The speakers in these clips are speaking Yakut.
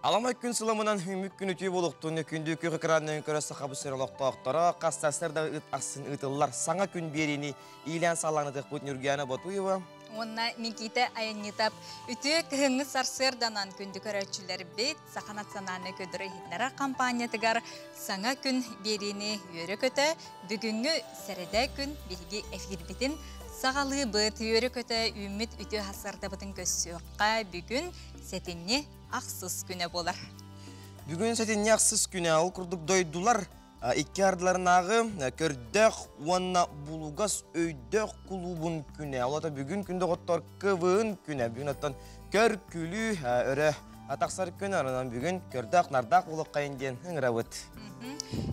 Аламай күн сыламынан үмүк күн үтүө буолуохтун күндү күөх экранынан көрө сахабыт сир олохтоохторо хас сарсыарда ыт ахсын ыытыллар саҥа күн биэриини иилээн саҕалаанытыахпыт Ньургуяна Ботуева уонна Никита Айанньытап үтүө кыһыҥҥы сарсыарданан күндү көрөөччүлэрбит Саха национальнай көдөрө иһитиннэрэр хампаанньатыгар саҥа күн биэриини үөрэ-көтө бүгүҥҥү сэрэдэ күн биһиги эфирбитин саҕалыыбыт. Үөрэ-көтө үүммүт үтүө сарсыардабытын көрсүөххэ бүгүн сэтинньи ахсыс күнэ буолар. Бүгүн сэтинньи ахсыс күнэ ол курдук дойдулар икки ардыларынааҕы көрдөөх уонна булугас өйдөөх кулуубун күнэ. Ол ата бүгүн күн доҕоттор КВН күнэ. Бүгүн оттон көр күлүү өрө атахсар күн онон бүгүн көрдөөх нардаах буолуоххайын диэн ыҥырабыт.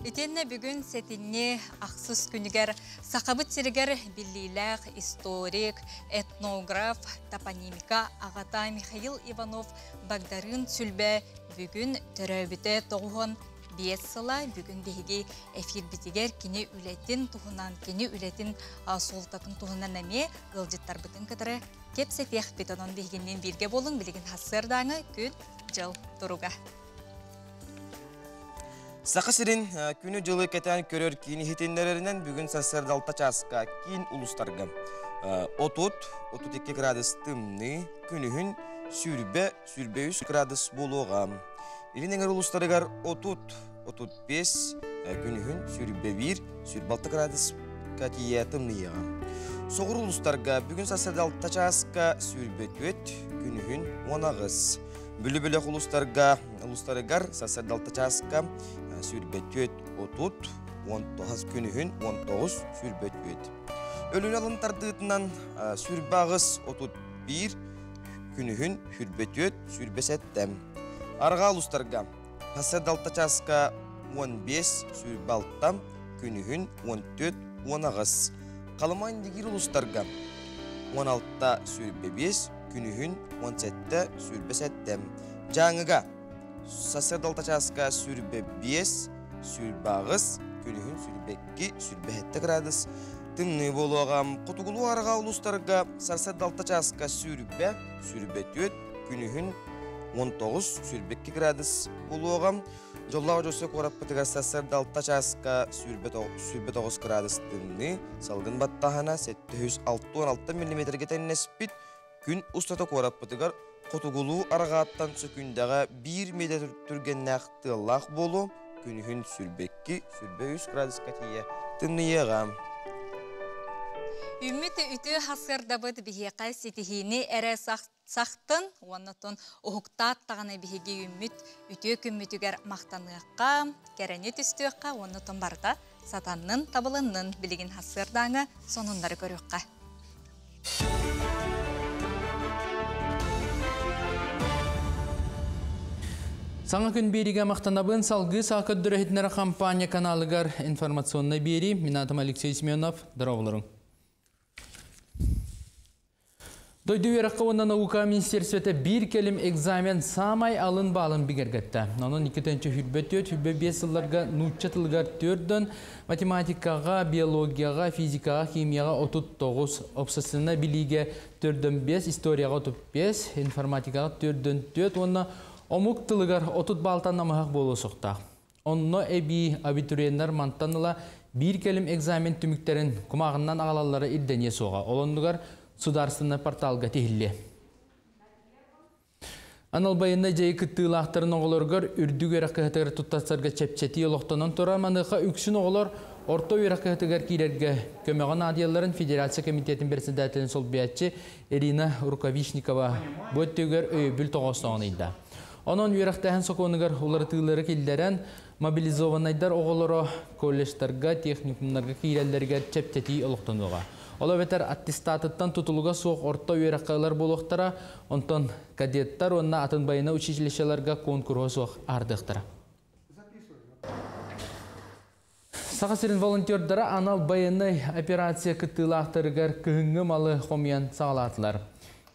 Итиэннэ бүгүн сэтинньи ахсыс күнүгэр Сахабыт сиригэр биллиилээх историк, этнограф, топонимика аҕата Михаил Иванов Багдарыын Сүлбэ бүгүн төрөөбүтэ 95 сыла. Бүгүн биһиги эфирбитигэр кини үлэтин туһунан, кини үлэтин суолтатын туһунан эмиэ ыалдьыттарбытын кытары кэпсэтиэхпит. Онон биһигинниин бииргэ буолуҥ, билигин сарсыардааҥы күн-дьыл туруга. Саха сирин күнү-дьылы кэтээн көрөр киин иһитиннэрэринэн бүгүн сарсыарда 6 чааска киин улуустарга 30-32 градус тымныы, күнүһүн сүүрбэ, 23 градус буолуоҕа. Илин эҥэр улуустарыгар 30-35, күнүһүн 21, 26 градуска тиийэ тымныйыаҕа. Соҕуруу улуустарга бүгүн сарсыарда 6 чааска 24, күнүһүн 18. Бүлүү-бөлөх улуустарга улуустарыгар сарсыарда 6 чааска 24 30, 19 күнүһүн 19 24. Өлүнэ алын тардыытынан 28 31, күнүһүн 24 27. Арҕаа улуустарга сарсыарда 6 чааска 15 26, күнүһүн 14 18. Халыма Индигиир улуустарга 16 25, күнүһүн 17 27. Дьааҥыга сарсыарда 6 чааска 25, 28, күнүһүн 22, 27 градус тымныы буолуоҕа. Хотугулуу арҕаа улуустарга сарсыарда 6 чааска 20, 24, күнүһүн 19, 22 градус буолуоҕа. Дьоллоох Дьоссо куораппытыгар сарсыарда 6 чааска 29 градус тымныы, салгын баттааһына 766 миллиметргэ тэҥнэспит. Күн устата куораппытыгар хотугулуу арҕааттан сөкүүндэҕэ биир миэтэ түргэннээх тыаллаах буолуо, күнүһүн 22-23 градуска тиийэ тымныйыаҕа. Үммүт үтүө сарсыардабыт биһиэхэ ситиһиини эрэ сахтын уонна оттон уһуктаат даҕаны биһиги үүммүт үтүө күммүтүгэр махтаныахха, кэрэни түстүөххэ уонна оттон барыта сатаннын, табылыннын билигин сарсыардааҥы сонуннары көрүөххэ. Саҥа күн биэригэ махтанабын салгыы саа көрдөрө иһитиннэрэр компания каналыгар информационнай биэрии. Мин аатым Алексей Семенов. Здороволоруҥ. Дойду үөрэххэ уонна наука министерствота биир кэлим экзамен саамай алын баалын бигэргэтте. Онон 2024-25 сылларга нуучча тылыгар төрдөн математикаҕа, биологияҕа, физикаҕа, химияҕа 39, общественнай билиигэ төрдөн 5, историяҕа 35, информатикаҕа төрдөн 4 уонна омук тылыгар 30 баалтан намыһах буолуо суохтаах. Онно эбии абитуриеннар мантан ыла биир кэлим экзамен түмүктэрин кумааҕынан аҕалаллара ирдэниэ суоҕа. Ол оннугар судаарыстыбаннай порталга тиһиллиэ. Анал байыаннай дьайыы кыттыылаахтарын оҕолоругар үрдүк үөрэх кыһатыгар туттарсарга чэпчэтии олохтонон турар. Маныаха үксүн оҕолор орто үөрэх кыһатыгар киирэргэ көмөҕө наадыйалларын Федерация комитетин председателин солбуйааччы Ирина Рукавишникова бу өттүгэр өйөбүл тоҕоостооҕун ыйда. Онон үөрэхтээһин сокуонугар уларытыылары киллэрэн, мобилизованнайдар оҕолоро колледжтарга, техникумнарга киирэллэригэр чэпчэтии олохтонуоҕа. Ол эбэтэр аттестатыттан тутулуга суох орто үөрэххэ ылар буолуохтара, онтон кадеттар уонна атын байыаннай училищеларга куонкуруһа суох аһардыахтара. Саха сирин волонтердара анал байыаннай операция кыттыылаахтарыгар кыһыҥҥы малы хомуйан саҕалаатылар.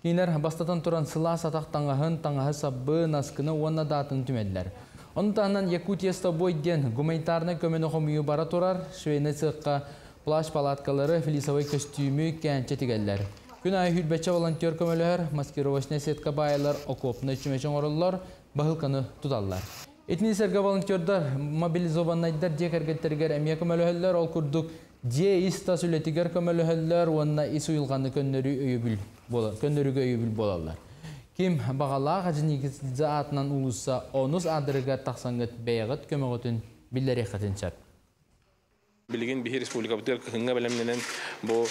Кинилэр бастатан туран сылаас атах таҥаһын, таҥаһы сабы, наскыны уонна даатын түмэллэр. Ону таһынан Якутия с тобой диэн гуманитарнай көмөнү хомуйуу бара турар, швейнай сыахха плащ-палаткалары, флисовай көстүүмү кээнчэ тигэллэр. Күн аайы сүүрбэччэ волонтер көмөлөһөр, маскировочнай сетка баайалар, окопнай чүмэчи оҥороллор, Баһыылканы туталлар. Итини сэргэ волонтердар мобилизованнайдар дьиэ кэргэттэригэр эмиэ көмөлөһөллөр, ол курдук дьиэ ис-тас үлэтигэр көмөлөһөллөр уонна ис уйулҕаны көннөрүү өйөбүл көннөрүүгэ өйөбүл буолаллар. Ким баҕалаах Орджоникидзе аатынан уулусса онус аадырыгар тахсаҥҥыт бэйэҕит көмөҕүтүн биллэриэххитин сөп. Билигин биһи республикабытыгар кыһыҥҥа бэлэмнэнэн бу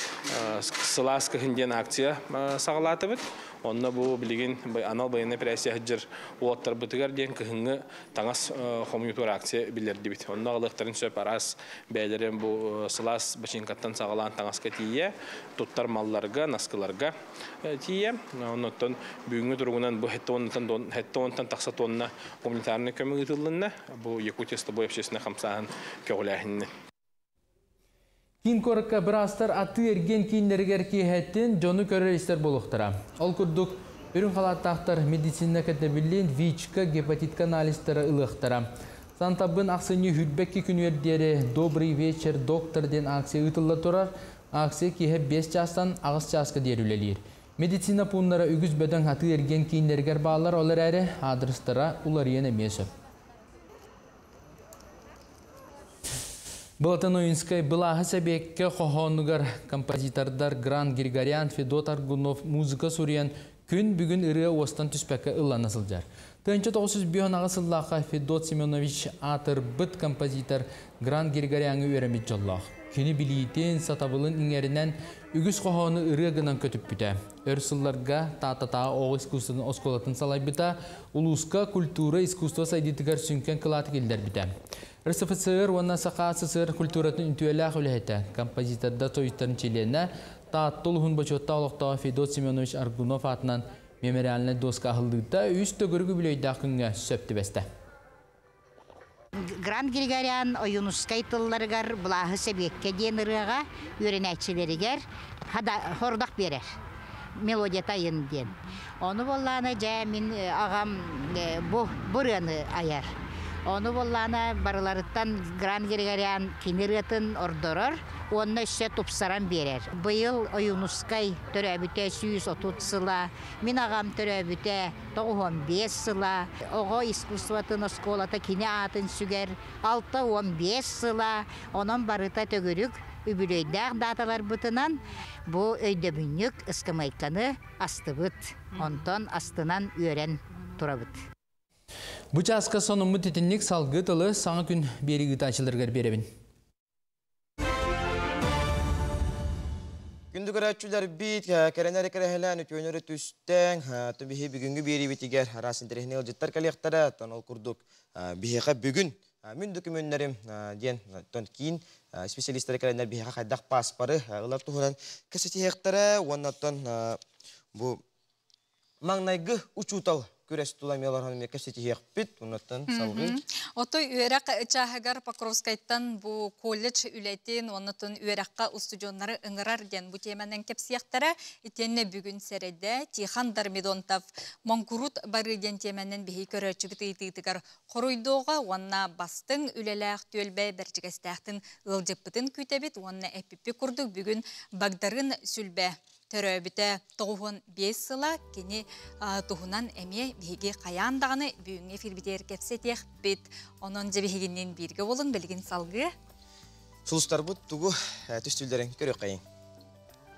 сылаас кыһын диэн акция саҕалаатыбыт. Онно бу билигин анал байыаннай операция сылдьар уолаттарбытыгар диэн кыһыҥҥы таҥас хомуйуутугар акция биллэрдибит. Онно аҕалыахтарын сөп араас бэйэлэрин бу сылаас бачыыҥкаттан саҕалаан таҥаска тиийэ, туттар малларга, наскыларга тиийэ. Оннуттан бүгүҥҥү туругунан бу 70-тан тахса тонна гуманитарнай көмө ыытыллынна. Бу Якутия с тобой общественнай хамсааһын көҕүлээһининэн. Киин куоракка быраастар атыы-эргиэн кииннэригэр киэһэттин дьону көрөр-истэр буолуохтара. Ол курдук, үрүҥ халааттаахтар медицина кэтэбилин, ВИЧ-ка, гепатитка анализтары ылыахтара. Сантабын ахсынньы 22 күнүгэр диэри «Добрый вечер, доктор» диэн акция ыытылла турар. Акция киэһэ 5 чаастан 8 чааска диэри үлэлиир. Медицина пууннара үгүс бөдөҥ атыы-эргиэн кииннэригэр бааллар, ол эрээри аадырыстара уларыйан эмиэ сөп. Былатан Ойунскай былааһы сэбиэккэ хоһоонугар композитордар Грант Григорян, Федот Аргунов музыка суруйан күн бүгүн ырыа уостан түспэккэ ыллана сылдьар. 1905 сыллаахха Федот Семенович аатырбыт композитор Грант Григоряҥҥа үөрэммит дьоллоох. Кини билиитин, сатабылын иҥэринэн үгүс хоһоону ырыа гынан көтүппүтэ. Өр сылларга Тааттатааҕы оҕо искусствотын оскуолатын салайбыта, улууска культура, искусство сайдыытыгар сүҥкэн кылааты киллэрбитэ. РСФСР уонна Саха СССР культуратын үтүөлээх үлэһитэ, композитордар союзтарын чилиэнэ, Таатта улууһун бочуоттаах олохтооҕо Федот Семенович Аргунов аатынан мемориальнай доска аһыллыыта үс төгүрүк үбүлүөйдээх күҥҥэ сөп түбэстэ. Грант Григорян Ойуунускай тылларыгар Былааһы сэбиэккэ диэн ырыаҕа үөрэнээччилэригэр хордох биэрэр. Мелодията айын диэн. Ону буоллаана дьэ мин аҕам бу ырыаны айар. Ону буоллаана барыларыттан Грант Григорян кини ырыатын ордорор уонна өссө тупсаран биэрэр. Быйыл Ойуунускай төрөөбүтэ 130 сыла, мин аҕам төрөөбүтэ 95 сыла, оҕо искусствотын оскуолата кини аатын сүгэр 65 сыла, онон барыта төгүрүк үбүлүөйдээх дааталарбытынан бу өйдөбүнньүк ыскамыайканы астыбыт. Онтон астынан үөрэн турабыт. Бу чааска сонуммут итинник салгыы тылы саҥа күн биэрии ыытааччыларыгар биэрэбин. Күндү көрөөччүлэрбит, кэрэнэри кэрэһэлээн үтүөнөрү түстэҥ, биһи бүгүҥҥү биэриибитигэр араас интэриэһинэй ыалдьыттар кэлиэхтэрэ, оттон ол курдук биһиэхэ бүгүн мин дөкүмүөннэрим диэн оттон киин специалистары кэлэннэр биһиэхэ хайдах пааспары ылар туһунан кэпсэтиһиэхтэрэ уонна оттон бу маҥнайгы учуутал күрэс тула эмиэ олорон эмиэ кэпсэтиһиэхпит оннуттан салгыы Отой үөрэх чааһыгар Покровскайтан бу колледж үлэтин оннотун үөрэххэ устудьуоннары ыҥырар диэн бу тиэмэнэн кэпсиэхтэрэ. Итиэннэ бүгүн сэрэдэ Тихон Дормидонтов Моҥкурут барыы диэн тиэмэнэн биһи көрөөччүбүт ыйытыытыгар хоруйдуоҕа уонна бастыҥ үлэлээх түөлбэ бэрдьигэстээхтин ыалдьыппытын күүтэбит уонна эппиппит курдук бүгүн Багдарын Сүлбэ төрөөбүтэ 95 сыла кини туһунан эмиэ биһиги хайаан даҕаны бүгүҥҥү эфирбитигэр кэпсэтиэхпит. Онон дьэ биһигинниин бииргэ буолуҥ, билигин салгыы. Сулустарбыт тугу түстүүллэрин көрүөххэйиҥ.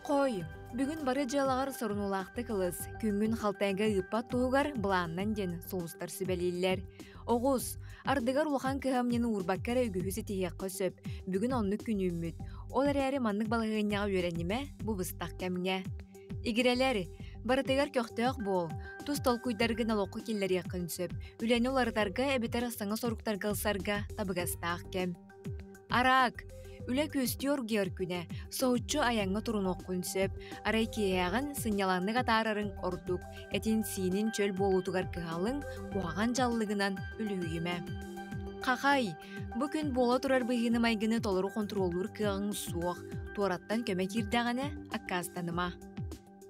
Хой, бүгүн бары дьыалаҕар сорунуулаахтык ылыс, күҥҥүн халтайга ыыппат туһугар былааннан диэн сулустар сүбэлииллэр. Оҕус, ардыгар улахан кыһамньыны уурбакка эрэ үгүһү ситиһиэххэ сөп. Бүгүн оннук күн үүммүт. Ол эрээри маннык балаһыанньаҕа үөрэнимэ, бу быстах кэмҥэ. Игирэлэр, барытыгар көхтөөх буол. Тус толкуйдаргын олоххо киллэриэххин сөп. Үлэни уларытарга эбэтэр саҥа соруктарга ылсарга табыгастаах кэм. Араак, үлэ күөстүү оргуйар күнэ, соһуччу айаҥҥа турунуоххун сөп. Арай киэһээҕин сынньалаҥнык атаарарыҥ ордук. Этин-сиинин чөл буолуутугар кыһалыҥ, куһаҕан дьаллыгынан үлүһүйүмэ. Хахай, бу күн буола турар быһыыны-майгыны толору хонтуруоллуур кыаҕыҥ суох. Туораттан көмө киирдэҕинэ, аккаастаныма.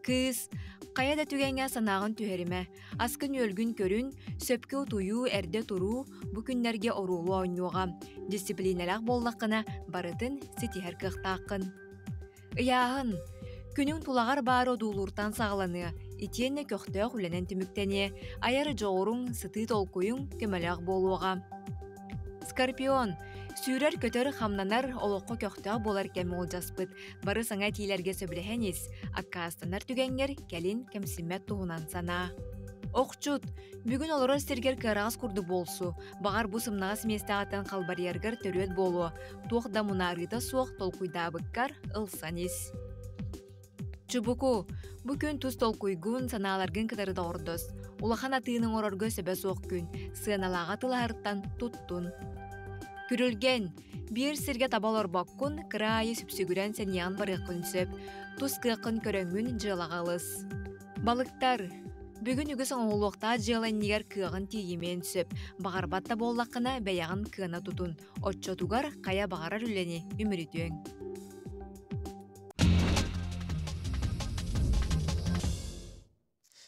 Кыыс, хайа да түгэҥҥэ санааҕын түһэримэ, аскын-үөлгүн көрүн, сөпкө утуйуу, эрдэ туруу бу күннэргэ оруолу оонньуоҕа. Дьиссипилиинэлээх буоллаххына, барытын ситиһэр кыахтааххын. Ыйааһын. Күнүҥ тулаҕар баар одуулууртан саҕаланыа. Итиэннэ көхтөөх үлэнэн түмүктэниэ, айар дьоҕуруҥ, сытыы толкуйуҥ көмөлөөх буолуоҕа. Скорпион. Сүүрэр-көтөр, хамнанар, олоххо көхтөөх буолар кэм уолдьаспыт. Бары саҥа этиилэргэ сөбүлэһэн ис, аккаастанар түгэҥҥэр кэлин кэмсиммэт туһунан санаа. Охчут. Бүгүн олорор сиргэр кыараҕас курдук буолсу. Баҕар бу сымнаҕас миэстэҕиттэн халбарыйаргар төрүөт буолуо. Туох да мунаарыыта суох толкуйдаабыккар ылсан ис. Чубуку, бу күн тус толкуйгун, санааларгын кытары доҕордос. Улахан атыыны оҥорорго сөбө суох күн, сыаналааҕа тылаһартан туттун. Күрүлгэн, биир сиргэ таба олорбоккун, кыра аайы сүпсүгүрэн сэниэҕин барыаххын сөп. Тус кыаххын көрөҥҥүн дьыалаҕа ылыс. Балыктар, бүгүн үгүс оҥоһуллуохтаах дьыала иннигэр кыаҕын тиийимиэн сөп. Баҕарбат да буоллаххына, бэйэҕин кыана тутун. Оччотугар хайа баҕарар үлэни үмүрүтүөҥ.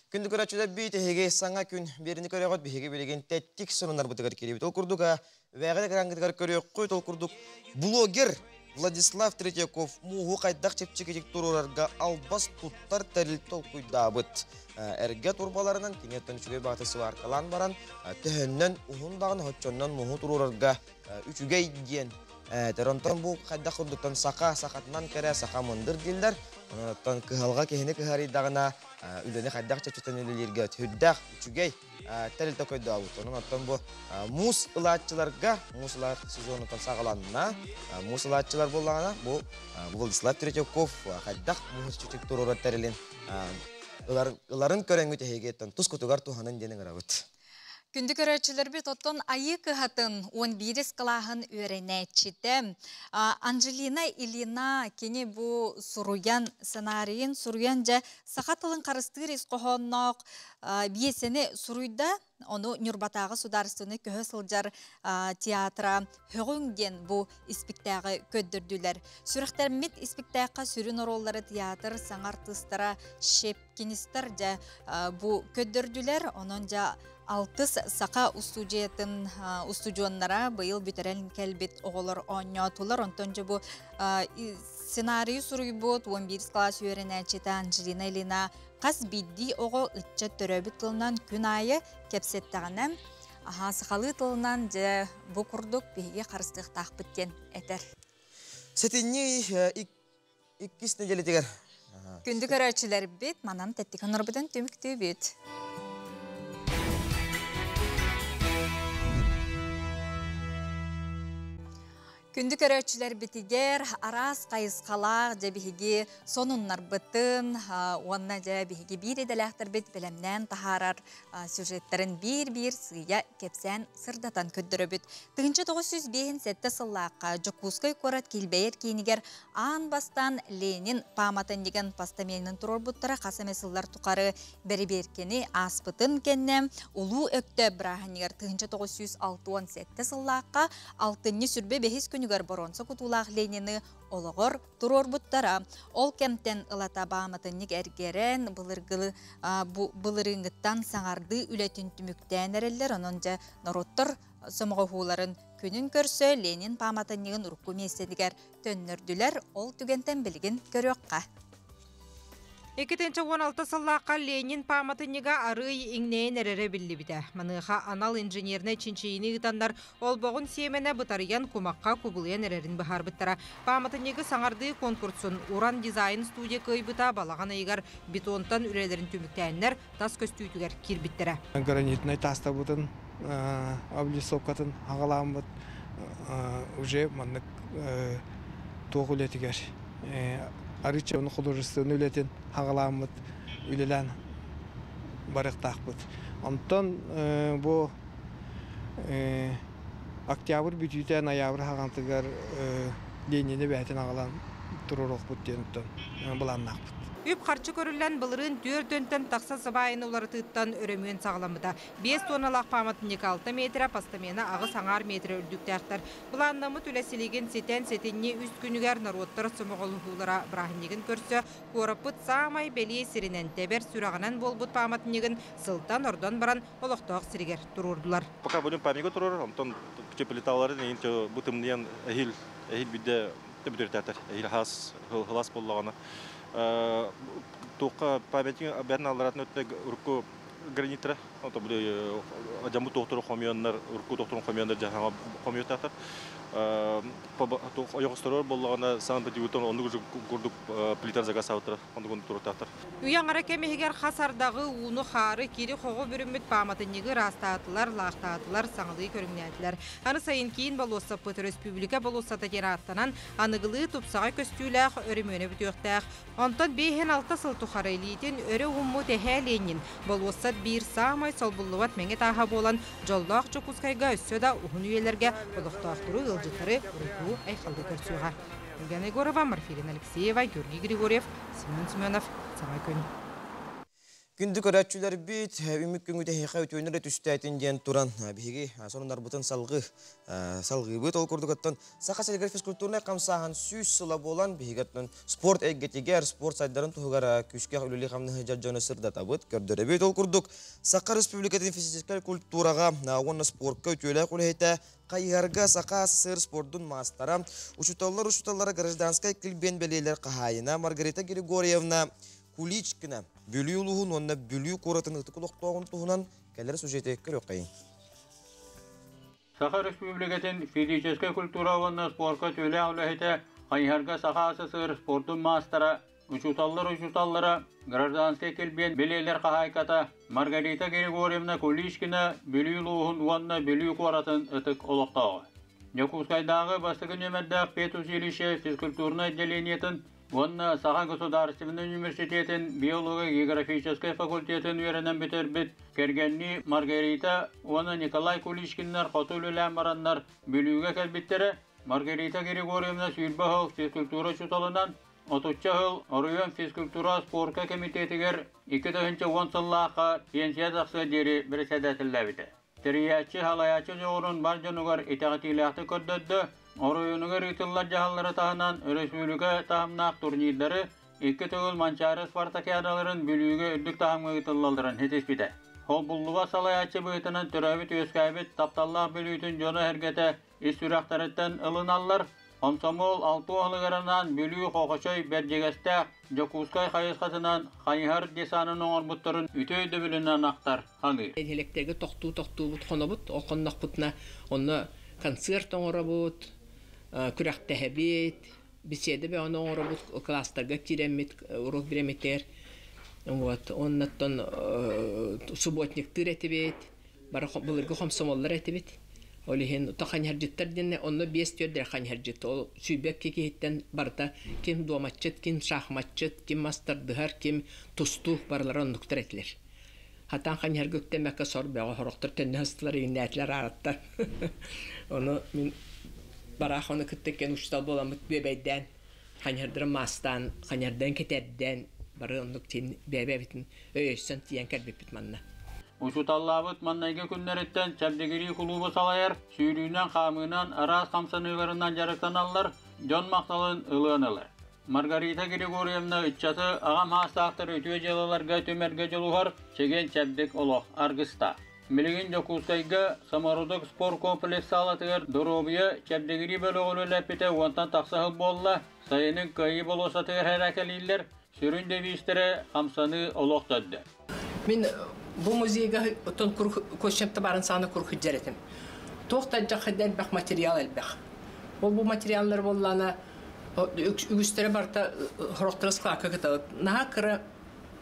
Күндү көрөөччүлэр биит эһиги саҥа күн биэrini көрөҕүт биһиги билигин тэттик сонуннарбытыгар киирибит. Ол курдук вэҕэ экрангытыгар көрүөххүт ол курдук блогер Владислав Третьяков мууһу хайдах чэпчэкитик туруорарга албас туттар тэрил толкуйдаабыт. Эргэ турбаларынан киниэттэн үчүгэй баҕата сваркалаан баран төһөннөн уһун даҕаны хоччоннон мууһу туруорарга үчүгэй диэн этэр. Онтон бу хайдах курдуктан саха сахатынан кэрэ саха мындыр дииллэр. Онон кыһалҕа киһини кыһарыйдаҕына үлэни хайдах чэпчэтэн үлэлииргэ сүрдээх үчүгэй тэрилтэ көйдөобут. Онон оттон бу муус ылааччыларга муус ылар сезонуттан саҕаланна. Муус ылааччылар буоллаҕына бу Владислав Третьяков хайдах муус чүчүк туруорар тэрилин ыларын көрөҥҥүт эһиги тус кутугар туһанын диэн ыҥырабыт. Күндү көрөөччүлэрбит оттон Айыы кыһатын 11 кылааһын үөрэнээччитэ Анжелина Ильина кини бу суруйан сценарийын суруйан дьэ саха тылын харыстыыр ис хоһоонноох пьесэни суруйда. Ону Ньурбатааҕы судаарыстыбаны көһө сылдьар театра Һөҕүҥ диэн бу испиктээҕи көрдөрдүлэр. Сүрэхтэммит испиктээххэ сүрүн оруоллары театр саҥа артыыстара Щепкинистар дьэ бу көрдөрдүлэр. Онон дьэ алтыс саха устудьуйатын устудьуоннара быйыл бүтэрэн кэлбит оҕолор оонньоотулар. Онтон дьэ бу сценарийы суруйбут 11 класс үөрэнээччитэ Анжелина Ильина хас биирдии оҕо ыччат төрөөбүт тылынан күн аайы кэпсэттэҕинэ аһаа сахалыы тылынан дьэ бу курдук биһиги харыстыахтаахпыт диэн этэр. Сэтинньи иккис нэдиэлэтигэр Күндү көрөөччүлэрбит манан тэттик онорбутун түмүктүүбүт. Күндү көрөөччүлэрбитигэр араас хайысхалаах дьэ биһиги сонуннарбытын уонна дьэ биһиги биир идэлээхтэрбит бэлэмнээн таһаарар сюжеттарын биир-биир сыыйа кэпсээн сырдатан көрдөрөбүт. 1957 сыллаахха Дьокуускай куорат килбэйэр киинигэр аан бастаан Ленин пааматынньыгын постаменын туруорбуттара хас эмэ сыллар тухары бэрэбиэркэни ааспытын кэннэ Улуу Өктөөп бырааһынньыгар 1967 сыллаахха алтынньы сүрбэ бэһис күнүгэр боруонса кутуулаах Ленини олоҕор туруорбуттара. Ол кэмтэн ылата бааматынньык эргэрэн, былыргылы бу былырыыҥҥыттан саҥардыы үлэтин түмүктээн эрэллэр. Онон дьэ норуоттар сомоҕоһууларын күнүн көрсө Ленин пааматынньыгын урукку миэстэтигэр төннөрдүлэр. Ол түгэнтэн билигин көрүөххэ. 2016 сыллаахха Ленин пааматынньыга арыый иҥнэйэн эрэрэ биллибитэ. Маныаха анал инженернэй чинчийиини ыытаннар олбоҕун сиэмэнэ бытарыйан кумахха кубулуйан эрэрин быһаарбыттара. Пааматынньыгы саҥардыы конкурсун Уран дизайн студия кыайбыта балаҕан ыйыгар бетонтан үлэлэрин түмүктээннэр тас көстүүтүгэр киирбиттэрэ. Гранитнай таастабытын облицовкатын аҕалааммыт уже маннык туох үлэтигэр арыыча художественный үлэтин аҕалааммыт үлэлээн барыахтаахпыт. Онтон бу октябрь бүтүүтэ ноябрь хаҕантыгар Ленини бээтин аҕалан туруоруохпут диэн былааннаахпыт. Үп харчы көрүллэн былырыын 4 тахса сыбаайын уларытыыттан өрөмүөн саҕаламмыта. 5 тонналаах пааматынньык 6 метрэ, постамена аҕыс аҥаар метрэ үрдүктээхтэр. Былааннаммыт үлэ силигин ситэн сэтинньи үс күнүгэр норуоттар сомоҕолоһуулара бырааһынньыгын көрсө куораппыт саамай бэлиэ сиринэн тэбэр сүрэҕинэн буолбут пааматынньыгын сылтан ордон баран олохтоох сиригэр туруордулар. Пока будем памятник туруорар, онтон плиталарын бу тымныйан эһил эһил бидде бүтүртәтер. Эһил хас хылас боллаҕына. Туохха памятник бэрин алларатын өттө урукку граниттара, ото бу жамбы тохтору хомьоннар, урукку тохторун хомьоннар жаһаҥа хомьотаахтар. Ойоҕосторор боллоҕуна Санкт-Петербургтан оннук курдук плита заказаабыттара, оннук туруттаахтар. Үйэ аҥара кэм иһигэр хас ардаҕы, ууну, хаары, кири-хоҕу бүрүммүт пааматынньыгы ыраастаатылар, лаахтаатылар, саҥалыы көрүҥнээтилэр. Аны сайын киин болуоссаппыт өрөспүүбүлүкэ болуоссата диэн ааттанан, аныгылыы тупсаҕай көстүүлээх өрөмүөнэ бүтүөхтээх. Онтон 56 сыл тухары илиитин өрө ууммут эһээ Ленин болуоссат биир саамай солбуллубат мэҥэ тааһа буолан, дьоллоох Дьокуускайга өссө да уһун үйэлэргэ олохтоохтору, ыалдьыттары уруйдуу-айхаллыы көрсүөҕэ. Ульяна Егорова, Марфирина Алексеева, Георгий Григорьев, Семен Семенов. Саҥа күн. Күндү көрөөччүлэрбит, үмүк күҥүт эһиэхэ үтүөнү эрэ түстээтин диэн туран, биһиги сонуннарбытын салгыы салгыыбыт. Ол курдук оттон Саха сиригэр физкультурнай хамсааһын 100 сыла буолан, биһиги оттон спорт эйгэтигэр, спорт сайдарын туһугар күүскэх үлэлии хамнаһы дьон дьону сырдатабыт, көрдөрөбүт. Ол курдук Саха Республикатын физическэй культураҕа уонна спортка үтүөлээх үлэһитэ, хайыһарга Саха СССР спордун маастара, учууталлар учууталлара гражданскай килбиэн бэлиэлэр хаһаайына Маргарита Григорьевна Куличкина Бүлүү улууһун уонна Бүлүү куоратын ытык олохтооҕун туһунан кэлэр сюжети көрүөххэйиҥ. Саха Республикатын физическэй культура уонна спорка үтүөлээх үлэһитэ, хайыһарга Саха СССР спордун маастара, учууталлар учууталлара, гражданскай килбиэн бэлиэлэр хаһаайката Маргарита Григорьевна Куличкина Бүлүү улууһун уонна Бүлүү куоратын ытык олохтооҕо. Дьокуускайдааҕы бастакы нүөмэрдээх педучилище физкультурнай отделениетын уонна Саха государственнай университетын биолого-географическай факультетын үөрэнэн бүтэрбит кэргэннии Маргарита уонна Николай Куличкиннар хоту үлэлээн бараннар Бүлүүгэ кэлбиттэрэ. Маргарита Григорьевна 20 сыл физкультура учууталынан, отучча сыл оройуон физкультура спорка кэмитиэтигэр 2010 сыллаахха пенсия тахсыа диэри бэрэссэдээтэллээбитэ. Тэрийээччи, салайааччы дьоҕурун бар дьонугар итэҕэтиилээхтик көрдөрдө, оройуонугар ыытыллар дьаһаллары таһынан өрөспүүбүлүкэ таһымнаах турнирдары, икки төгүл Манчаары спартакиадаларын Бүлүүгэ үрдүк таһымҥа ыытыллалларын ситиспитэ. Холбуллубат салайааччы быһыытынан төрөөбүт-үөскээбит тапталлаах Бүлүүтүн дьоно-сэргэтэ ис сүрэхтэриттэн ылыналлар. Хомсомуол алта уһалыгар Бүлүү Хохочой Бэрдьигэстээх Дьокуускай хайысхатынан хайыһар десанын оҥорбуттарын үтүө өйдөбүлүнэн ахтар ханыыр. Нэһилиэктэргэ тохтуу-тохтуубут хонобут, ол хоннохпутуна онно концерт оҥоробут, күрэхтэһэбит, беседа бөҕөнү оҥоробут, класстарга киирэммит, уруок бириэмэтигэр. Вот, оннуттан субботниктыыр этибит, бары былыргы хомсомоллор этибит. Ол иһин тоханьһардьыттар диэннэ онно биэс түөрдэр ханьһардьыт. Ол сүүрбэкки киһиттэн барыта ким дуоматчыт, ким шахматчыт, ким мастардыһар, ким тустуу барылара оннуктар этилэр. Хатан ханьһарга үктэммэккэ сор бөҕө хорохтор төннө сыстылар иҥнээтилэр аараттар. Ону мин бараах ону кытта кен учуутал буоламмыт бүөбэйдээн ханьһардарын маастаан, ханьһардан кэтэрдэн бары оннук тин бэйэбэбитин өйөссөн тиийэн кэлбиппит манна. Учууталлаабыт маннайгы күннэриттэн Чэбдигирии кулуубу салайар, сүүрүүнэн, хаамыынан, араас хамсаныыларынан дьарыктаналлар, дьон махталын ылыан ылар. Маргарита Григорьевна ыччаты аҕам саастаахтар үтүө дьыалаларга түмэргэ дьулуһар, чэгиэн-чэбдик олох аргыста. Билигин Дьокуускайга Самородок спорт комплекс саалатыгар доруобуйа чэбдигирии бөлөҕү үлэлэппитэ уонтан тахса сыл буолла. Сайынын Кыайыы болуоссатыгар эрэ сүрүн девизтэрэ хамсаныы олох төрдө. Мин бу музейга оттон кощепта барын сааны кур хыджар этим. Туох да дьахыд элбэх материал элбэх. Ол бу материаллар боллана үгүстере барта хорохтора складка кыталыт. Наха кыра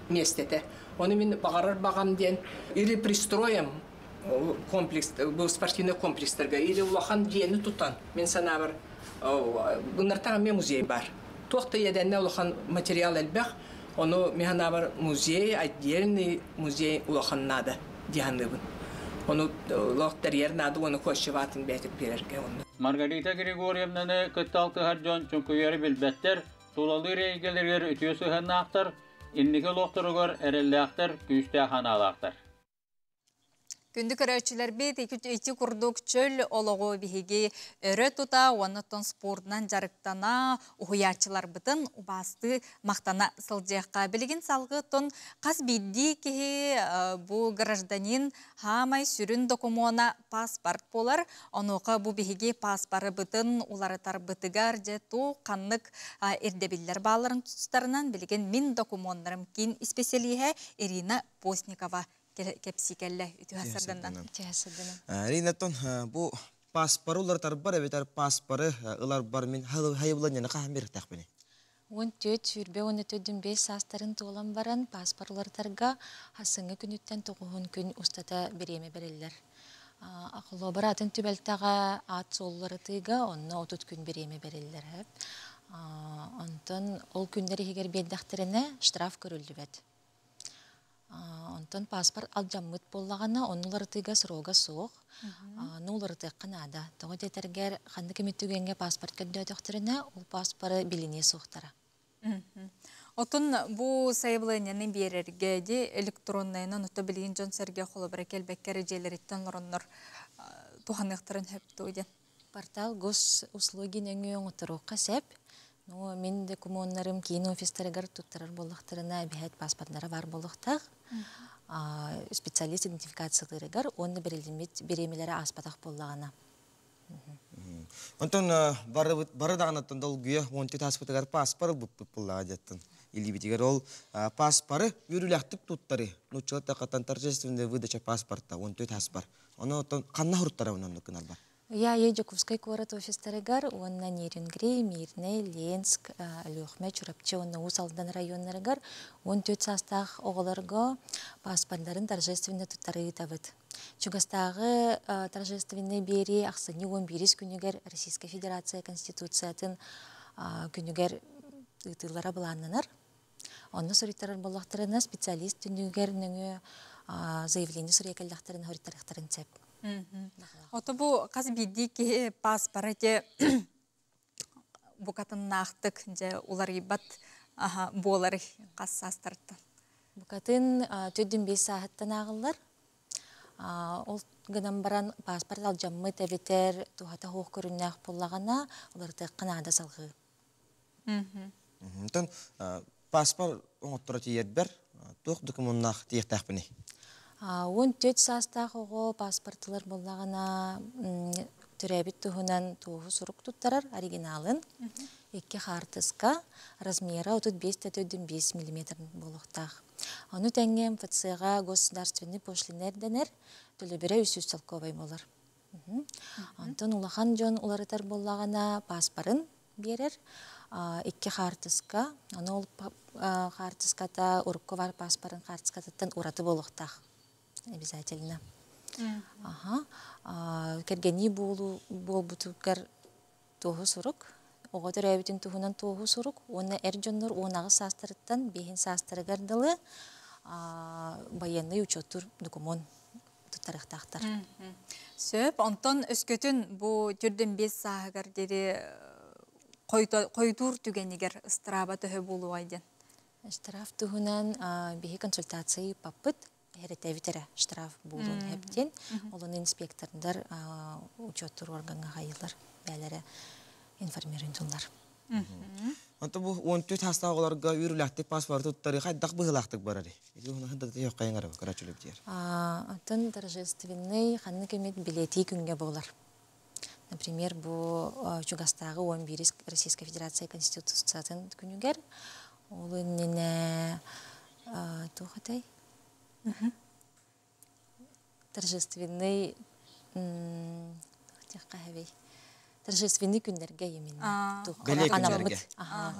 местете. Оны мин бағарар бағам диэн или пристроим комплекс, бу спортивный комплекстарга, или улахан диэни тутан. Мен санаабар bunlar мен музей бар. Туох да еденне улахан материал элбэх. Ону механабар музей, отдельный музей улахан надо диһаныбын. Ону лохтар надо, оны кошчеватын бәтик берерге оны. Маргарита Григорьевнаны кытталтыһар дьон чуҥкуйары билбэттэр, тулалыыр эйгэлэригэр үтүө сыһыаннаахтар, инники олохторугар эрэллээхтэр, күүстээх ханаалаахтар. Күндү көрөөччүлэрбит ити курдук чөл олоҕу биһиги өрө тута уонна спортунан дьарыктана уһуйааччыларбытын убаастыы махтана сылдьыахха. Билигин салгыы хас биирдии киһи бу гражданин хаамай сүрүн докумуона паспорт буолар. Онуоха бу биһиги паспорыбытын уларытарбытыгар же ту ханнык ирдэбиллэр бааларын тустарынан билигин мин докумуоннарым киин исписэлииһэ Ирина Постникова кэпсии кэллэ. Үтүө сарсыарданнан. Ирина, тон бу паспоры уларытарбар эбэтэр паспоры ыларбар мин сайабылыанньаны хаһан биэриэхтээхпиний? 14 сүүрбэ 14,5 саастарын туолан баран паспор уларытарга сарсыҥҥы күнүттэн 9 күн устата бириэмэ бэриллэр. Холобур, атын түбэлтэҕэ аат-суол уларытыыга онно 30 күн бириэмэ бэриллэр. Онтон ол күннэр иһигэр биэрдэхтэринэ штраф көрүллүбэт. Онтон паспорт алдьаммыт буоллаҕына, ону уларытыыга срога суох. Ну уларытыахха наада. Тоҕо диэтэргэр, ханнык эмит түгэҥҥэ паспорт көрдөөтөхтөрүнэ, ол паспоры билиниэ суохтара. Отун бу сайабылыанньаны биэрэргэ ди электроннайынан ото билигин дьон сэргэ холобура кэлбэккэ дьиэлэриттэн олороннор туһаныахтарын сөп дуо диэн. Портал госуслуги нөҥүө оҥотторуохха сөп. Ну, мин докумуоннарым киин офистарыгар туттарар буоллахтарына эбиһээт паспорттара баар буолуохтаах. Специалист идентификациялыырыгар уонна бэриллибит бириэмэлэрэ ааспатах буоллаҕына. Онтон бары даҕанаттан долгуйа 14 ааспытыгар паспор ылбыппыт буоллаҕа дьаттан. Илиибитигэр ол паспоры үөрүүлээхтик туттары, нууччалар тахаттан торжественная выдача паспорта 14 ааспар. Оны оттон ханна хуруттара оннук гынарбар? Я Дьокуускай куорат офистарыгар уонна Нерюнгри, Мирнэй, Ленск, Өлүөхүмэ, Чурапчы уонна Уус Алдан районнарыгар 14 саастаах оҕолорго паспордарын торжественно туттарыы ыытабыт. Чугастааҕы торжественнай биэрии ахсынньы 11 күнүгэр Российскай Федерация Конституциятын күнүгэр ыытыллара былааннанар. Онно суруйтарар буоллахтарына специалист түннүгэр нөҥүө заявление суруйа кэллэхтэрин хоруйтарыахтарын сөп. Ото бу хас биирдии киһи паспора те букатыннаахтык дьэ уларыйбат буолар хас саастартан? Букатын 4,5 сааһыттан ааҕыллар. Ол гынан баран паспорт алдьаммыт эбэтэр туһата суох көрүҥнээх буоллаҕына уларытыахха наада салҕыы. Онтон паспорт оҥотторо тиийэрбэр туох докумуоннаах тиийиэхтээхпиний? 14 саастаах оҕо паспорт ылар буоллаҕына төрөөбүт туһунан туоһу сурук туттарар оригиналын, икки хаартыска, размера 35,5 миллиметр буолуохтаах. Ону тэҥэ МФЦ-га государственный пошлина ирдэнэр, төлөбүрэ 300 солкуобай буолар. Онтон улахан дьон уларытар буоллаҕына паспорын биэрэр, икки хаартыска, ону ол хаартыската урукку бар паспорын хаартыскатыттан ураты буолуохтаах обязательно. Аха. Кэргэннии буолуу буолбутугар туоһу сурук, оҕо төрөөбүтүн туһунан туоһу сурук уонна эр дьоннор 18 саастарыттан 5 саастарыгар дылы военный учеттуур докумуон туттарыахтаахтар. Сөп, онтон өскөтүн бу 45 сааһыгар диэри хойутуур түгэнигэр ыстырааба төһө буолуой диэн. Штраф туһунан биһи консультация ыыппаппыт, сэрэтэбит эрэ штраф буолуон сөп диэн. Олону инспектордар учеттуур органҥа хайылар, бээлэрэ информируйдуллар. Онтон бу 14 саастаах оҕолорго үөрүүлээхтик паспорт туттарыы хайдах быһыылаахтык барарый? Ити хайаҥара көрөөччүлэр диэр. Онтон торжественный ханнык эмит бэлиэтии күҥҥэ буолар. Например, бу чугастааҕы 11 Российскай Федерация Конституциятын күнүгэр, ол иннинэ туох этэй? Торжественный торжественный күннэргэ именно. Бэлиэ күннэргэ.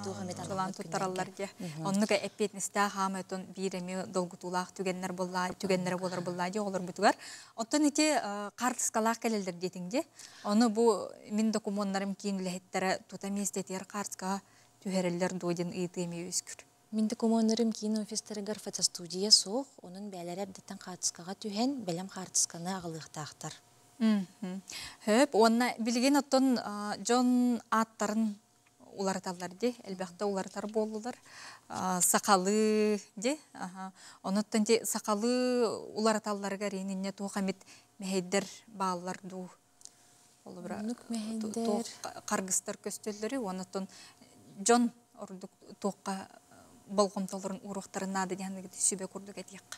Туох эмит Чулаан туттараллар дии. Оннук эппиэтинэстээх хаамытын биир эми долгутуулаах түгэннэр буолла, түгэннэрэ буолар буолла дии оҕолорбутугар. Оттон ити хаартыскалаах кэлэллэр диэтиҥ дии. Ону бу мин докумуоннарым киин үлэһиттэрэ тута миэстэтигэр хаартыскаҕа түһэрэллэр дуо диэн ыйытыы эмиэ үөскүүр. Мин докумуоннарым киин офистарыгар фотостудия суох, онон бээлэрэ эрдэттэн хаартыскаҕа түһэн, бэлэм хаартысканы аҕалыахтаахтар. Хөп, уонна билигин оттон дьон ааттарын уларыталлар ди, элбэхтэ уларытар буоллулар. Сахалыы ди, онуттан ди сахалыы уларыталларыгар ининне туох эмит мэһэйдэр бааллар дуу? Олубура туох харгыстар көстөллөрү, онуттан дьон ордук туохха болҕомтолорун ууруохтарын наада диэн сүбэ курдук этиэххэ.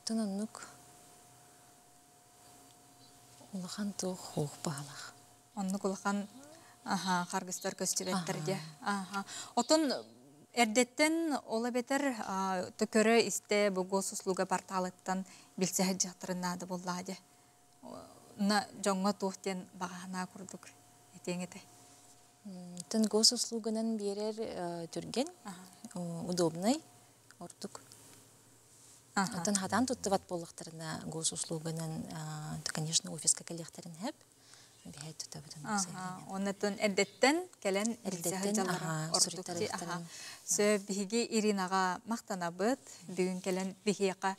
Тон оннук улахан туох хуох баалах. Оннук улахан харгыстар көстүбэттэр дии. Отон эрдэттэн ол эбэтэр төкөрө истэ бу госуслуга порталыттан билсэ сылдьыахтарын наада буоллаҕа дии. На дьоҥҥо туох диэн баҕаһынаа курдук этиэҥ этэй? Тон госуслуганан биэрэр түргэн, удобный, ордук. Оттон хатан туттубат буоллахтарына госуслуганан, конечно, офиска кэлиэхтэрин сөп. Биһэт тутабытын. Оннотон эрдэттэн кэлэн эрдэттэн ордук. Сө биһиги Иринаҕа махтанабыт, бүгүн кэлэн биһиэхэ.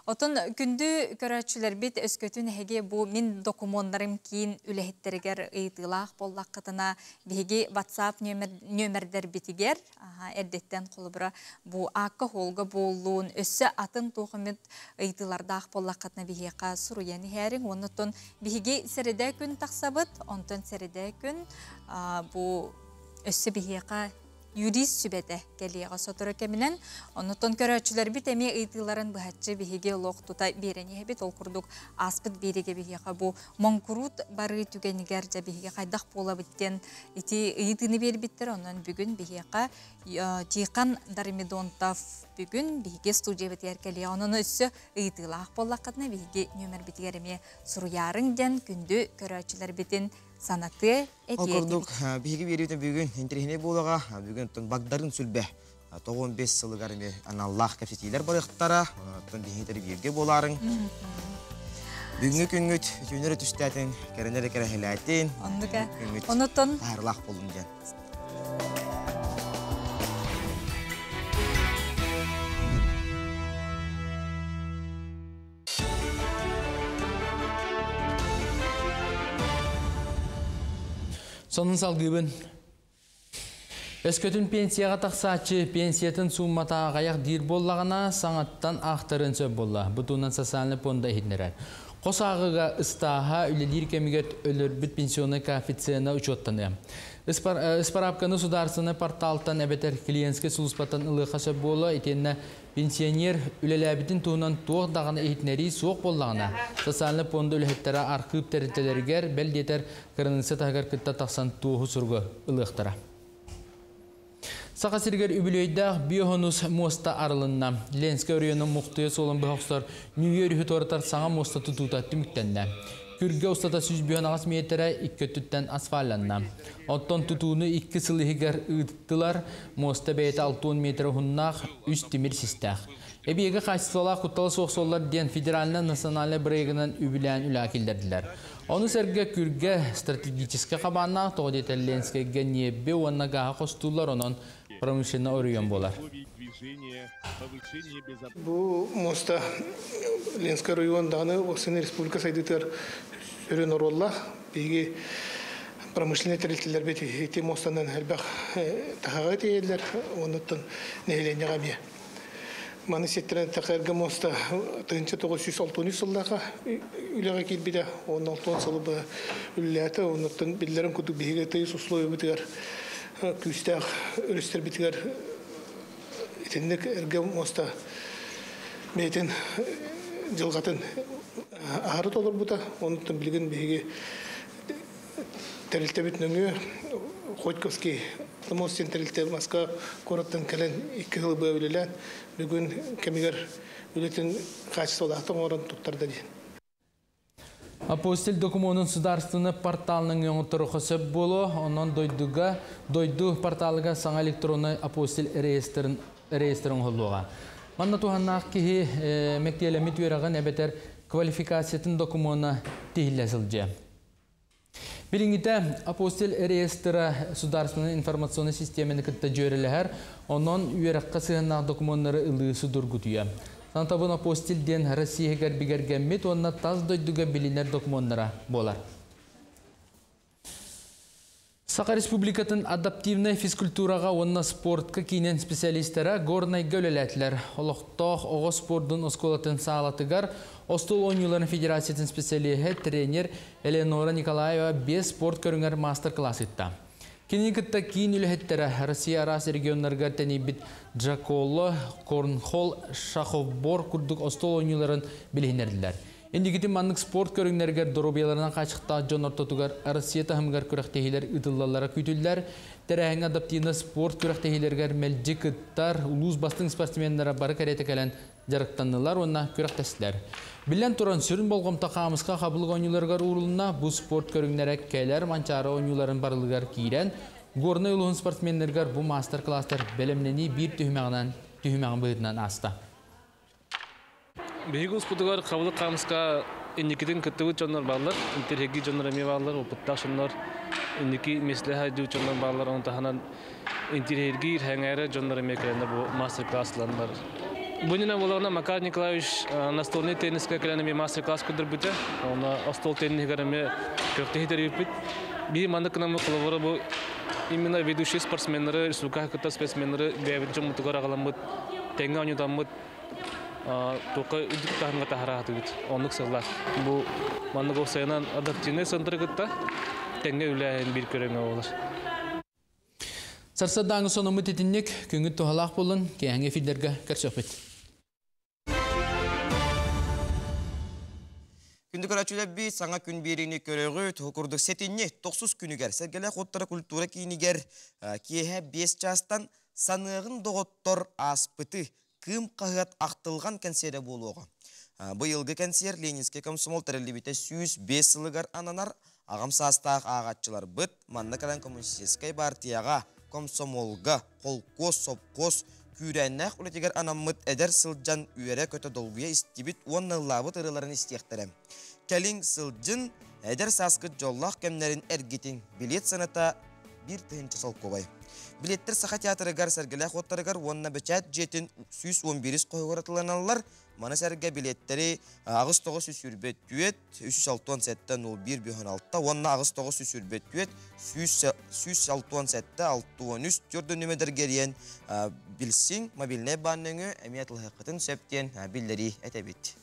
Отон күндү көрөөччүлэрбит өскөтүн эһиги бу мин докумуоннарым киин үлэһиттэригэр ыйытыылаах буоллаххытына биһиги WhatsApp нөмердэрбитигэр эрдэттэн холобура бу аакка холга буоллуун өссө атын туохумут ыйытыылардаах буоллаххытына биһиэхэ суруйан иһээриҥ. Оннотон биһиги сэрэдэ күн тахсабыт, онтон сэрэдэ күн бу өссө биһиэхэ юрист сүбэтэ кэлиэҕэ сотору кэминэн. Оннотон көрөөччүлэрбит эмиэ ыйытыыларын быһаччы биһиги олох тута биэрэн иһэбит. Ол курдук ааспыт биэригэ биһиэхэ бу моҥкуруут барыы түгэнигэр дьэ биһиги хайдах буолабыт диэн ити ыйытыыны биэрбиттэр. Онон бүгүн биһиэхэ Тихон Даримидонтов бүгүн биһиги студиябытыгар кэлиэ. Онон өссө ыйытыылаах буоллаххытына биһиги нөмербитигэр эмиэ суруйаарыҥ диэн күндү көрөөччүлэрбитин санатыа Ол курдук биһиги биэриитин бүгүн интэриэһинэй буолуоҕа. Бүгүн оттон Багдарын сүлбэ 95 сылыгар эмиэ аналлаах кэпсэтиилэр барыахтара. Оттон биһиги бииргэ буолаарыҥ. Бүгүҥҥү күҥҥүт үтүөнү эрэ түстээтин, кэрэни эрэ кэрэһэлээтин. Оннук Онутон таһаарылаах буоллун диэн. Сонун салгыыбын. Өскөтүн пенсияҕа тахсааччы пенсиятын сууммата аҕыйах диир буоллаҕына, саҥаттан аахтарыан сөп буолла. Бу туһунан социальнай пуонда иһитиннэрэр. Хос ааҕыыга ыстааһа үлэлиир кэмигэр өлөрбүт пенсионнай коэффициена учуоттаныа. Ыспараапканы судаарыстыбаннай порталтан эбэтэр клиентскэй сулууспаттан ылыахха сөп буолуо. Итиэннэ пенсионер үлэлээбитин туһунан туох даҕаны иһитиннэрии суох буоллаҕына, социальнай пуонда үлэһиттэрэ архыып тэрилтэлэригэр, бэл диэтэр, кыраныысса таһыгар кытта тахсан туоһу суругу ылыахтара. Саха сиригэр үбүлүөйдээх биохонус муоста арылынна. Ленскэй оройуонун Мухтуйа суолун быһа охсор Ньүүйэ өрүһү туоратар саҥа муоста тутуута түмүктэннэ. Күргэ устата 158 миэтэрэ икки өттүттэн асфальланна. Оттон тутууну 2 сыл иһигэр ыыттылар. Муоста бэйэтэ 60 миэтэрэ уһуннаах, үс тимир систээх. Эбийиэги хаачыстыбалаах куттала суох суоллар диэн федеральнай национальнай бырайыагынан үбүлээн үлэҕэ киллэрдилэр. Ону сэргэ күргэ стратегическай хабааннаах, тоҕо диэтэр Ленскэйгэ ньиэби уонна гааһы хостууллар, онон промышленнай оройуон буолар. Бу муоста Ленскэй оройуон даҕаны Уопсайынан республика сайдыытыгар сүрүн оруоллаах. Биһиги промышленнай тэрилтэлэрбит ити муостанан элбэх таһаҕа тиэйэллэр, оннуттан нэһилиэнньэҕэ эмиэ. Маны сиэттэрэн эттэххэ, муоста 1963 сыллаахха үлэҕэ киирбитэ, уонна 60 сылы быһа үлэлээтэ. Оннуттан биллэрин курдук биһиги тыйыс условиябытыгар күүстээх өрүстэрбитигэр итинник эргэ муоста бэйэтин дьылҕатын аһары толорбута. Оннуттан билигин биһиги тэрилтэбит нөҥүө Хотьковский мост диэн тэрилтэ Москва куораттан кэлэн 2 сыл быһа үлэлээн, бүгүн кэмигэр үлэтин хаачыстыбалаахтык оҥорон туттарда диэн. Апостиль докумуонун судаарыстыбаннай порталынан оҥотторуохха сөп буолуо. Онон дойдуга дойду порталыгар саҥа электроннай апостиль реестрин реестрин оҥоһуллуоҕа. Манна туһаннаах киһи мэктиэлэммит үөрэҕин эбэтэр квалификациятын докумуона тиһиллэ сылдьыа. Билиҥҥитэ апостиль реестра судаарыстыбаннай информационнай систиэмэни кытта дьүөрэлэһэр, онон үөрэххэ сыһыаннаах докумуоннары ылыы судургутуйа. Санатабын, апостиль диэн Россия иһигэр бигэргэммит уонна тас дойдуга билинэр докумуоннара буолар. Саха Республикатын адаптивнай физкультураҕа уонна спортка киинин специалистара Горнайга үлэлээтилэр. Олохтоох оҕо спордун оскуолатын саалатыгар остуол оонньууларын федерациятын специалиһэ, тренер Элеонора Николаева 5 спорт көрүҥэр мастер-класс ыытта. Кинини кытта киин үлэһиттэрэ Россия араас регионнарыгар тэнийбит Джаколо, Корнхол, Шаховбор курдук остуол оонньууларын билиһиннэрдилэр. Инникитин маннык спорт көрүҥнэригэр доруобуйаларынан хааччахтаах дьон ортотугар Россия таһымыгар күрэхтэһиилэр ыытыллаллара күүтүллэр. Тэрээһиҥҥэ адаптивнай спорт күрэхтэһиилэригэр мэлдьи кыттар улуус бастыҥ спортсменнара бары кэриэтэ кэлэн дьарыктаннылар уонна күрэхтэстилэр. Биллэн туран, сүрүн болҕомто хаамыска хабылык оонньууларыгар уурулунна. Бу спорт көрүҥнэрэ кэлэр Манчаары оонньууларын барылыгар киирэн, Горнай улууһун спортсменнарыгар бу маастар-кылаастар бэлэмнэнии биир түһүмэҕинэн түһүмэҕин быһыытынан ааста. Биһиги успутугар хабылык хаамыска инникитин кыттыбыт дьоннор бааллар, интэриэһиргиир дьоннор эмиэ бааллар, опыттаах дьоннор, инники миэстэлэһэ сылдьыбыт дьоннор бааллар, ону таһынан интэриэһиргиир, сэҥээрэр дьоннор эмиэ кэлэннэр бу мастер-класс ыланнар. Бу иннинэ буоллаҕына Макар Николаевич настольнай теннискэ кэлэн эмиэ мастер-класс көрдөрбүтэ. Онно остуол тенниһигэр эмиэ күрэхтэһии тэрийбиппит. Биһи маннык гынаммыт холобура бу именно ведущий спортсменнары, республика кытта спортсменнары бэйэбит дьоммутугар аҕаламмыт, тэҥҥэ оонньотоммут туохха үрдүк таһымҥа таһараатыбыт. Оннук сыллаах. Бу маннык уопсайынан адаптивнай центры кытта тэҥҥэ үлээһин биир көрүҥэ буолар. Сарсыардааҥы сонуммут итинник күҥҥүт туһалаах буоллун, киэһэҥҥи эфирдэргэ көрсүөхпүт. Күндү көрөөччүлэрбит, саҥа күн биэриини көрөҕүт. Ол курдук сэтинньи тохсус күнүгэр Сэргэлээх уоттара культура киинигэр киэһэ 5 чаастан Саныаҕын доҕоттор ааспыты Кыым хаһыат ахтылҕан кэнсиэрэ буолуоҕа. Быйылгы кэнсиэр Ленинскэй комсомол тэриллибитэ 105 сылыгар ананар. Аҕам саастаах ааҕааччыларбыт манна кэлэн коммунистическай партияҕа, комсомолга, холкуос, сопхуос күүрээннээх үлэтигэр анаммыт эдэр сылдьан үөрэ-көтө долгуйа истибит уонна ыллаабыт ырыаларын истиэхтэрэ. Кэлиҥ сылдьын, эдэр сааскыт дьоллоох кэмнэрин эргитиҥ, билиэт сыаната 1 тыһыынча солкуобай. Билиэттэр Саха театрыгар, Сэргэлээх уоттарыгар уонна Бэчээт дьиэтин 111 хоһугар атыланаллар. Маны сэргэ билиэттэри 8924, 367 01 56 уонна 8924, 167 63 4 нүмердэргэ эрийэн билсиҥ, мобильнай баан нөҥүө эмиэ атылаһыаххытын сөп диэн биллэрии этэбит.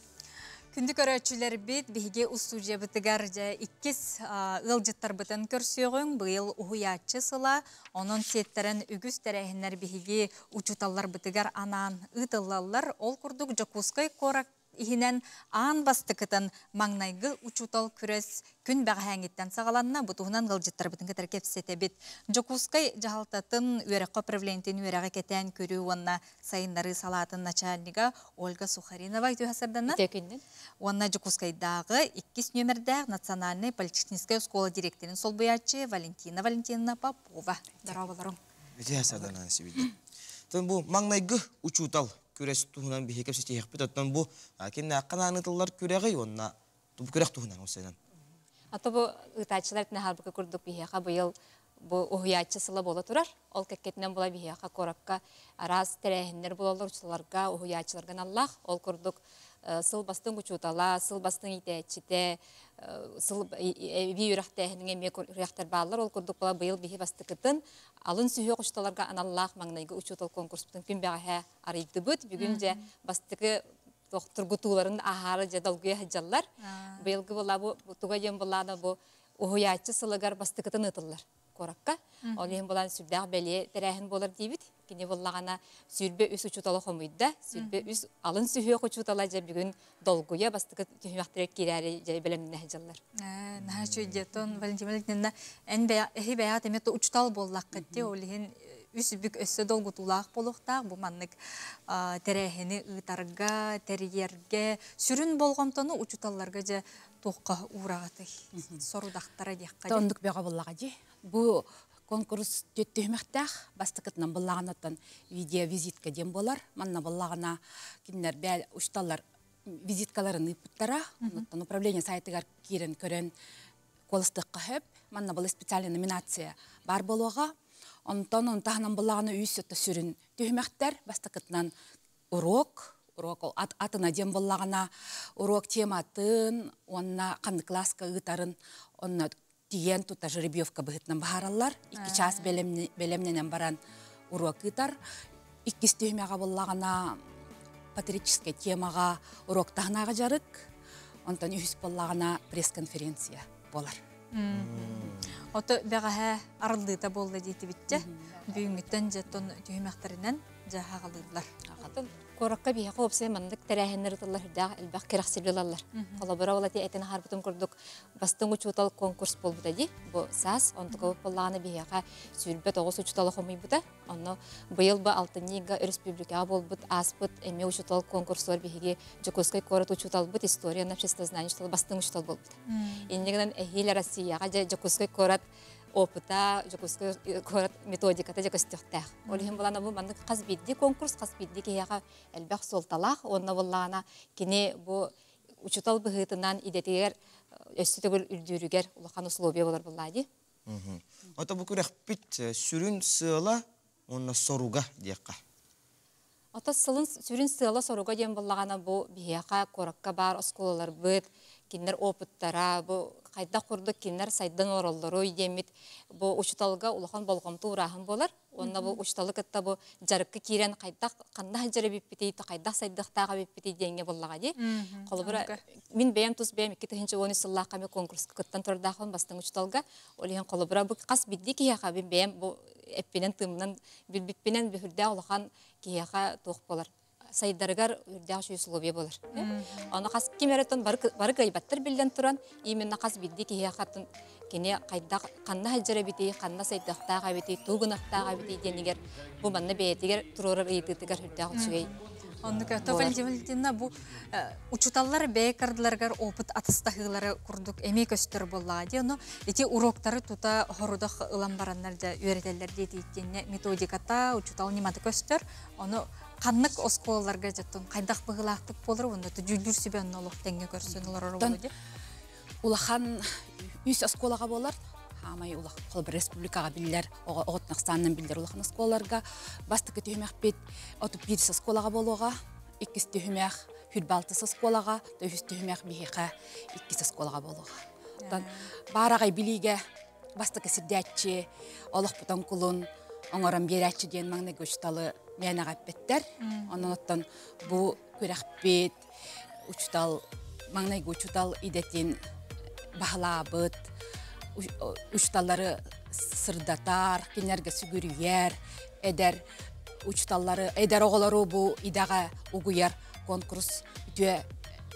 Күндү көрөөччүлэрбит, биһиги устуудьуйабытыгар дьэ иккис ыалдьыттарбытын көрсүөҕүҥ. Быйыл уһуйааччы сыла, онон сиэттэрэн үгүс тэрээһиннэр биһиги учууталларбытыгар анаан ыытыллаллар. Ол курдук Дьокуускай куорат иһинэн аан бастакытын маҥнайгы учуутал күрэс күн бэҕэһээҥҥиттэн саҕаланна. Бу туһунан ыалдьыттарбытын кытары кэпсэтэбит. Дьокуускай дьаһалтатын үөрэххэ управлениетын үөрэҕи кэтээн көрүү уонна сайыннарыы салаатын начальнига Ольга Сухаринова үтүө сарданна. Уонна Дьокуускайдааҕы иккис нүөмэрдээх Национальнай политехническай оскуола директорын солбуйааччы Валентина Валентиновна Попова. Здорово, Үтүө сарданан сибидде. Тон бу маҥнайгы учуутал күрэс туһунан биһиги кэпсэтиэхпит. Оттон бу кимнээххэ анаанытыллар күрэҕи уонна бу күрэх туһунан осайынан. Ата бу ыытааччылар наһаабыка курдук биһиэхэ быйыл бу уһуйааччы сыла буола турар. Ол кэккэтинэн була биһиэхэ куоракка араас тэрээһиннэр буолаллар учууталларга, уһуйааччыларга аналлаах. Ол курдук сыл бастыҥ учуутала, сыл бастыҥ иитээччитэ, сыл эбии үөрэхтээһиниҥ эмиэ күрэхтэр бааллар. Ол курдук була быйыл биһи бастакытын алын сүһүөх учууталларга аналлаах маҥнайгы учуутал конкурспутун күн бэҕэһээ арыйдыбыт. Бүгүн дьэ бастакы тургутууларын аһаары дьэ долгуйа сылдьаллар. Быйылгы була бу туга диэн булаана бу уһуйааччы сылыгар бастакытын ыытыллар куоракка. Ол иһин булан сүрдээх бэлиэ тэрээһин буолар диибит. Кини буллаҕына 23 учууталы хомуйда. 23 алын сүһүөх учуутала дьэ бүгүн долгуйа бастакы түһүмэхтэрэ киирээри дьэ бэлэмнэнэ сылдьаллар. Наһаа үчүгэй диэтон Валентина Валентиновна эн эһи бэйэҕит эмиэ учуутал буоллаххыт дии ол иһин үс бүк өссө долгутуулаах буолуохтаах бу маннык тэрээһини ыытарга, тэрийэргэ сүрүн болҕомтону учууталларга дьэ туохха уураҕытый сорудахтара диэххэ. Оннук бөҕө буоллаҕа дии. Бу конкурс түһүмэхтээх бастакытынан буллаҕынаттан видеовизитка диэн буолар. Манна буллаҕына кинилэр бээл учууталлар визиткаларын ыыппыттара. Оннуттан управление сайтыгар киирэн көрөн куоластыахха сөп. Манна была специальная номинация бар буолуоҕа. Онтон онтаһынан буллаҕына үс өттө сүрүн түһүмэхтэр бастакытынан урок, урок ол атына диэн буоллаҕына урок тематын уонна ханнык класска ыытарын онно Тиийэн тута жеребьевка быһыытынан быһаараллар. Икки чаас бэлэмнэнэн баран уруок ыытар. Иккис түһүмэҕэ буоллаҕына патриотическай темаҕа уруоктаһынааҕы дьарык. Онтон үһүс буоллаҕына пресс-конференция буолар. Ото бэҕэһээ арыллыыта буолла диэтибитчэ. Бүгүҥҥүттэн дьэ түһүмэхтэринэн дьэ хаҕалыыллар. Куоракка биһиэхэ уопсай маннык тэрээһиннэр ытыллар үрдээх элбэх кэрэхсэбил ылаллар. Холобура ол эти этэн аһарбытым курдук бастыҥ учуутал конкурс буолбута дии. Бу саас онтука буоллаҕына биһиэхэ 29 учууталы хомуйбута. Онно быйыл бу алтынньыга өрөспүүбүлүкэҕэ буолбут ааспыт эмиэ учуутал конкурсугар биһиги Дьокуускай куорат учууталбыт история обществознание учуутала бастыҥ учуутал буолбута. Инньэ гынан эһиил Россияҕа дьэ Дьокуускай куорат опыта, Дьокуускай куорат методиката дьэ көстүөхтээх. Ол иһин булан бу маннык хас биирдии конкурс, хас биирдии киһиэхэ элбэх суолталаах уонна буоллаҕына кини бу учуутал быһыытынан идэтигэр өссө төгүл үрдүүрүгэр улахан условия болар буоллаа дии. Ото бу күрэхпит сүрүн сыала уонна соруга диэххэ. Ото сылын сүрүн сыала-соруга диэн буоллаҕына бу биһиэхэ куоракка баар оскуолаларбыт, кинилэр опыттара, бу хайдах курдук кинилэр сайдан олороллоруй диэммит бу учууталга улахан болҕомто уурааһын буолар. Уонна бу учууталы кытта бу дьарыкка киирэн хайдах ханна сылдьар эбиппитий, хайдах сайдыахтаах эбиппитий диэҥҥэ буоллаҕа дии. Холобура, мин бэйэм тус бэйэм 2013 сыллаахха эмиэ конкурска кыттан турардаахпын бастыҥ учууталга. Ол иһин холобура бу хас биирдии киһиэхэ мин бэйэм бу эппинэн-тыыммынан билбиппинэн бүһүрдээх улахан киһиэхэ туох буолар сайдарыгар үрдээх үчүгэй условия буолар. Ону хас ким эрэ бары, бары кыайбаттар биллэн туран, именно хас биирдии киһиэхэ кини хайдах ханна сылдьар эбитий, ханна сайдыахтаах эбитий, тугу гынахтаах эбитий диэнигэр бу манна бэйэтигэр туруорар ыйытыытыгар үрдээх үчүгэй. Оннук Валентина Валентиновна бу учууталлар бэйэ кардыларыгар опыт атастаһыылары курдук эмиэ көстөр буоллаҕа дии. Ону ити уроктары тута хорудах ылан бараннар дьэ үөрэтэллэр диэтииттиэннэ методиката, учуутал ньымата көстөр. Ону ханнык оскуолаларга дьоттон хайдах быһыылаахтык буолар уонна дьүүллүүр сүбэ онно олох тэҥҥэ көрсөн олорор буолуо дии. Улахан үс оскуолаҕа буолар. Хаамай улахан холобур республикаҕа биллэр, оҕотун ахсаанынан биллэр улахан оскуолаларга бастакы түһүмэхпит 31 оскуолаҕа буолуоҕа, иккис түһүмэх хүрбалтыс оскуолаҕа, үһүс түһүмэх биһиэхэ иккис оскуолаҕа буолуоҕа. Оттон баараҕай билиигэ бастакы сирдээччи, олохпутун кулун оҥорон биэрээччи диэн маҥнайгы учууталы мээнэҕэ эппэттэр. Онон оттон бу күрэхпит учуутал маҥнайгы учуутал идэтин баһылаабыт учууталлары сырдатар, кинилэргэ сүгүрүйэр, эдэр учууталлары, эдэр оҕолору бу идэҕэ угуйар конкурс үтүө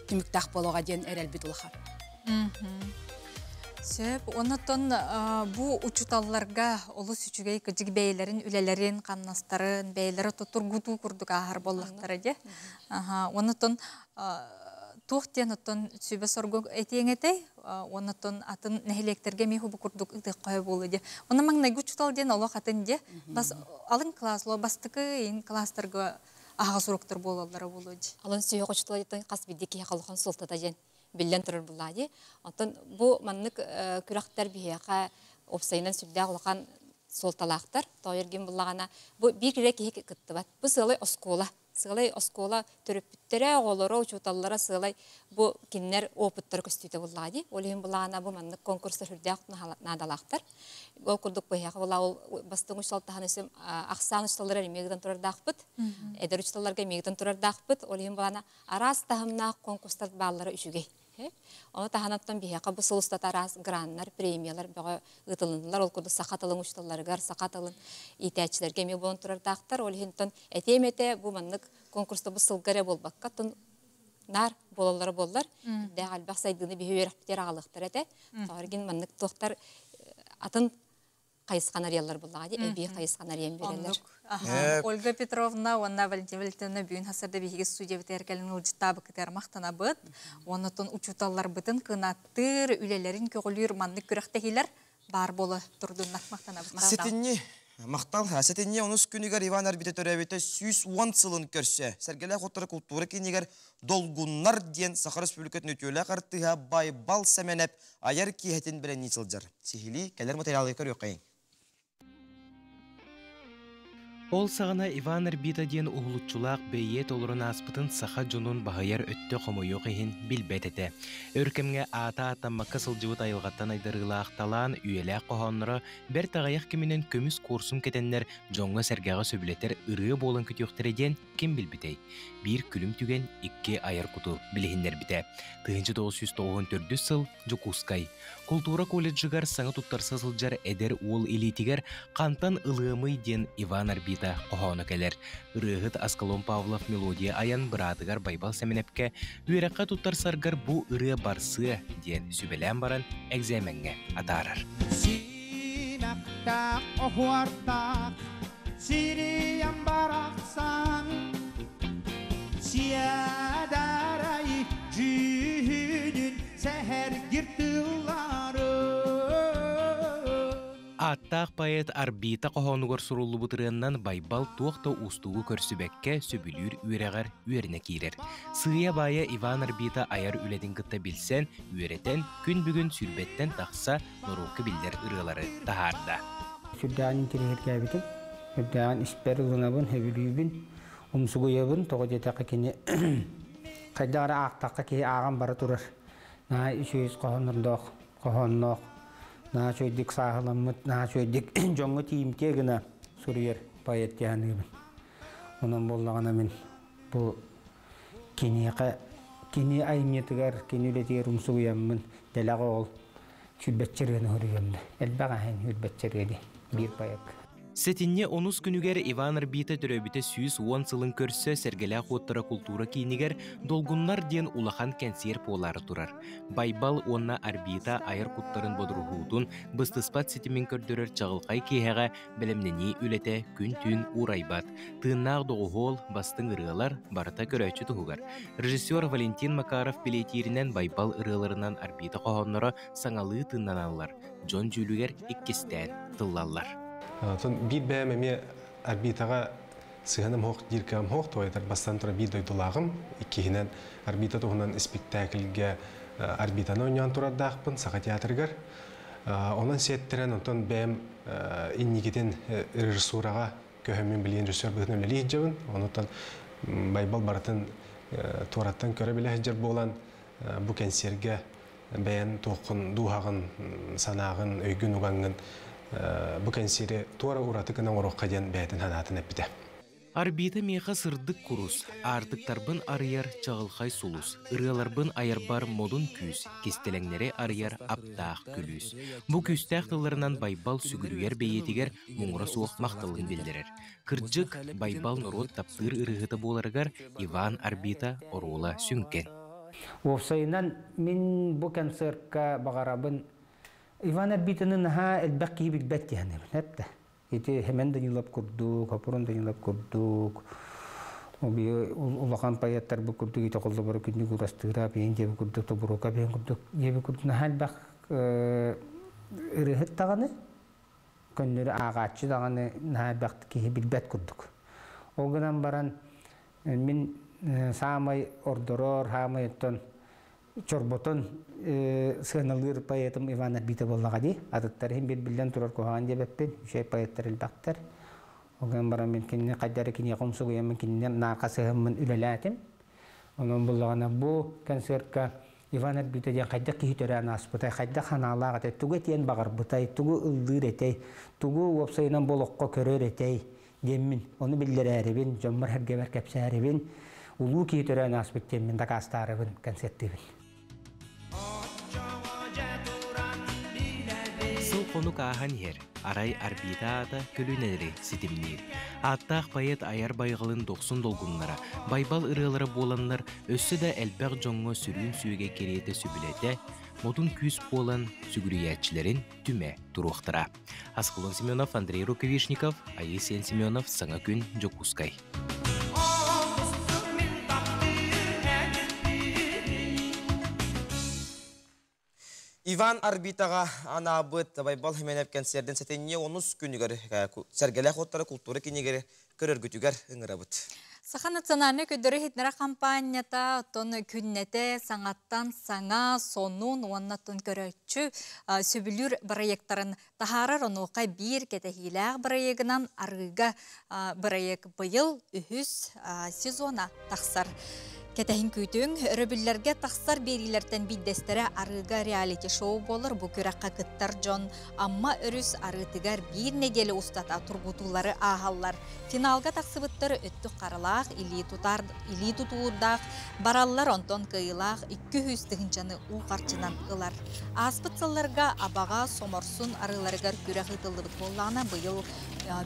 түмүктээх буолуоҕа диэн эрэлбит улахан. Сөп. Оннотон бу учууталларга олус үчүгэй кыдьык бэйэлэрин үлэлэрин, хамнастарын, бэйэлэрэ тургутуу курдук ааһар буоллахтара дии. Оннотон туох диэн оттон сүбэ соргу этиэҥ этэй? Оннотон атын нэһилиэктэргэ эмиэ бу курдук ытыах буолуо дии. Онно маҥнайгы учуутал диэн олох атын дии. Бас алын класс, бастакы ин класстарга аһаҕас уруктар буолаллара буолуо дии. Алын сүһүөх учуутал хас биирдии киһи халыхан суолтата диэн биллэн турар буллаа дии. Онтон бу маннык күрэхтэр биһиэхэ уопсайынан сүрдээх улахан суолталаахтар. Тоойоргин буллаҕына бу биир киһи киһи кыттыбат. Бу сыалай оскуола. Сыалай оскуола төрөппүттэрэ, оҕолоро, учууталлара сыалай бу кинилэр опыттара көстүүтэ буллаҕа дии. Ол иһин буллаҕына бу маннык конкурстар сүрдээх наадалаахтар. Ол курдук быһыаха була ол бастыҥ учуутал таһан ахсаан учууталлар эмиэ ыытан турардаахпыт. Эдэр учууталларга эмиэ ыытан турардаахпыт. Ол иһин булана араас таһымнаах конкурстар бааллара үчүгэй. Ону таһанаттан биһиэхэ бу сыл устата араас граннар, премиялар бөҕө ыытылыннылар. Ол курдук саха тылын учууталларыгар, саха тылын иитээччилэргэ эмиэ буолан турардаахтар. Ол иһин этиэм этэ бу маннык конкурста бу сылга эрэ буолбакка наар буолаллара буоллар. Дээх элбэх сайдыыны биһи үөрэхпитигэр аҕалыахтар этэ. Тоҕоргин маннык туохтар атын хайысхан арыяллар буллаҕа дии, эбии хайысхан арыйан биэрэллэр. Ольга Петровна уонна Валентина Валентиновна бүгүн хасырда биһиги студиябытыгар кэлин ылдьыттаабыкытыгар махтанабыт. Оннотон учууталларбытын кынаттыыр, үлэлэрин көҕүлүүр маннык күрэхтэһиилэр баар буола турдуннар махтанабыт. Сэтинньи махтал. Сэтинньи онус күнүгэр Иван Арбита төрөөбүтэ 110 сылын көрсө. Сэргэлээх оттора култуура киинигэр Долгуннар диэн Саха Республикатын үтүөлээх артыыһа Байбал Сэмэнэп айар киэһэтин бэлэмнии сылдьар. Сиһилии кэлэр материалы көрүөххэйиҥ. Ол саҕана Иван Арбита диэн уһулуччулаах бэйиэт олорон ааспытын саха дьонун баһыйар өттө хомойуох иһин билбэт этэ. Өр кэмҥэ аата ааттаммакка сылдьыбыт айылҕаттан айдарыылаах талаан үйэлээх хоһоонноро бэрт аҕыйах кэминэн көмүс куорсун кэтэннэр дьоҥҥо-сэргэҕэ сөбүлэтэр ырыа буолан көтүөхтэрэ диэн ким билбитэй? Биир күлүм түгэн икки айар куту билиһиннэрбитэ. 1994 сыл Дьокуускай. Култуура колледжыгар саҥа туттарса сылдьар эдэр уол илиитигэр «Хантан ылыамый» диэн Иван Арбита хоһооно кэлэр. Ырыаһыт Аскалон Павлов мелодия айан быраатыгар Байбал Сэмэнэпкэ «Үөрэххэ туттарсаргар бу ырыа барсыа» диэн сүбэлээн баран экзэмэҥҥэ атаарар. Симэхтээх оһуордаах сириям барахсан сиэдэрэй дьүһүнүн сэһэргир тыллары. Ааттаах поэт Арбита хоһоонугар суруллубут ырыаннан Байбал туох да уустугу көрсүбэккэ сөбүлүүр үөрэҕэр үөрэнэ киирэр. Сыыйа-баайа Иван Арбита айар үлэтин кытта билсэн, үөрэтэн, күн бүгүн сүүрбэттэн тахса норуокка биллэр ырыалары таһаарда. Сүрдээҕин интэриэһиргээбитим. Сүрдээҕин испэр ылынабын, сөбүлүүбүн, умсугуйабын. Тоҕо диэтэххэ кини хайдах эрэ аахтахха киһи ааҕан бара турар. Наһаа үчүгэй хоһооннордоох, хоһоонноох, наһаа үчүгэйдик сааһыламмыт, наһаа үчүгэйдик дьоҥҥо тиийимтиэ гына суруйар поэт дии саныыбын. Онон буоллаҕына мин бу киниэхэ кини айымньытыгар, кини үлэтигэр умсугуйаммын дэлэҕэ ол сүүрбэччэ ырыаны суруйуом да. Элбэх аһын сүүрбэччэ ырыа дии биир поэт. Сэтинньи онус күнүгэр Иван Арбита төрөөбүтэ 110 сылын көрсө Сэргэлээх уоттара култуура киинигэр «Долгуннар» диэн улахан кэнсиэр буолаары турар. Байбал уонна Арбита айар куттарын бодоруһуутун, быстыспат ситимин көрдөрөр чаҕылхай киэһэҕэ бэлэмнэнии үлэтэ күн-түүн уурайбат. Тыыннаах доҕуһуол, бастыҥ ырыалар барыта көрөөччү туһугар. Режиссер Валентин Макаров билиэтииринэн Байбал ырыаларынан Арбита хоһоонноро саҥалыы тыыннаналлар, дьон дьүүлүгэр иккистээн тыллаллар. Биир бэйэм эмиэ Арбитаҕа сыһыаным суох диир кыам суох, тоҕо бастан туран биир дойдулааҕым, иккиһинэн Арбита туһунан испиктээкилгэ Арбитаны оонньоон турардаахпын Саха театрыгар. Онон сиэттэрэн, онтон бэйэм инникитин режиссураҕа көһөммүн билигин режиссер быһыытынан үлэлии сылдьабын. Онуттан Байбал барытын туораттан көрө билэ сылдьар буолан, бу кэнсиэргэ бэйэн туоххун, дууһаҕын, санааҕын, өйгүн угаҥҥын бу кэнсиэри туора ураты гына оҥоруохха диэн бэйэтин санаатын эппитэ. Арбита миэхэ сырдык курус, аартыктарбын арыйар чаҕылхай сулус, ырыаларбын айарбар модун күүс, кистэлэҥнэри арыйар аптаах күлүүс. Бу күүстээх тылларынан Байбал сүгүрүйэр бэйиэтигэр муҥура суох махталын биллэрэр. Кырдьык, Байбал норуот таптыыр ырыаһыта буоларыгар Иван Арбита оруола сүҥкэн. Уопсайынан, мин бу концертка баҕарабын Иван Арбитаны наһаа элбэх киһи билбэт диһаныбын эптэ. Ити Хемен Данилов курдук, Хопурун Данилов курдук, улахан поэттар бу курдук ити холлобору күннүк урастыыра биэн диэби курдук тобурука биэн курдук диэби курдук наһаа элбэх ырыаһыт даҕаны көннөрү ааҕааччы даҕаны наһаа элбэх киһи билбэт курдук. Ол гынан баран мин саамай ордорор, саамай оттон чорботон сыаналыыр поэтым Иван Арбита буоллаҕа дии. Атыттар иһин биллэн турар куһаҕан диэбэппин, үчүгэй поэттар элбэхтэр. Ол гынан баран мин кинини хайдары киниэхэ умсугуйаммын кинини наака сыһыммын үлэлээтим. Онон буллаҕына бу концертка Иван Арбита диэн хайдах киһи төрөөн ааспытай, хайдах санаалаах этэй, тугу этиэн баҕарбытай, тугу ыллыыр этэй, тугу уопсайынан бу олоххо көрөр этэй диэммин, ону биллэрээрибин, дьоммор-сэргэбэр кэпсээрибин, улуу киһи төрөөн ааспыт диэммин дакаастаарыбын концерттыыбын. Сыл хонук ааһан иһэр, арай Арбита аата көлүөнэлэри ситимниир. Ааттаах поэт айар байҕалын дохсун долгуннара, Байбал ырыалара буоланнар, өссө да элбэх дьоҥҥо сүрүн сүөгэ кэриэтэ сөбүлэтэ, модун күүс буолан сүгүрүйээччилэрин түмэ туруохтара. Аскалон Семенов, Андрей Рукавишников, Айыы Сиэн Семенов, Саҥа күн, Дьокуускай. Иван Арбитаҕа анаабыт Байбал Хименев кэнсиэрдин сэтинньи онус күнүгэр сэргэлээх уоттара култуура кинигэр көрөргүтүгэр ыҥырабыт. Саха национальнай көрдөрөр-иһитиннэрэр хампаанньата оттон күннэтэ саҥаттан саҥа, сонун уонна оттон көрөөччү сөбүлүүр бырайыактарын таһаарар. Онуоха биир кэтэһиилээх бырайыагынан арыыга бырайыак быйыл үһүс сезона тахсар. Кэтэһин күүтүҥ, өрөбүллэргэ тахсар биэриилэртэн биирдэстэрэ арыыга реалити-шоу буолар. Бу күрэххэ кыттар дьон Амма өрүс арыытыгар биир нэдиэлэ устата тургутуулары ааһаллар. Финалга тахсыбыттар өттүк харалаах, илии тутар, илии тутуурдаах бараллар, онтон кыайыылаах 200 тыһыынчаны уу харчынан ылар. Ааспыт сылларга Абаҕа, Соморсун арыыларыгар күрэх ыытыллыбыт буоллаҕына, быйыл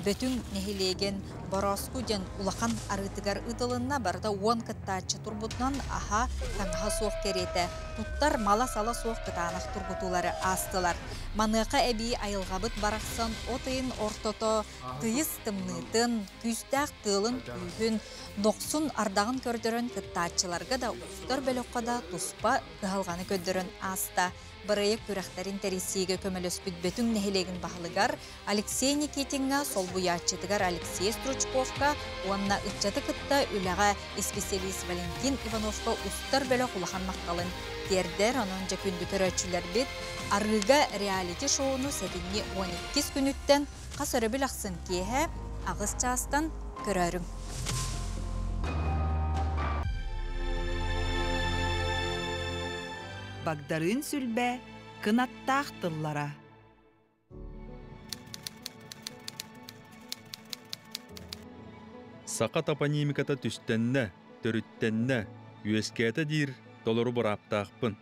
Бөтүҥ нэһилиэгин Борооску диэн улахан арыытыгар ыытылынна. Барыта 10 кыттааччы турбутунан аһа, таҥаһа суох кэриэтэ туттар мала-сала суох кытаанах тургутуулары аастылар. Маныаха эбии айылҕабыт барахсан от ыйын ортото тыйыс тымныытын, күүстээх тыалын күүһүн, дохсун ардаҕын көрдөрөн кыттааччыларга да, устар бөлөххө да туспа кыһалҕаны көрдөрөн ааста. Бырайыак күрэхтэрин тэрийсиигэ көмөлөспүт Бөтүҥ нэһилиэгин баһылыгар Алексей Никитиҥҥа, солбуйааччытыгар Алексей Стручковка уонна ыччаты кытта үлэҕэ исписэлиис Валентин Ивановка устар бөлөх улахан махталын тиэрдэр. Онон дьэ күндү көрөөччүлэрбит, арыыга реалити-шоуну сэтинньи 12 күнүттэн хас өрөбүл ахсын киэһэ 8 чаастан көрөөрүҥ. Багдарыын Сүлбэ кынаттаах тыллара. Саха топонимиката түстэннэ, төрүттэннэ, үөскээтэ диир толору бырааптаахпын.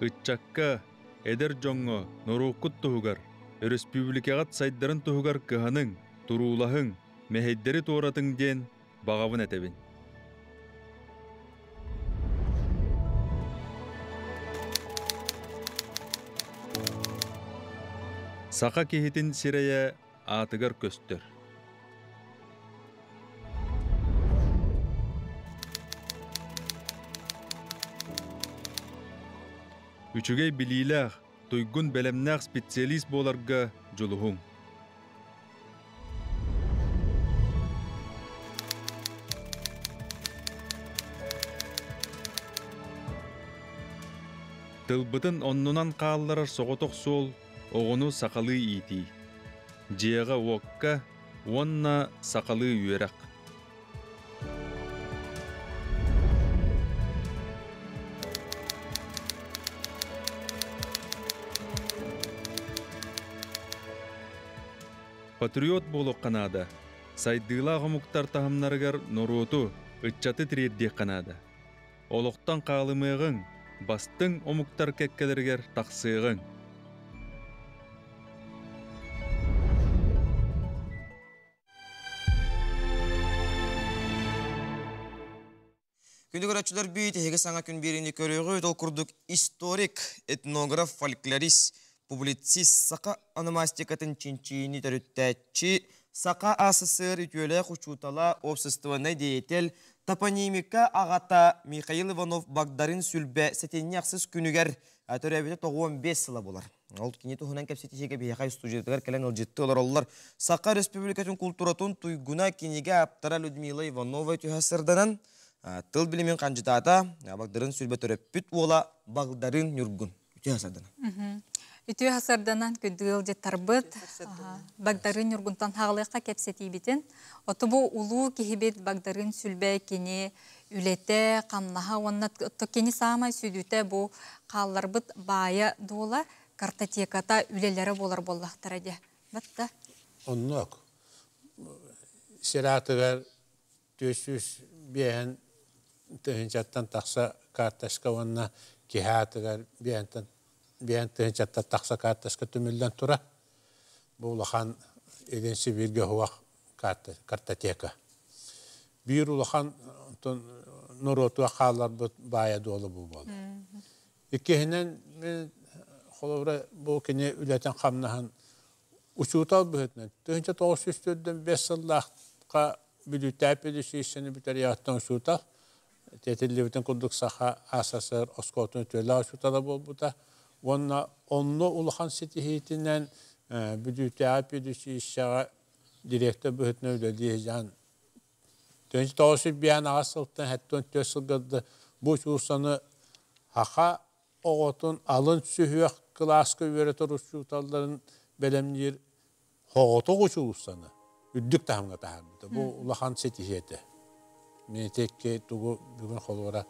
Ыччакка, эдэр дьоҥҥо, норуоккут туһугар, өрөспүүбүлүкэҕит сайдарын туһугар кыһаныҥ, туруулаһыҥ, мэһэйдэри туоратыҥ диэн баҕабын этэбин. Саха киһитин сирэйэ аатыгар көстөр. Үчүгэй билиилээх, туйгун бэлэмнээх специалист буоларга дьулуһуҥ. Тылбытын оннунан хаалларар соҕотох суол оҕону сахалыы иитии. Дьиэҕэ-уокка уонна сахалыы үөрэх. Патриот буолуохха наада. Сайдыылаах омуктар таһымнарыгар норуоту, ыччаты тириэрдиэххэ наада. Олохтон хаалымыаҕыҥ, бастыҥ омуктар кэккэлэригэр тахсыаҕыҥ. Күндү көрөөччүлэр бит, эһиги саҥа күн биэриини көрүөҕүт. Ол курдук историк, этнограф, фольклорист, публицист, саха ономастикатын чинчийиини төрүттээччи, Саха АССР үтүөлээх учуутала, общественнай деятель, топонимика аҕата Михаил Иванов Багдарыын Сүлбэ сэтинньи ахсыс күнүгэр төрөөбүтэ 95 сыла буолар. Ол кини туһунан кэпсэтиһиигэ биһиэхэ студиятыгар кэлэн ылдьытты олороллор. Саха Республикатын култууратын туйгуна кинигэ ааптара Людмила Иванова түһэ сырданан, тыл билимин хандьытаата Багдарыын Сүлбэ төрөппүт уола Багдарыын Ньургун. Үтүө сарданан. Үтүө сарданан күндү ыалдьыттарбыт Багдарыын Ньургунтан хаалыахха кэпсэтиибитин. Оту бу улуу киһибит Багдарыын Сүлбэ кини үлэтэ, хамнаһа уонна кини саамай сүдүтэ бу хаалларбыт баайа дуола картотеката үлэлэрэ буолар буоллахтара дии. Батта. Оннук. Сир аатыгар 405 тыһыынчаттан тахса карточка уонна киһи аатыгар биэһэн тыһыынчаттан тахса карточка түмүллэн турар. Бу улахан Илин Сибииргэ уһуох картотека. Биир улахан норуотуга хаалларбыт баайа дуола бу буолар. Иккиһинэн, мин холобура бу кини үлэтин хамнаһын учуутал быһыытынан 1945 сыллаахха Бүлүүтээп педучилищены бүтэриэҕиттэн учуутал, Тетиллибитин курдук Саха АССР оскуолатын үтүөлээх учуутала буолбута. Уонна онно улахан ситиһиитинэн Бүлүүтээҕи педучилищеҕа директор быһыытынан үлэлии сылдьан 1958 сылтан 74 сылга бу учуулуссаны саха оҕотун алын сүһүөх кылааска үөрэтэр учууталларын бэлэмниир соҕотох учуулуссаны үрдүк таһымҥа таһаарбыта. Бу улахан ситиһии этэ. Мин ити тугу бүгүн холуора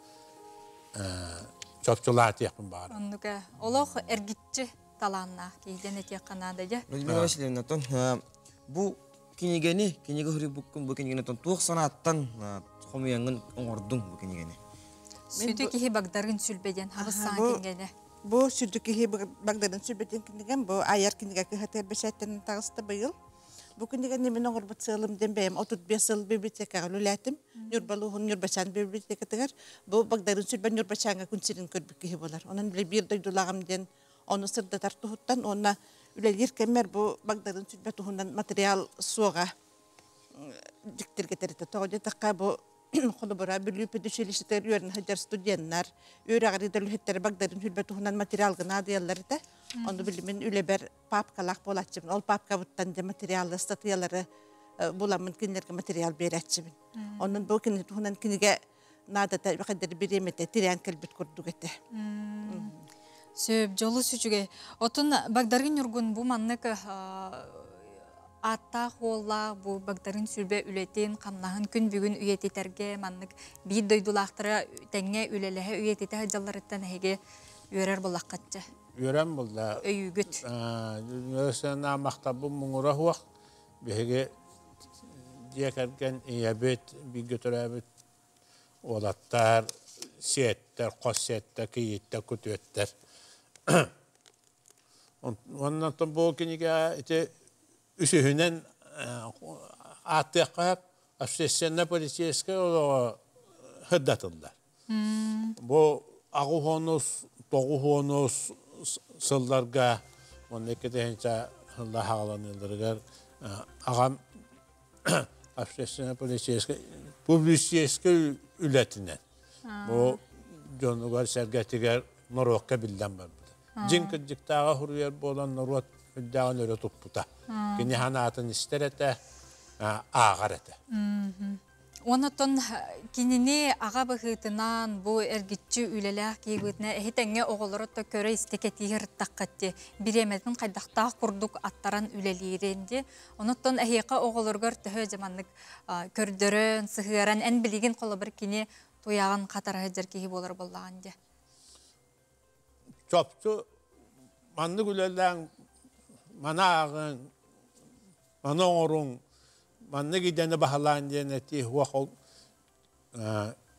чопчулаатыахпын баҕарабын. Оннука олох эргиччи талааннаах киһидэн этиэххэ наада дьэ. Людмила Васильевна, бу кинигэни, кинигэ суруйбуккун бу кинигэни туох санааттан хомуйаҥҥын оҥордуҥ бу кинигэни? Сүдү киһи Багдарын сүлбэ диэн хабыс саҥа кинигэни. Бу сүдү киһи Багдарын сүлбэтин кинигэм бу айар кинигэ кыһатыгар бэчээттэнэн таҕыста быйыл. Бу кинигэни мин оҥорбут сыалым диэн бэйэм 35 сыл библиотекаҕа үлэлээтим. Ньурба улууһун Ньурбачаан библиотекатыгар. Бу Багдарын сүлбэ Ньурбачааҥҥа күн сирин көрбүт киһи буолар. Онон били биир дойдулааҕым диэн ону сырдатар туһуттан уонна үлэлиир кэммэр бу Багдарын сүлбэ туһунан материал суоҕа дьиктиргэтэр этэ. Тоҕо диэтэххэ бу холобура Бүлүү педучилищетыгар үөрэнэ сылдьар студеннар, үөрэҕирии да үлэһиттэрэ Багдарын сүлбэ туһунан материалга наадыйаллар этэ. Ону билимин үлэбэр папкалаах буолааччыбын. Ол папкабыттан дьэ материалы, ыстатыйалары буламмын кинилэргэ материал биэрээччибин. Онон бу кини туһунан кинигэ наадата хайдары бириэмэтэ тирээн кэлбит курдук этэ. Сөп, дьолус үчүгэй. Отун Багдарыын Ньургун бу маннык ааттаах уоллаах бу Багдарыын Сүлбэ үлэтин, хамнаһын күн бүгүн үйэтитэргэ маннык биир дойдулаахтара тэҥҥэ үлэлэһэ үйэтитэ сылдьалларыттан эһиги үөрэр буллаххытча. Үөрэн булла. Өйүүгүт. Үөрсэнаа махталбын муҥура суох. Биһиги дьиэ кэргэн ийэбит, бииргэ төрөөбүт уолаттар, сиэттэр, хос сиэттэр, кийииттэр, күтүөттэр. Оннан бу кинигэ ити үсүһүнэн ааттыахха общественно-политическай олоҕо сырдатыллар. Бу аҕыс тоҕус сылларга уонна икки тыһыынча сылла хааланыыларыгар аҕам общественно-политическай публицистическай үлэтинэн бу дьонугар-сэргэтигэр норуокка биллэн барбыта. Дьиҥ кырдьыктааҕы суруйар буолан норуот үрдээҕин өрө туппута. Кини санаатын истэр этэ, ааҕар этэ. Онотон кинини аҕа быһыытынан бу эргиччи үлэлээх киһи быһыытынан эһи тэҥҥэ оҕолоро да көрө-истэ кэтииһэр таххатти бириэмэтин хайдахтаах курдук аттаран үлэлиирин ди. Онотон эһиэхэ оҕолоругар төһө дьэ маннык көрдөрөн, сыһыаран эн билигин холобур кини туйаҕын хатара сылдьар киһи буолар буоллаҕын дии. Чопчу маннык үлэлээн маны ааҕыҥ, маны оҥоруҥ, маннык идэни баһылаан диэн этии суох ол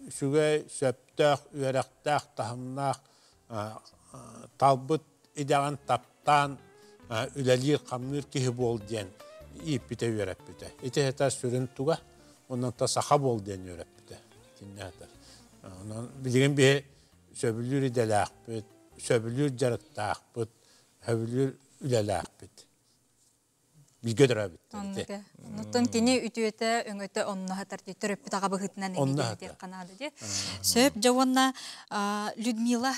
үчүгэй, сөптөөх, үөрэхтээх, таһымнаах талбыт идэҕин таптаан үлэлиир-хамныыр киһи буол диэн ииппитэ, үөрэппитэ. Ити этэ сүрүн туга, онон саха буол диэн үөрэппитэ. Итиннэ этэр. Онон билигин биһи сөбүлүүр идэлээхпит, сөбүлүүр дьарыктаахпыт, сөбүлүүр үлэлээхпит. Бииргэ төрөөбүттэр. Оннуттан кини үтүөтэ, өҥөтө онно хатар дии, төрөппүт аҕа быһыытынан эмиэ диэххэ наада дии. Сөп, дьэ уонна Людмила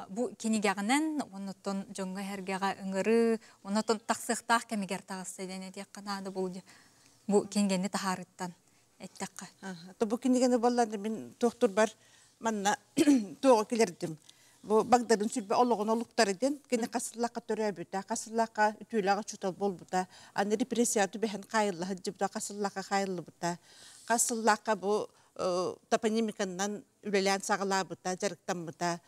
бу кинигэҕинэн оннуттан дьоҥҥо эһэргэҕэ ыҥырыы, оннуттан тахсыахтаах кэмигэр таҕысса диэн этиэххэ наада бу бу кинигэни таһаарыттан эттэххэ. Бу кинигэни буоллар мин туохтурбар манна туоҕа килэрдим. Бу Багдарын сүлбэ олоҕун олуктары диэн кини хас сыллаахха төрөөбүтэ, хас сыллаахха үтүөлээх учуутал буолбута, аны репрессия түбэһэн хаайылла сылдьыбыта, хас сыллаахха хаайыллыбыта, хас сыллаахха бу топонимиканнан үлэлээн саҕалаабыта, дьарыктаммыта,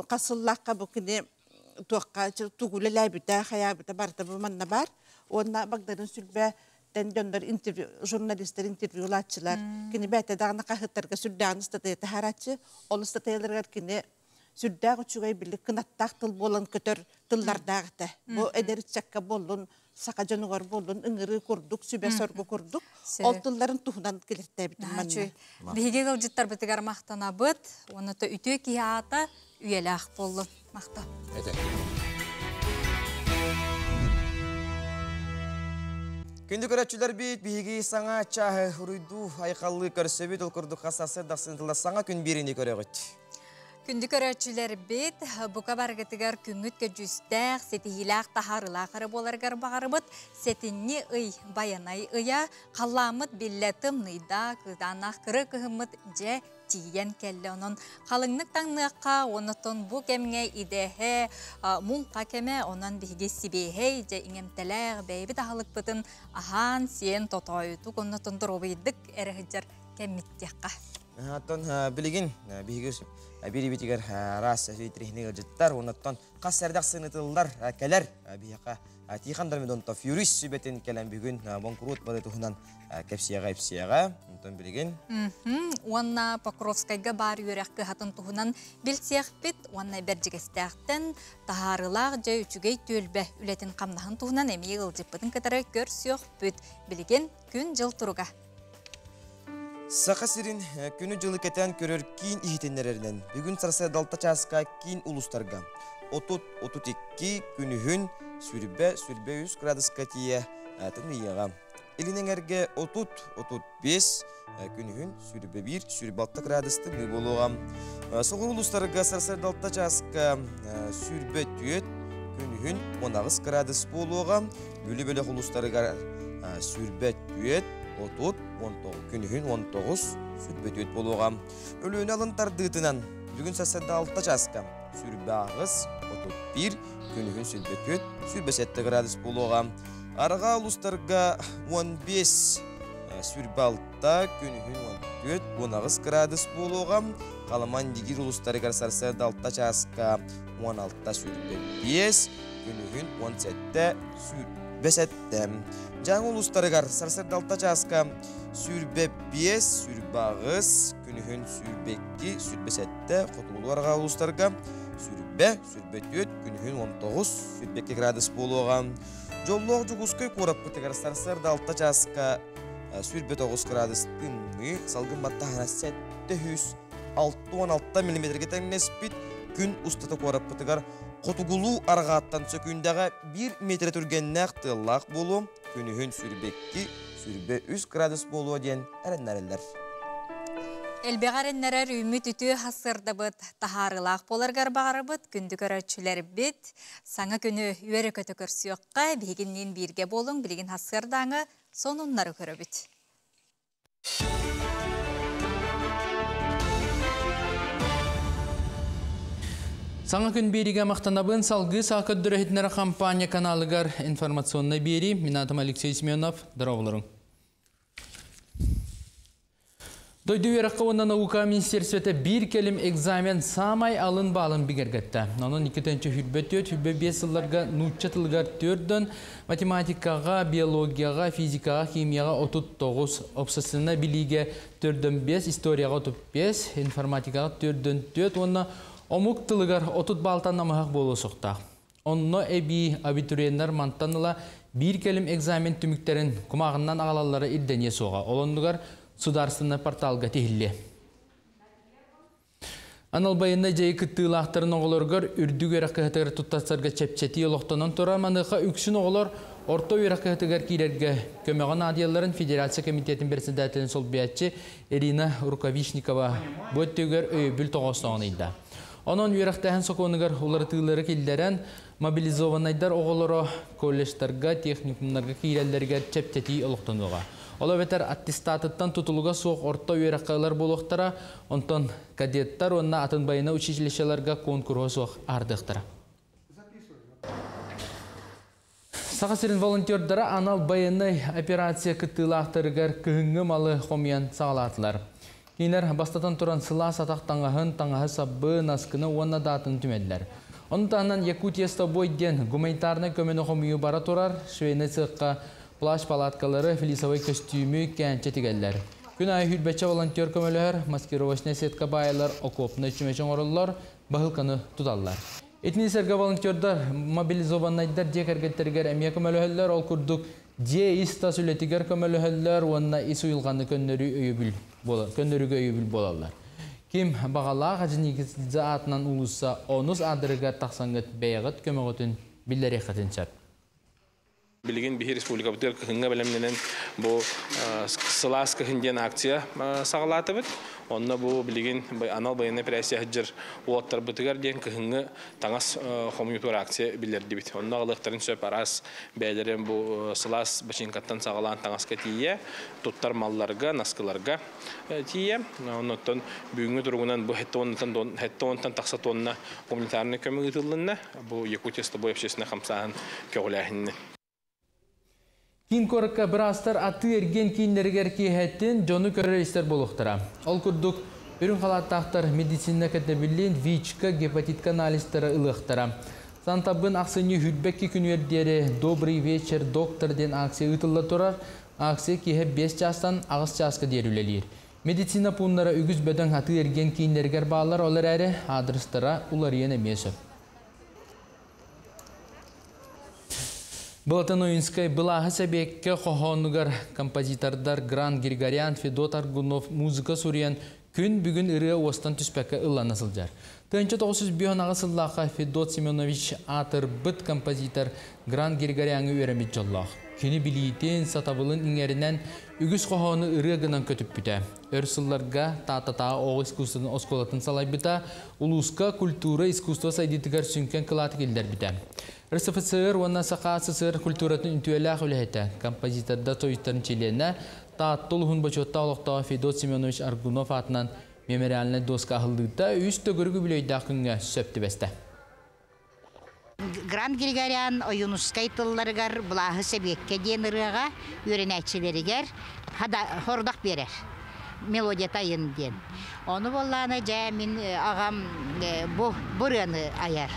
хас сыллаахха бу кини туохха тугу үлэлээбитэ, хайаабыта барыта бу манна баар. Уонна Багдарын сүлбэ тэн дьоннор интервью журналистар интервьюлааччылар кини бэйэтэ даҕаны хаһыаттарга сүрдээҕин ыстатыйа таһаарааччы ол ыстатыйаларыгар кини сүрдээх үчүгэй били кынаттаах тыл буолан көтөр тыллардаах этэ бу эдэр ыччакка буоллун саха дьонугар буоллун ыҥырыы курдук сүбэ соргу курдук ол тылларын туһунан килэртээбитим манна биһиги ыалдьыттарбытыгар махтанабыт уонна үтүө киһи аата үйэлээх буоллун махтал Күндү көрөөччүлэрбит, биһиги саҥа чааһы уруйдуу айхаллыы көрсөбүт, ол курдук хас сарсыарда тыла саҥа күн биэриини көрөҕүт. Күндү көрөөччүлэрбит, бука барыгытыгар күҥҥүт көдьүүстээх, ситиһиилээх таһаарыылаах эрэ буоларыгар баҕарабыт. Сэтинньи ый Байанай ыйа, халлааммыт биллэ тымныйда, кыыдааннаах кырыы кыһыммыт дьэ тиийэн кэллэ. Онон халыҥнык таҥныахха, оннуттан бу кэмҥэ идэһэ, муҥха кэмэ, онон биһиги сибиэһэй, дьэ иҥэмтэлээх, бэйэбит аһылыкпытын аһаан, сиэн, тотоойутук, оннуттан доруобуйдык эрэ сылдьар кэммит диэххэ. Оттон билигин биһиги биирибитигэр араас интэриэһинэй ыалдьыттар, оннуттан хас сэрдэх сынытыллар кэлэр биһиэхэ Тихон Дормидонтов юрист сүбэтин кэлэн бүгүн боҥкуруот бары туһунан кэпсиэҕэ ипсиэҕэ. Онтон билигин Уонна Покровскайга баар үөрэх кыһатын туһунан билсиэхпит уонна Бэрдьигэстээхтэн таһаарыылаах дьэ үчүгэй түөлбэ үлэтин хамнаһын туһунан эмиэ ыалдьыппытын кытары көрсүөхпүт. Билигин күн-дьыл туруга. Саха сирин күнү-дьылы кэтээн көрөр киин иһитиннэрэринэн, бүгүн сарсыарда алта чааска киин улуустарга 30-32 күнүһүн сүүрбэ сүүрбэ үс градуска тиийэ тымныйыаҕа. Илин эҥэргэ 30-35 күнүһүн сүүрбэ биир сүүрбэ алта градус тымныы буолуоҕа. Соҕуруу улуустарга сарсыарда алта чааска 24 күнүһүн 18 градус буолуоҕа. Бүлүү бөлөх улуустарыгар 24 30 19 күнүһүн 19 сүрбэ буолуоҕа. Өлүөнэ алын тардыытынан бүгүн сарсыарда 6 чааска сүрбэ 8 31 күнүһүн сүрбэ 4 сүрбэ 7 градус буолуоҕа. Арҕаа улуустарга 15 сүрбэ 6 күнүһүн 14 18 градус буолуоҕа. Халаман Дигир улуустарыгар сарсыарда 6 чааска 16 сүрбэ 5 күнүһүн 17 сүүрбэ сэттэ. Дьааҥы улуустарыгар сарсыарда алта чааска 25, 28, күнүһүн 22, 27, хотугулуу арҕаа улуустарга 20, 24, күнүһүн 19, 22 градус буолуоҕа. Дьоллоох Дьокуускай куораппытыгар сарсыарда алта чааска 29 градус тымныы, салгын баттаһына 766 миллиметргэ тэҥнэспит күн устата куораппытыгар Хотугулуу арҕааттан сөкүүндэҕэ биир миэтэрэ түргэннээх тыаллаах буолуо, күнүһүн 22, 23 градус буолуо диэн эрэннэрэллэр. Элбэҕи эрэннэрэр үүммүт үтүө сырдабыт таһаарыылаах буоларгар баҕарабыт, күндү көрөөччүлэрбит. Саҥа күнү үөрэ-көтө көрсүөххэ, биһигинниин бииргэ буолуҥ, билигин сарсыардааҥы сонуннары көрөбүт. Саҥа күн биэригэ махтанабын салгыы саа көрдөрө иһитиннэрэр компания каналыгар информационнай биэрии. Мин аатым Алексей Семенов. Здороволоруҥ. Дойду үөрэххэ уонна наука министерствота биир кэлим экзамен саамай алын баалын бигэргэттэ. Онон 2024-25 сылларга нуучча тылыгар төрдөн математикаҕа, биологияҕа, физикаҕа, химияҕа 39, общественнай билиигэ төрдөн 5, историяҕа 35, информатикаҕа төрдөн 4 уонна омук тылыгар 30 баалтан намыһах буолуо суохтаах. Онно эбии абитуриеннар мантан ыла биир кэлим экзамен түмүктэрин кумааҕынан аҕалаллара ирдэниэ суоҕа. Ол оннугар судаарыстыбаннай порталга тиһиллиэ. Анал байыаннай дьайыы кыттыылаахтарын оҕолоругар үрдүк үөрэх кыһатыгар туттарсарга чэпчэтии олохтонон турар. Маныаха үксүн оҕолор орто үөрэх кыһатыгар киирэргэ көмөҕө наадыйалларын Федерация комитетин председателин солбуйааччы Ирина Рукавишникова бу өттүгэр өйөбүл тоҕоостооҕун ыйда. Онон үөрэхтээһин сокуонугар уларытыылары киллэрэн, мобилизованнайдар оҕолоро колледжтарга, техникумнарга киирэллэригэр чэпчэтии олохтонуоҕа. Ол эбэтэр аттестатыттан тутулуга суох орто үөрэххэ ылар буолуохтара, онтон кадеттар уонна атын байыаннай училищеларга куонкуруһа суох аһардыахтара. Саха сирин волонтердара анал байыаннай операция кыттыылаахтарыгар кыһыҥҥы малы хомуйан саҕалаатылар. Кинилэр бастатан туран сылаас атах таҥаһын, таҥаһы сабы, наскыны уонна даатын түмэллэр. Ону таһынан Якутия с тобой диэн гуманитарнай көмөнү хомуйуу бара турар, швейнай сыахха плащ-палаткалары, флисовай көстүүмү кээнчэ тигэллэр. Күн аайы сүүрбэччэ волонтер көмөлөһөр, маскировочнай сетка баайалар, окопнай чүмэчи оҥороллор, баһыылканы туталлар. Итини сэргэ волонтердар мобилизованнайдар дьиэ кэргэттэригэр эмиэ көмөлөһөллөр, ол курдук дьиэ ис-тас үлэтигэр көмөлөһөллөр уонна ис уйулҕаны көннөрүү өйөбүл көннөрүүгэ өйөбүл буолаллар. Ким баҕалаах Орджоникидзе аатынан уулусса онус аадырыгар тахсаҥҥыт бэйэҕит көмөҕүтүн биллэриэххитин сөп. Билигин биһи республикабытыгар кыһыҥҥа бэлэмнэнэн бу сылаас кыһын диэн акция саҕалаатыбыт. Онно бу билигин анал байыаннай операция сылдьар уолаттарбытыгар диэн кыһыҥҥы таҥас хомуйутугар акция биллэрдибит. Онно аҕалыахтарын сөп араас бэйэлэрин бу сылаас бачыыҥкаттан саҕалаан таҥаска тиийэ, туттар малларга, наскыларга тиийэ. Оннуттан бүгүҥҥү туругунан бу 70-тан тахса тонна гуманитарнай көмө ыытыллынна. Бу Якутия с тобой общественнай хамсааһын көҕүлээһининэн. Киин куоракка быраастар атыы-эргиэн кииннэригэр киэһэттин дьону көрөр-истэр буолуохтара. Ол курдук, үрүҥ халааттаахтар медицина кэтэбилин ВИЧ-ка, гепатитка анализтары ылыахтара. Сантабын ахсынньы хүрбэкки күнүгэр диэри «Добрый вечер, доктор» диэн акция ыытылла турар. Акция киэһэ 5 чаастан 8 чааска диэри үлэлиир. Медицина пууннара үгүс бөдөҥ атыы-эргиэн кииннэригэр бааллар, ол эрээри аадырыстара уларыйан эмиэ сөп. Былатын Ойунскай былааһы сэбиэккэ хоһоонугар композитордар Гран Григорян, Федот Аргунов музыка суруйан күн бүгүн ырыа уостан түспэккэ ыллана сылдьар. 1905 сыллаахха Федот Семенович аатырбыт композитор Гран Григоряҥҥа үөрэммит дьоллоох. Кини билиитин, сатабылын иҥэринэн үгүс хоһоону ырыа гынан көтүппүтэ. Өр сылларга Тааттатааҕы оҕо искусствотын оскуолатын салайбыта, улууска культура, искусство сайдыытыгар сүҥкэн кылааты киллэрбитэ. РСФСР уонна Саха СССР культуратын үтүөлээх үлэһитэ, композитордар союзтарын чилиэнэ, Таатта улууһун бочуоттаах олохтооҕо Федот Семенович Аргунов аатынан мемориальнай доска аһыллыыта үс төгүрүк үбүлүөйдээх күҥҥэ сөп түбэстэ. Грант Григорян Ойуунускай тылларыгар Былааһы сэбиэккэ диэн ырыаҕа үөрэнээччилэригэр хордох биэрэр. Мелодията айын диэн. Ону буоллаана дьэ мин аҕам бу ырыаны айар.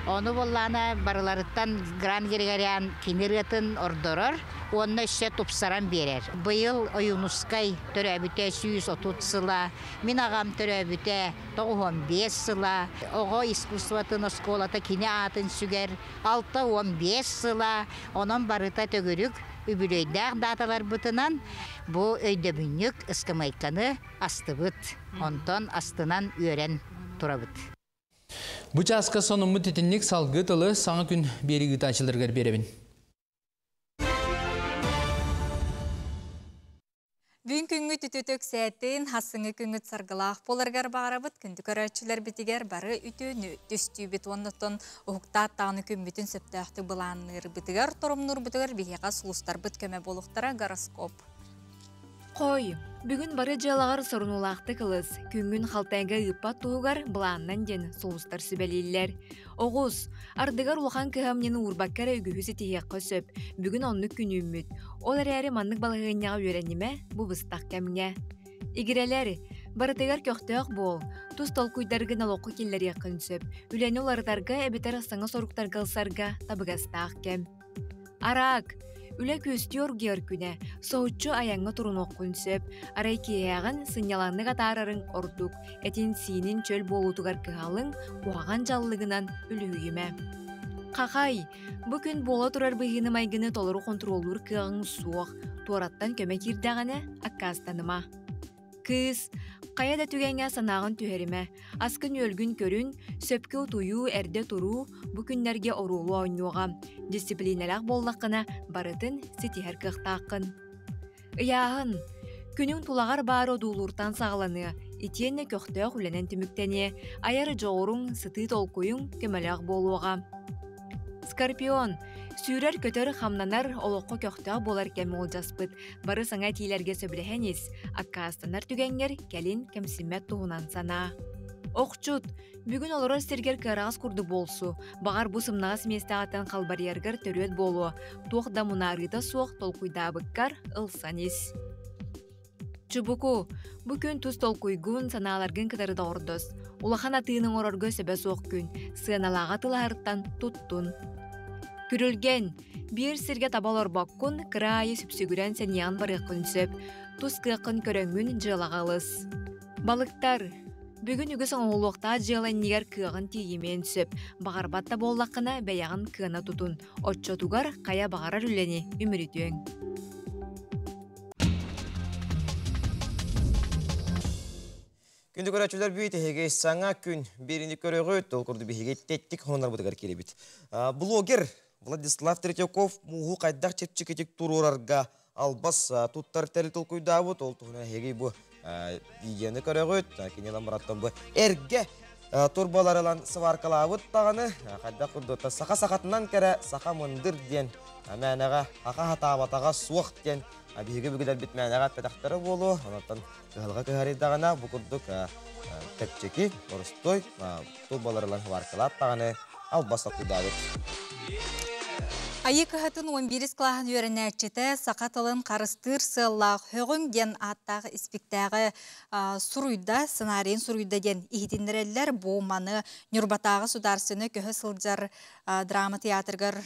Ону буоллаана барыларыттан Грант Григорян кини ырыатын ордорор уонна өссө тупсаран биэрэр. Быйыл Ойуунускай төрөөбүтэ 130 сыла, мин аҕам төрөөбүтэ 95 сыла, оҕо искусствотын оскуолата кини аатын сүгэр 65 сыла, онон барыта төгүрүк үбүлүөйдээх дааталарбытынан бу өйдөбүнньүк ыскамыайканы астыбыт, онтон астынан үөрэн турабыт. Бу чааска сонуммут итинник салгыы тылы саҥа күн биэрии ыытааччыларыгар биэрэбин. Бүгүн күҥҥүт үтүөтэ үксээтин, хассыҥы күҥҥүт саргылаах буоларыгар баҕарабыт. Күндү көрөөччүлэрбитигэр бары үтүөнү түстүүбүт уонна уһуктаат даҕаны күммүтүн сөптөөхтүк былаанныырбытыгар, торумнуурбутугар биһиэхэ сулустарбыт көмө буолуохтара гороскоп. Хой, бүгүн бары дьыалаҕар сорунуулаахтык ылыс, күҥҥүн халтайга ыыппат туһугар былааннан диэн сулустар сүбэлииллэр. Оҕус, ардыгар улахан кыһамньыны уурбакка эрэ үгүһү ситиһиэххэ сөп. Бүгүн оннук күн үүммүт. Ол эрээри маннык балаһыанньаҕа үөрэнимэ бу быстах кэмҥэ. Игирэлэр, барытыгар көхтөөх буол. Тус толкуйдаргын олоххо киллэриэххин сөп. Үлэни уларытарга эбэтэр саҥа соруктарга ылсарга табыгастаах кэм. Араак, үлэ күөстүү оргуйар күнэ, соһуччу айаҥҥа турунуоххун сөп. Арай киэһээҕин сынньалаҥнык атаарарыҥ ордук. Этин-сиинин чөл буолуутугар кыһалыҥ, куһаҕан дьаллыгынан үлүһүйүмэ. Хахай, бу күн буола турар быһыыны-майгыны толору хонтуруоллуур кыаҕыҥ суох. Туораттан көмө киирдэҕинэ, аккаастаныма. Кыыс, хайа да түгэҥҥэ санааҕын түһэримэ, аскын-үөлгүн көрүн, сөпкө утуйуу, эрдэ туруу бу күннэргэ оруолу оонньуоҕа. Дьиссипилиинэлээх буоллаххына, барытын ситиһэр кыахтааххын. Ыйааһын. Күнүҥ тулаҕар баар одуулууртан саҕаланыа, итиэннэ көхтөөх үлэнэн түмүктэниэ, айар дьоҕуруҥ, сытыы толкуйуҥ көмөлөөх буолуоҕа. Скорпион. Сүүрэр-көтөр, хамнанар, олоххо көхтөөх буолар кэм уолдьаспыт. Бары саҥа этиилэргэ сөбүлэһэн ис, аккаастанар түгэҥҥэр кэлин кэмсиммэт туһунан санаа. Охчут, бүгүн олорор сиргэр кыараҕас курдук буолсу. Баҕар бу сымнаҕас миэстэҕиттэн халбарыйаргар төрүөт буолуо. Туох да мунаарыыта суох толкуйдаабыккар ылсан ис. Чубуку, бу күн тус толкуйгун, санааларгын кытары доҕордос. Улахан атыыны оҥорорго сөбө суох күн, сыаналааҕа тылаһартан туттун. Күрүлгэн, биир сиргэ таба олорбоккун, кыра аайы сүпсүгүрэн сэниэҕин барыаххын сөп. Тус кыаххын көрөҥҥүн дьыалаҕа ылыс. Балыктар, бүгүн үгүс оҥоһулуохтаах дьыала иннигэр кыаҕын тиийимиэн сөп. Баҕарбат да буоллаххына, бэйэҕин кыана тутун. Оччотугар хайа баҕарар үлэни үмүрүтүөҥ. Күндү көрөөччүлэр бүйтэ саҥа күн бириини көрөҕүт, ол курдук биһиги тэттик хонорбутугар кииребит. Блогер Владислав Третьяков мууһу хайдах чэпчэкитик туруорарга албас туттар тэрил толкуйдаабыт. Ол туһунан эһиги бу видеоны көрөҕүт. Кини ламбараттан бу эргэ турбалар ылан сваркалаабыт даҕаны хайдах курдук саха сахатынан кэрэ, саха мындыр диэн мээнэҕэ аха хатаабатаҕа суох диэн биһиги бүгүлэрбит мээнэҕэ эппэтэхтэрэ буолуо. Онтон кыһалҕа кыһарыйдаҕына бу курдук чэпчэки, боростуой турбалар ылан сваркалаат даҕаны албас толкуйдаабыт. Айыы кыһатын 11 кылааһын үөрэнээччитэ саха тылын харыстыыр сыаллаах «Һөҕүҥ» диэн ааттаах испиктээҕи суруйда, сценарийын суруйда диэн иһитиннэрэллэр. Бу маны Ньурбатааҕы судаарственнай көһө сылдьар драма театрыгар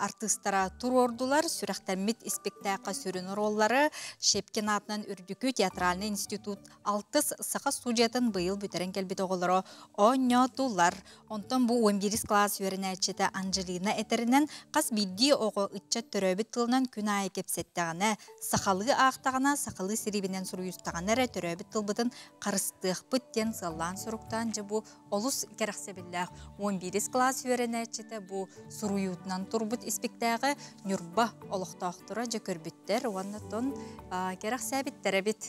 артыыстара туруордулар. Сүрэхтэммит испиктээххэ сүрүн оруоллары Щепкин аатынан Үрдүкү театральнай институт алтыс саха студиятын быйыл бүтэрэн кэлбит оҕолоро оонньоотулар. Онтон бу 11 кылаас үөрэнээччитэ Анжелина этэринэн, хас биирдии оҕо ыччат төрөөбүт тылынан күн аайы кэпсэттэҕинэ, сахалыы аахтаҕына, сахалыы сириибинэн суруйустаҕына эрэ төрөөбүт тылбытын харыстыахпыт диэн сыаллаан-соруктаан дьэ бу олус кэрэхсэбиллээх 11 кылаас үөрэнээччитэ бу суруйуутунан турбут испиктээҕи Ньурба олохтоохторо дьэ көрбүттэр уонна тон кэрэхсээбиттэр эбит.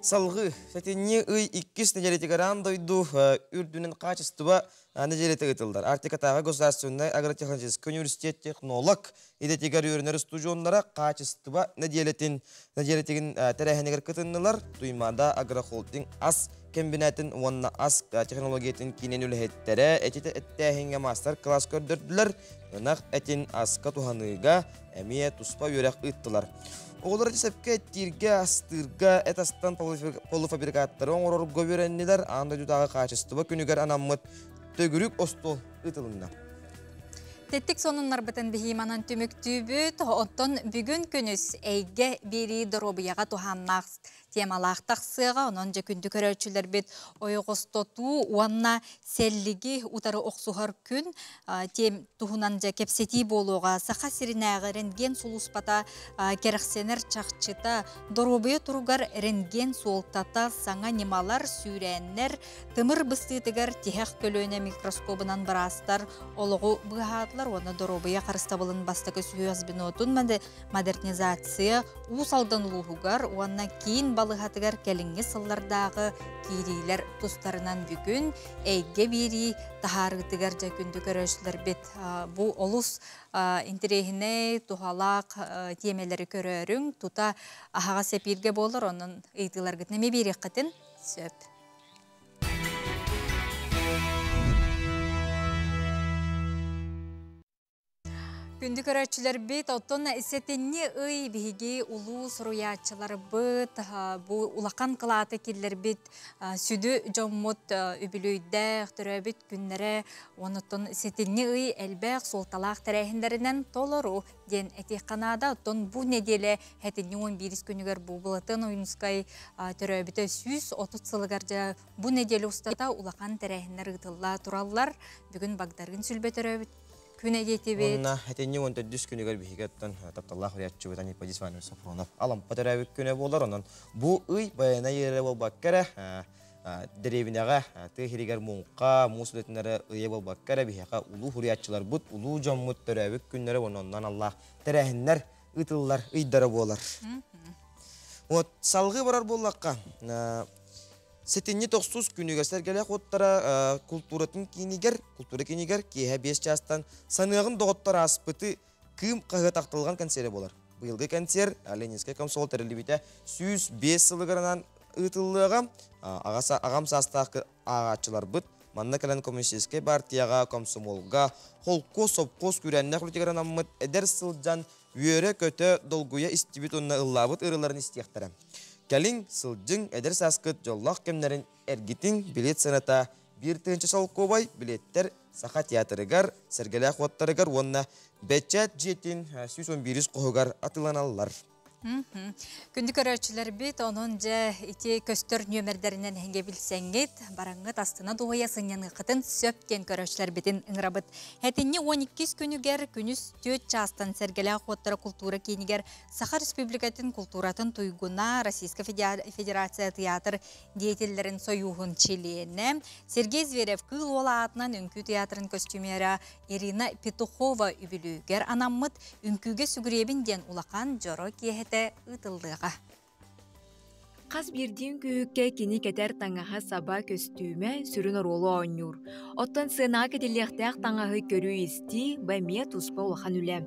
Салгыы, сэтинньи ый иккис нэдиэлэтигэр аан дойду үрдүнэн хаачыстыба нэдиэлэтэ ыытыллар. Арктикатааҕы государственнай агротехнологическай университет технолог идэтигэр үөрэнэр устудьуоннара хаачыстыба нэдиэлэтин нэдиэлэтигин тэрээһинигэр кытыннылар. Туймаада агрохолдинг ас кэмбинээтин уонна ас технологиятын киинин үлэһиттэрэ этитэ эттээһиҥҥэ маастар-кылаас көрдөрдүлэр. Ынах этин аска туһаныыга эмиэ туспа үөрэх ыыттылар. Оҕолор эти сөпкө эттииргэ, астыырга, эт астан полуфабрикаттары оҥорорго үөрэннилэр. Аан дойдутааҕы хаачыстыба күнүгэр анаммыт төгүрүк остуол ыытылынна. Тэттик сонуннарбытын биһии манан түмүктүүбүт. Оттон бүгүн күнүс эйгэ биэрии доруобуйаҕа туһааннаах темалаах тахсыаҕа. Онон дьэ күндү көрөөччүлэрбит ойоҕостотуу уонна сэллиги утары охсуһар күн тем туһунан дьэ кэпсэтии буолуоҕа. Саха сиринээҕи рентген сулууспата кэрэхсэнэр чахчыта, доруобуйа туругар рентген суолтата, саҥа ньымалар, сүүрээннэр, тымыр быстыытыгар тиһэх көлүөнэ микроскобунан быраастар олоҕу быыһаатылар уонна доруобуйа харыстабылын бастакы сүһүөх звенотун модернизация Уус Алдан улууһугар уонна киин балыыһатыгар кэлиҥҥи сыллардааҕы киириилэр тустарынан бүгүн эйгэ биэрии таһаарыытыгар дьэ күндү көрөөччүлэрбит бу олус интэриэһинэй, туһалаах тиэмэлэри көрөөрүҥ, тута аһаҕас эпииргэ буолар, онон ыйытыыларгытын эмиэ биэриэххитин сөп. Күндү көрөөччүлэрбит, оттон сэтинньи ый биһиги улуу суруйааччыларбыт, бу улахан кылааты киллэрбит сүдү дьоммут үбүлүөйдээх төрөөбүт күннэрэ, онуттан сэтинньи ый элбэх суолталаах тэрээһиннэринэн толору диэн этиэххэ наада. Оттон бу нэдиэлэ сэтинньи 11 күнүгэр бу Былатын Ойуунускай төрөөбүтэ 130 сылыгар дьэ бу нэдиэлэ устата улахан тэрээһиннэр ыытылла тураллар. Бүгүн Багдарыын Сүлбэ төрөөбүт күн эдиэтибит. Уонна этинньи 14 күнүгэр биһиги оттон тапталлаах уруйааччыбыт Аниподис Иванович Софронов Алампа төрөөбүт күнэ буолар. Онон бу ый байанай эрэ буолбакка эрэ дэриэбинэҕэ тыа иһигэр муҥха, муус үлэтин ыйа буолбакка эрэ биһиэхэ улуу суруйааччыларбыт, улуу дьоммут төрөөбүт күннэрэ уонна онон аналлаах тэрээһиннэр ыытыллар ыйдара буолар. Вот салгыы барар буоллахха, Сэтинньи тохсус күнүгэр сэргэлээх уоттара култууратын киинигэр, култуура киинигэр киэһэ 5 чаастан саныаҕын доҕоттор ааспыты Кыым хаһыат ахтылҕан концерэ буолар. Быйылгы концерт Ленинскэй комсомол тэриллибитэ 105 сылыгар ыытыллыаҕа. Аҕам саастаах ааҕааччыларбыт манна кэлэн коммунистическай партияҕа, комсомолга, холкуос, сопхуос күүрээннээх үлэтигэр анаммыт эдэр сылдьан үөрэ-көтө, долгуйа истибит уонна ыллаабыт ырыаларын истиэхтэрэ. Кэлиҥ, сылдьыҥ, эдэр сааскыт дьоллоох кэмнэрин эргитиҥ, билиэт сыаната 1 тыһыынча солкуобай, билиэттэр Саха театрыгар, Сэргэлээх уоттарыгар уонна Бэчээт дьиэтин 111 хоһугар атыыланаллар. Күндү көрөөччүлэрбит, онон дьэ ити көстөр нүөмэрдэринэн эһиги билсэҥҥит, бараҥҥыт астына дуоһуйа сынньаныаххытын сөп диэн көрөөччүлэрбитин ыҥырабыт. Этинньи 12 күнүгэр күнүс 4 чаастан Сэргэлээх уоттара култуура киинигэр Саха Республикатын култууратын туйгуна, Российскай Федерация театр деятеллэрин сойууһун чилиэнэ Сергей Зверев Кыыл Уол аатынан үҥкүү театрын костюмера Ирина Петухова үбүлүөйүгэр анаммыт Үҥкүүгэ сүгүрүйэбин диэн улахан дьоро киэһэтэ ыытыллыаҕа. Хас биирдии үҥкүүһүккэ кини кэтэр таҥаһа саба көстүүмэ сүрүн оруолу оонньуур. Оттон сыанаҕа кэтиллиэхтээх таҥаһы көрүү-истии бу эмиэ туспа улахан үлэ.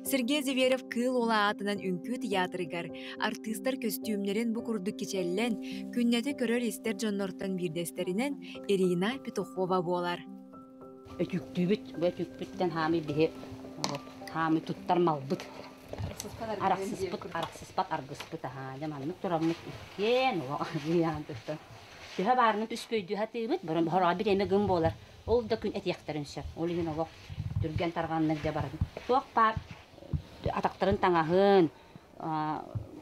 Сергей Зверев Кыыл Уола аатынан үҥкүү тыйаатырыгар артыыстар көстүүмнэрин бу курдук кичэллэн, күннэтэ көрөр-истэр дьоннортон биирдэстэринэн Ирина Петухова буолар. Өтүүктүүбүт. Бу өтүүкпүттэн хаамый биһи хаамый туттар малбыт. Арахсыспыт, арахсыспат аргыспыт аһаа. Дьэ маннык тураммыт иккиэн олох туттан. Төһө баарынан түспөйдүү сатыыбыт, бұрын хороҕо бириэмэ гын буолар. Ол да күн этиэхтэрин сөп. Ол иһин олох түргэн тарҕаннык дьэ баран. Туох баар атахтарын таҥаһын,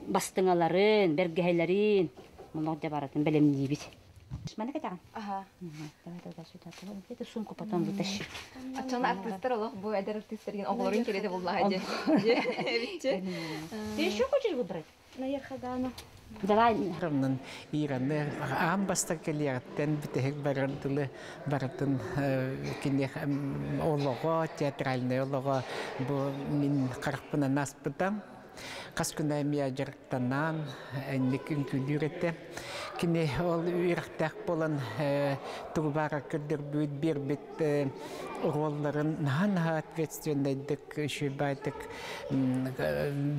бастыҥаларын, бэргэһэлэрин, олох дьэ барытын бэлэмниибит. Маны кэтэҕин? Аха. Давай тогда сюда. Это сумку потом вытащи. Аччаны артыыстар олох бу эдэр артыыстаргын оҕолорун кириэти буллаха дии. Ты еще хочешь выбрать? Наверх Агану. Давай. Онон Ираны аан бастакы кэлиэҕиттэн бүтэһик барар дылы барытын кини олоҕо, театральнай олоҕо бу мин харахпынан ааспыта. Хас күн эмиэ дьарыктанан, инник үҥкүүлүүр этэ. Кини ол үөрэхтээх буолан тугу баара көрдөрбүт, биэрбит оруолларын наһаа-наһаа ответственнайдык, үчүгэйдик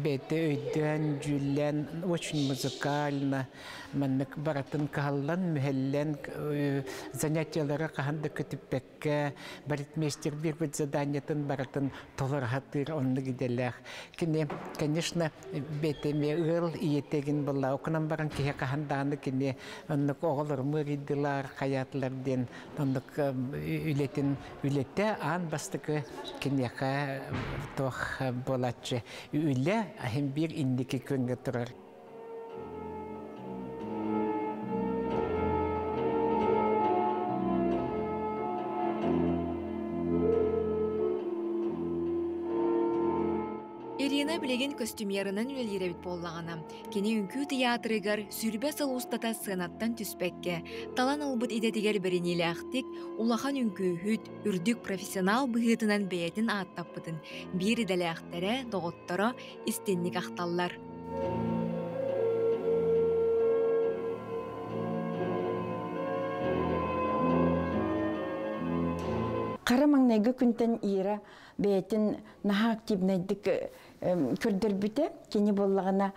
бэйэтэ өйдөөн, дьүүллээн, очень музыкально, маннык барытын кыһаллан, мүһэллэн занятиелары хаһан да көтүппэккэ балетмейстер биэрбит заданиетын барытын толоро сатыыр оннук идэлээх. Кини, конечно, бэйэтэ эмиэ ыал ийэтэгин буолла. Окунан баран киһи хаһан даҕаны кини оннук оҕолорум ыарыйдылар, хайаатылар диэн оннук үлэтин үлэтэ аан бастакы киниэхэ туох буолааччы үлэ иһин биир инники күҥҥэ турар. Ирина билигин костюмерынан үлэлиир эбит буоллаҕына, кини үҥкүү тыйаатырыгар сүүрбэ сыл устата сыанаттан түспэккэ, талан ылбыт идэтигэр бэриниилээхтик, улахан үҥкүүһүт, үрдүк профессионал быһыытынан бэйэтин ааттаппытын биир идэлээхтэрэ, доҕотторо истинник ахталлар. Хара маҥнайгы күнтэн Ира бэйэтин наһаа активнайдык көрдөрбүтэ. Кини буоллаҕына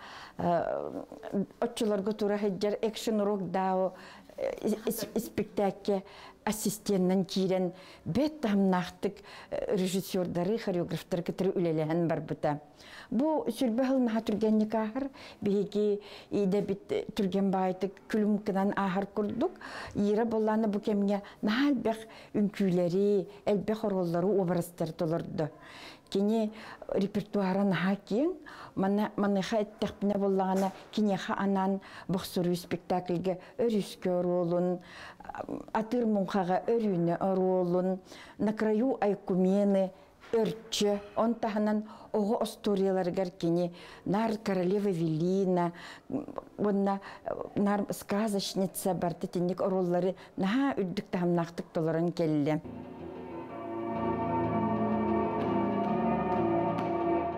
оччолорго тура сылдьар экшн урок дао испиктээккэ ассистенынан киирэн бэт таһымнаахтык режиссердары, хореографтары кытары үлэлэһэн барбыта. Бу сүрбэ сыл наһаа түргэнник ааһар. Биһиги идэбит түргэн баайтык күлүм гынан ааһар курдук. Ира буоллаана бу кэмҥэ наһаа элбэх үҥкүүлэри, элбэх оруоллары, образтары толордо. Кини репертуара наһаа киэҥ. Манна маныаха эттэхпинэ буоллаҕына, киниэхэ анаан бохсуруу спектакльга өрүскэ оруолун, атыыр муҥхаҕа өрүүнэ оруолун, на краю айкумены өрчө, он таһынан оҕо остуоруйаларыгар кини нар королева Велина уонна нар сказочница барыта итинник оруоллары наһаа үрдүк таһымнаахтык толорон кэллэ.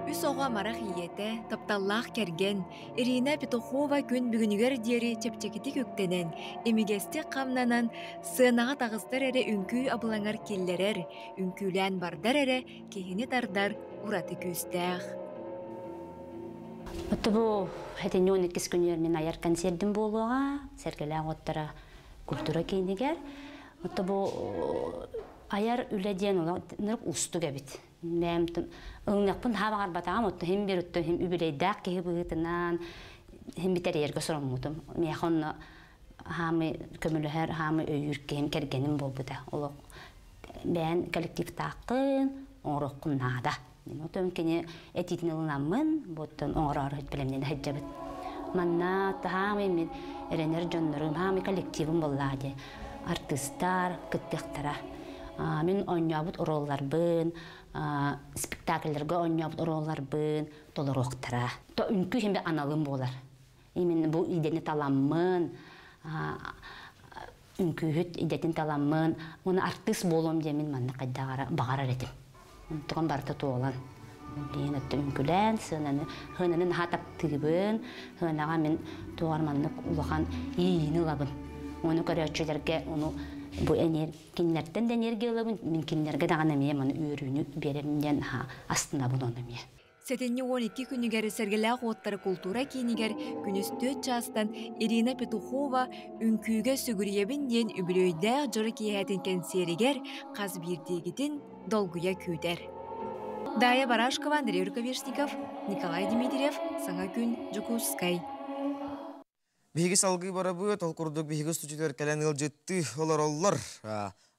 Үс оҕо амарах ийэтэ, тапталлаах кэргэн Ирина Петухова күн бүгүнүгэр диэри чэпчэкитик үктэнэн, имигэстик хамнанан, сыанаҕа таҕыстар эрэ үҥкүү абылаҥар киллэрэр, үҥкүүлээн бардар эрэ киһини тардар ураты күүстээх. Отто бу хэтинньи он иккис күнүгэр мин айар концердим буолуоҕа, Сэргэлээх уоттара культура киинигэр. Отто бу айар үлэ диэн олох уустук эбит. Бэйэм ылыныахпын хаһа баҕарбатаҕым, отто хим бир отто хим үбүлэйдээх киһи быһыытынан хим битэрийэргэ сороммутум. Миэхэ онно хаамый көмөлөһөр, хаамый өйүүр киһим кэргэним буолбута. Олох бэйэн коллективтааххын, оҥоруоххун наада. Отон кини этиитин ылынаммын, буоттан оҥороору бэлэмнэнэ сылдьабыт. Манна таһаамай мин эрэнэр дьоннорум, хаамай коллективым буоллаа дии. Артыыстар кыттыахтара. Мин оонньообут оруолларбын, спектакльларга оонньообут оруолларбын толоруохтара. То үҥкүү хэмбэ аналым буолар. Именно бу идэни таламмын, үҥкүүһүт идэтин таламмын, уонна артыыс буолуом диэммин манна хайдаҕара баҕарар этим. Онтуган барыта туолан. Билигин өттө үҥкүлээн, сыананы, сыананы наһаа таптыыбын, сыанаҕа мин туоҕар маннык улахан иэйиини ылабын. Ону көрөөччүлэргэ ону бу кинилэртэн да энергия ылабын, мин кинилэргэ даҕаны эмиэ маны үөрүүнү биэрэбин диэн наһаа астынабын ону эмиэ. Сэтинньи 12 күнүгэр Сэргэлээх уоттара култуура киинигэр күнүс 4 чаастан Ирина Петухова «Үҥкүүгэ сүгүрүйэбин» диэн үбүлүөйдээх дьоро киэһэтин кэнсиэригэр хас биирдиигитин долгуйа күүтэр. Дая Барашкова, Андрей Рукавишников, Николай Дмитриев, Саҥа күн, Дьокуускай. Биһиги салгыы барабыт, ол курдук биһиги студиятыгар кэлэн ыалдьыттыы олороллор.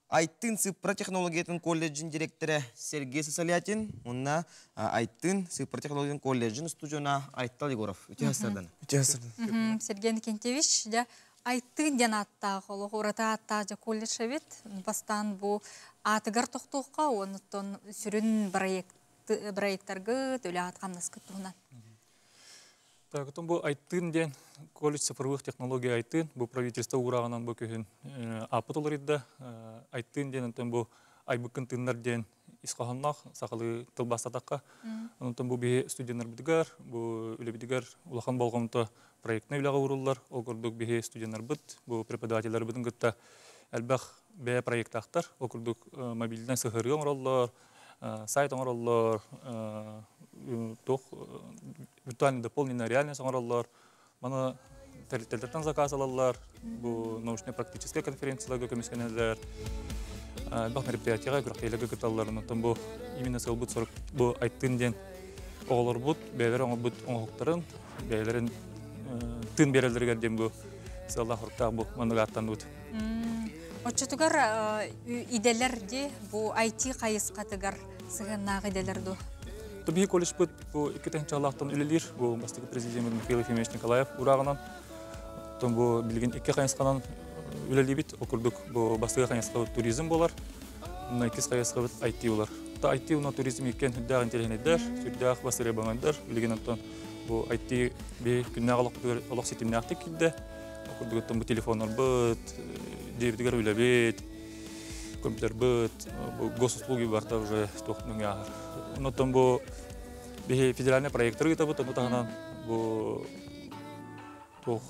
Айтын цифра технологиятын колледжин директора Сергей Сысолятин уонна Айтын цифра технологиятын колледжин устудьуона Айтал Егоров. Үтүө сардан. Үтүө сардан. Сергей Никентьевич, дьэ, Айтын диэн ааттаах, олох ураты ааттаах дьэ колледж эбит. Бастаан бу аатыгар тохтуохха, оннуттан сүрүн проекттаргыт, үлэҕит хамнаскыт туһунан. Так, бу Айтын диэн колледж цифровых технологий Айтын, бу правительство уурааҕынан бу күһүн ааппыт уларыйда. Айтын диэн онтон бу айбыккын тыыннар диэн ис хоһоонноох сахалыы тылбаастатахха. Онтон бу биһи студеннарбытыгар, бу үлэбитигэр улахан болҕомто проектнай үлэҕэ ууруллар. Ол курдук биһи студеннарбыт, бу преподавателларбытын кытта элбэх бэйэ проектаахтар. Ол курдук мобильнай сыһыарыы оҥороллор, сайт оҥороллор, туох виртуальный дополненная реальность оҥороллор. Маны тэрилтэлэртэн заказ алаллар, бу научно-практическай конференцияларга көмүскэнэллэр, элбэх мероприятияҕа, күрэхтэһиилэргэ кытталлар. Онтон бу именно сыалбыт сорук бу Айтын диэн оҕолорбут бэйэлэрэ оҥорбут оҥоһуктарын, бэйэлэрин тыын биэрэллэригэр диэн бу сыаллаах-соруктаах бу маннык ааттанныбыт. Оччотугар идэлэр ди бу IT хайысхатыгар сыһыаннаах идэлэр ду? Биһи колледжпыт бу икки тыһыынчалаахтан үлэлиир. Бу бастакы президент Михаил Ефимович Николаев урааҕынан. Оттон бу билигин икки хайысханан үлэлиибит. Ол курдук бу бастакы хайысхабыт туризм буолар. Онно иккис хайысхабыт IT буолар. Та IT уонна туризм иккиэн сүрдээх интэриэһинэйдэр, сүрдээх басырыабаҥайдар. Билигин оттон бу IT биһи күннээҕи олохпутугар олох ситимнээхтик киирдэ. Ол курдук оттон бу телефоннарбыт, дьиэбитигэр үлэбит, компьютербыт, бу госуслуги барыта уже туох нөҥүө ааһар. Оннуттан бу биһи федеральный проекттары ыытабыт, ону таһынан бу туох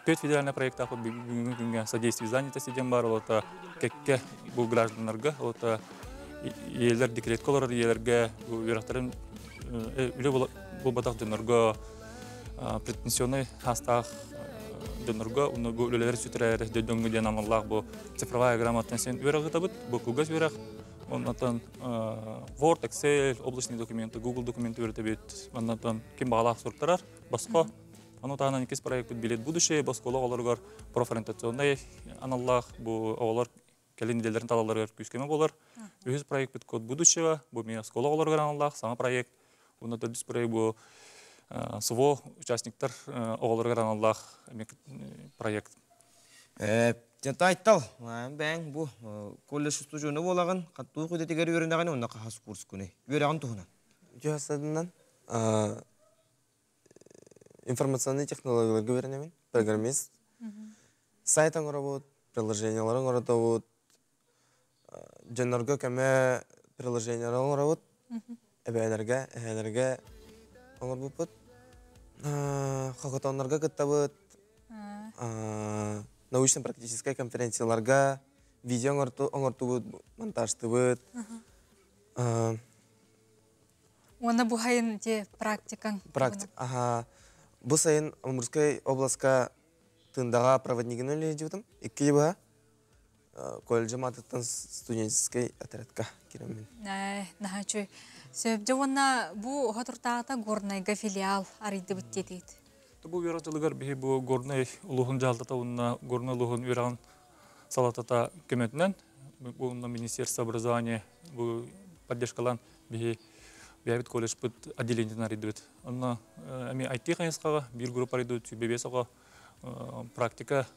төрт федеральный проекттаахпыт бүгүҥҥү күҥҥэ содействие занятости диэн баар, ол кэккэ бу гражданнарга, ол ийэлэр декретка олорор ийэлэргэ бу үөрэхтэрин үлэ буолбатах дьоннорго предпенсионный хаастаах дьоннорго уонна бу үлэлэри сүтэрэр дьоҥҥо диэн аналлаах бу цифровая грамотность сен үөрэх ыытабыт. Бу кылгас үөрэх. Оннотон Word, Excel, облачные документы, Google документы үөрэтэбит. Оннотон ким баҕалаах суруктарар, босхо. Ону таһынан иккис проектпыт «Билет будущее» босхолоох оҕолоругар профориентационнай аналлаах бу оҕолор кэлин идэлэрин талалларыгар күүскөмө буолар. Үһүс проектпыт «Код будущего» бу эмиэ оскуола оҕолоругар аналлаах саҥа проект. Уонна төрдүс проект бу СВО участниктар оҕолоругар аналлаах проект. Тайтал, бэйэҥ бу колледж устудьуона буолаҕын, туох идэтигэр үөрэнэҕин уонна хаһыс курскуный? Үөрэҕин туһунан. Үтүө информационный технологияларга үөрэнэбин, программист. Сайт оҥоробут, приложениялары оҥоробут, дьоннорго көмө приложениялары оҥоробут, эбээлэргэ, эһээлэргэ оҥорбуппут. Хакатоннарга кыттабыт, научно-практическай конференцияларга видео оҥортубут, монтажтыбыт. Уонна бу сайын те практикаң? Практик, ага. Бу сайын Амурскай областка Тындаҕа проводнигин үлэлиибитим. Икки быһа колледжым атыттан студенческий отрядка киирэммин. Наһаа үчүгэй. Сөп. Дьэ уонна бу Хотуртааҕыта Горнайга филиал арыйдыбыт диэтигит. Бу үөрэх дьылыгар биһи бу Горнай улууһун дьаһалтата уонна Горнай улууһун үөрэҕин салалтата көмөтүнэн бу министерство образования бу поддержкалаан биһи Бэйэбит колледжпыт отделениетын арыйдыбыт. Онно эми IT хайысхаҕа биир группа арыйдыбыт, 25 оҕо практика,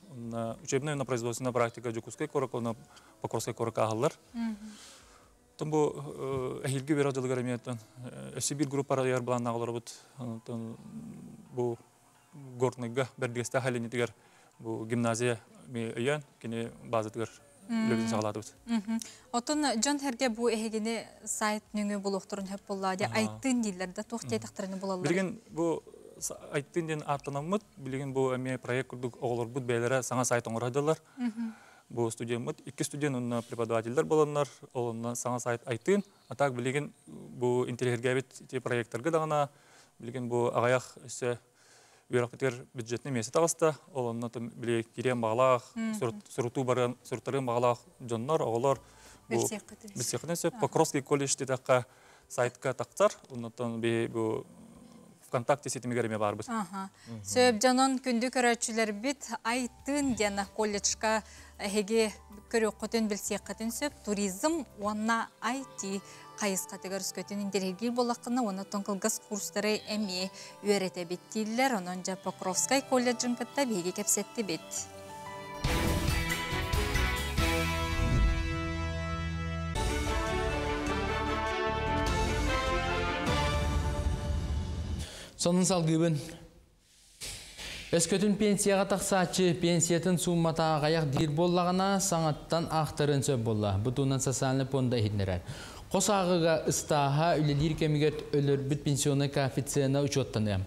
учебная на производственная практика Дьокуускай куоракка уонна Покровскай куоракка ааһаллар. Оттон бу эһиилги үөрэх дьылыгар эмиэ өссө биир группа арыйар былааннаах олоробут. Оттон бу Горнайга Бэрдигэстээх Аленитигэр бу гимназия өйөөн кини базатыгар үлэбитин саҕалаатыбыт. Оттон дьон сэргэ бу эһигини сайт нөҥүө булуохтарын сөп буоллаа дии айттыын дииллэр да туох диэтэхтэрини булаллар. Билигин бу айттыын диэн ааттанаммыт, билигин бу эмиэ проект курдук оҕолорбут бэйэлэрэ саҥа сайт оҥоро сылдьаллар. Бу студеммыт икки студент уонна преподавателлэр буоланнар, ол онно саҥа сайт айтыын. А так билигин бу интэриэһиргээбит ити проекттарга даҕана билигин бу аҕыйах өссө үөрэхпитигэр бюджетный миэстэ таҕыста. Ол онно били кириэн баҕалаах, сурутуу барыан, суруттарыан баҕалаах дьоннор, оҕолор бу билсиэххитин сөп. Покровский колледж диэтэххэ сайтка тахсар. Оннуттан би бу ВКонтакте ситимигэр эмиэ баарбыт. Сөп дьонон күндү көрөөччүлэрбит Айтын диэн колледжка эһиги көрүөххүтүн, билсиэххитин сөп. Туризм уонна IT хайысхатыгар өскөтүн интэриэһиргиир буоллаххына уонна оттон кылгас курстары эмиэ үөрэтэбит дииллэр. Онон дьэ Покровскай колледжын кытта биһиги кэпсэттибит. Сонун салгыыбын. Өскөтүн пенсияҕа тахсааччы пенсиятын сууммата аҕыйах диир буоллаҕына, саҥаттан аахтарыан сөп буолла. Бу туһунан социальнай пуонда иһитиннэрэр. Хос ааҕыыга ыстааһа үлэлиир кэмигэр өлөрбүт пенсионнай коэффициена учуоттаныа.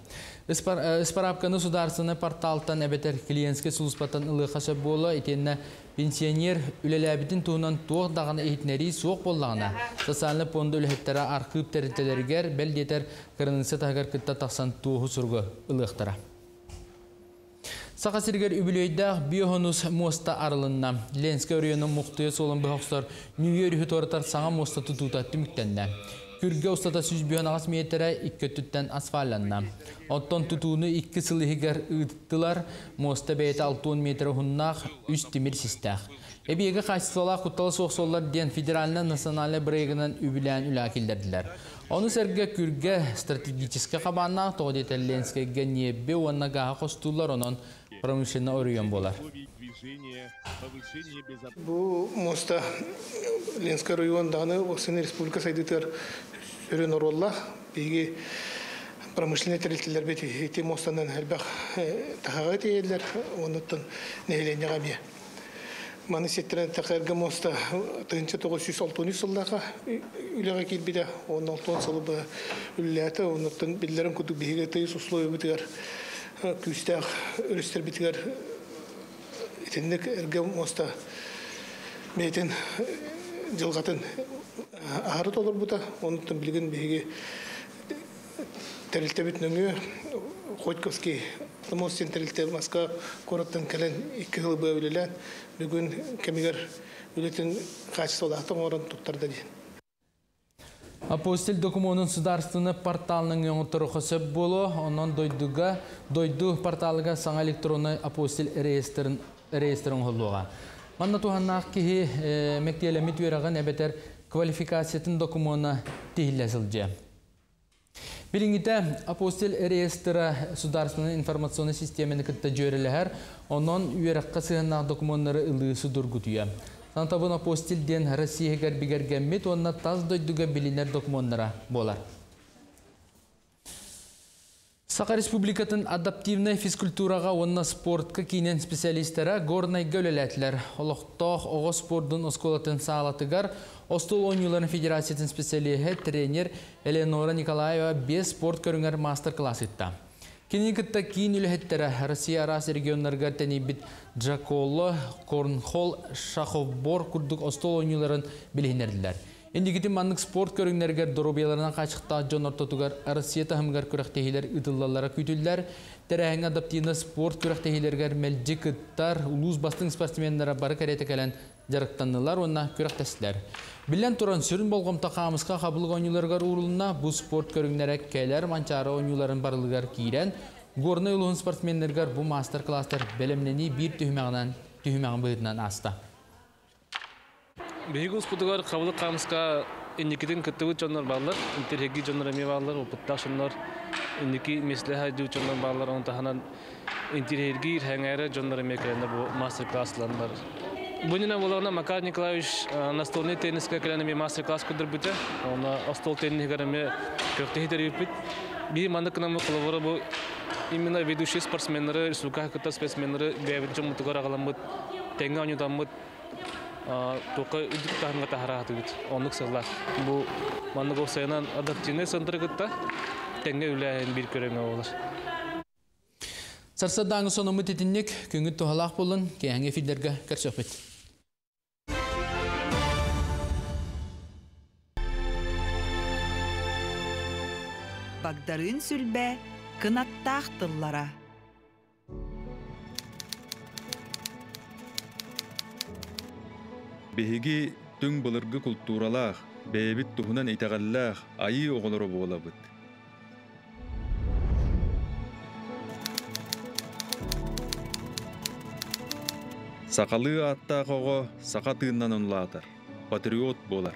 Ыспараапканы судаарыстыбаннай порталтан эбэтэр клиентскэй сулууспаттан ылыахха сөп буолуо итиэннэ пенсионер үлэлээбитин туһунан туох даҕаны иһитиннэрии суох буоллаҕына, социальнай пуонда үлэһиттэрэ архыып тэрилтэлэригэр, бэл диэтэр, кыраныысса таһыгар кытта тахсан туоһу суругу ылыахтара. Саха сиригэр үбүлүөйдээх биохонус муоста арылынна. Ленскэй оройуонун Мухтуйа суолун быһа охсор Ньүүйэ өрүһү туоратар саҥа муоста тутуута түмүктэннэ. Күргэ устата 158 миэтэрэ икки өттүттэн асфальланна. Оттон тутууну икки сыл иһигэр ыыттылар. Муоста бэйэтэ 60 миэтэрэ уһуннаах, үс тимир систээх. Эбийиэги хаачыстыбалаах куттала суох суоллар диэн федеральнай национальнай бырайыагынан үбүлээн үлэҕэ киллэрдилэр. Ону сэргэ күргэ стратегическай хабааннаах, тоҕо диэтэр Ленскэйгэ ньиэби уонна гааһы хостууллар, онон промышленнай оройуон буолар. Бу муоста Ленскэй оройуон даҕаны Уоксайнай республика сайдыытыгар сүрүн оруоллаах. Биһиги промышленнай тэрилтэлэрбит ити муостанан элбэх таһаҕа тиэйэллэр, оннуттан нэһилиэнньэҕэ эмиэ. Маны сиэттэрэн эттэххэ, муоста 1963 сыллаахха үлэҕэ киирбитэ, уонна 60 сылы быһа үлэлээтэ. Оннуттан биллэрин курдук биһиги тыйыс условиябытыгар күүстээх өрүстэрбитигэр итинник эргэ муоста бэйэтин дьылҕатын аһары толорбута. Оннуттан билигин биһиги тэрилтэбит нөҥүө Хотьковский Томос тэрилтэ Москва куораттан кэлэн икки сыл быһа үлэлээн, бүгүн кэмигэр үлэтин хаачыстыбалаахтык оҥорон туттарда диэн. Апостиль докумуонун судаарыстыбаннай порталынан оҥотторуохха сөп буолуо. Онон дойдуга дойду порталыгар саҥа электроннай апостиль реестрин реестрин оҥоһуллуоҕа. Манна туһаннаах киһи мэктиэлэммит үөрэҕин эбэтэр квалификациятын докумуона тиһиллэ сылдьыа. Билиҥҥитэ апостиль реестра судаарыстыбаннай информационнай систиэмэни кытта дьүөрэлэһэр, онон үөрэххэ сыһыаннаах докумуоннары ылыы судургутуйа. Сантабын апостиль диэн Россия иһигэр бигэргэммит уонна тас дойдуга билинэр докумуоннара буолар. Саха Республикатын адаптивнай физкультураҕа уонна спортка киинин специалистара Горнайга үлэлээтилэр. Олохтоох оҕо спордун оскуолатын саалатыгар остуол оонньууларын федерациятын специалиһэ, тренер Элеонора Николаева биэс спорт көрүҥэр маастар-кылаас ыытта. Кинини кытта киин үлэһиттэрэ Россия араас регионнарыгар тэнийбит Джаколо, Корнхол, Шаховбор курдук остуол оонньууларын билиһиннэрдилэр. Инникитин маннык спорт көрүҥнэригэр доруобуйаларынан хааччахтаах дьон ортотугар Россия таһымыгар күрэхтэһиилэр ыытыллаллара күүтүллэр. Тэрээһиҥҥэ адаптивнай спорт күрэхтэһиилэригэр мэлдьи кыттар улуус бастыҥ спортсменнара бары кэриэтэ кэлэн дьарыктаннылар уонна күрэхтэстилэр. Биллэн туран, сүрүн болҕомто хаамыска хабылык оонньууларыгар уурулунна. Бу спорт көрүҥнэрэ кэлэр Манчаары оонньууларын барылыгар киирэн, Горнай улууһун спортсменнарыгар бу маастар-кылаастар бэлэмнэнии биир түһүмэҕинэн түһүмэҕин быһыытынан ааста. Биһиги успутугар хабылык хаамыска Инникитин кыттыбыт дьоннор бааллар, интэриэһиргиир дьоннор эмиэ бааллар, опыттаах дьоннор, инники миэстэлэһэ сылдьыбыт дьоннор бааллар, ону таһынан интэриэһиргиир, сэҥээрэр дьоннор эмиэ кэлэннэр бу мастер-класс ыланнар. Бу иннинэ буоллаҕына Макар Николаевич настольнай теннискэ кэлэн эмиэ мастер-класс көрдөрбүтэ. Онно остуол тенниһигэр эмиэ күрэхтэһии тэрийбиппит. Биһи маннык гынаммыт холобура бу именно ведущий спортсменнары, республикаҕа кытта спортсменнары бэйэбит дьоммутугар аҕаламмыт, тэҥҥэ оонньотоммут туохха үрдүк таһымҥа таһараатыбыт. Оннук сыллаах. Бу маннык уопсайынан адаптивнай центры кытта тэҥҥэ үлэлээһин биир көрүҥэ буолар. Сарсыардааҥы сонуммут итинник күҥҥүт туһалаах буоллун, киэһэҥҥи эфирдэргэ көрсүөхпүт. Багдарыын сүлбэ кынаттаах тыллара. Биһиги түҥ былыргы култууралаах, бэйэбит туһунан итэҕэллээх айыы оҕолоро буолабыт. Сахалыы ааттаах оҕо саха тыыннанан улаатар, патриот буолар.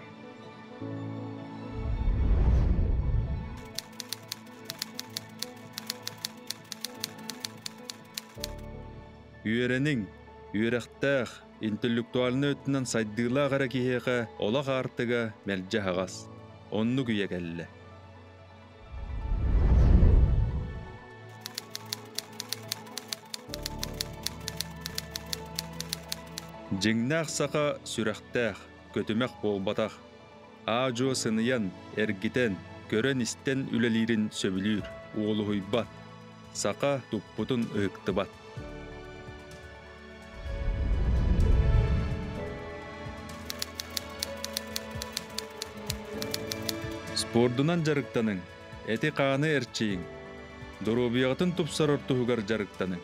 Үөрэниҥ, үөрэхтээх, интеллектуальнай өттүнэн сайдыылаах эрэ киһиэхэ олох аартыга мэлдьи аһаҕас. Оннук үйэ кэллэ. Дьиҥнээх саха сүрэхтээх, көтүмэх буолбатах. Аа-дьуо сыныйан, эргитэн, көрөн-истэн үлэлиирин сөбүлүүр, уолуһуйбат. Саха туппутун ыһыктыбат. Спордунан дьарыктаныҥ, эти-хааны эрчийиҥ, доруобуйаҕытын тупсарар туһугар дьарыктаныҥ.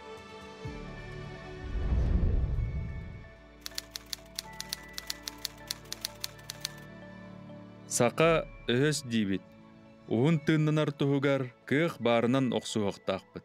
Саха өһөс диибит, уһун тыыннанар туһугар кыах баарынан охсуһуохтаахпыт.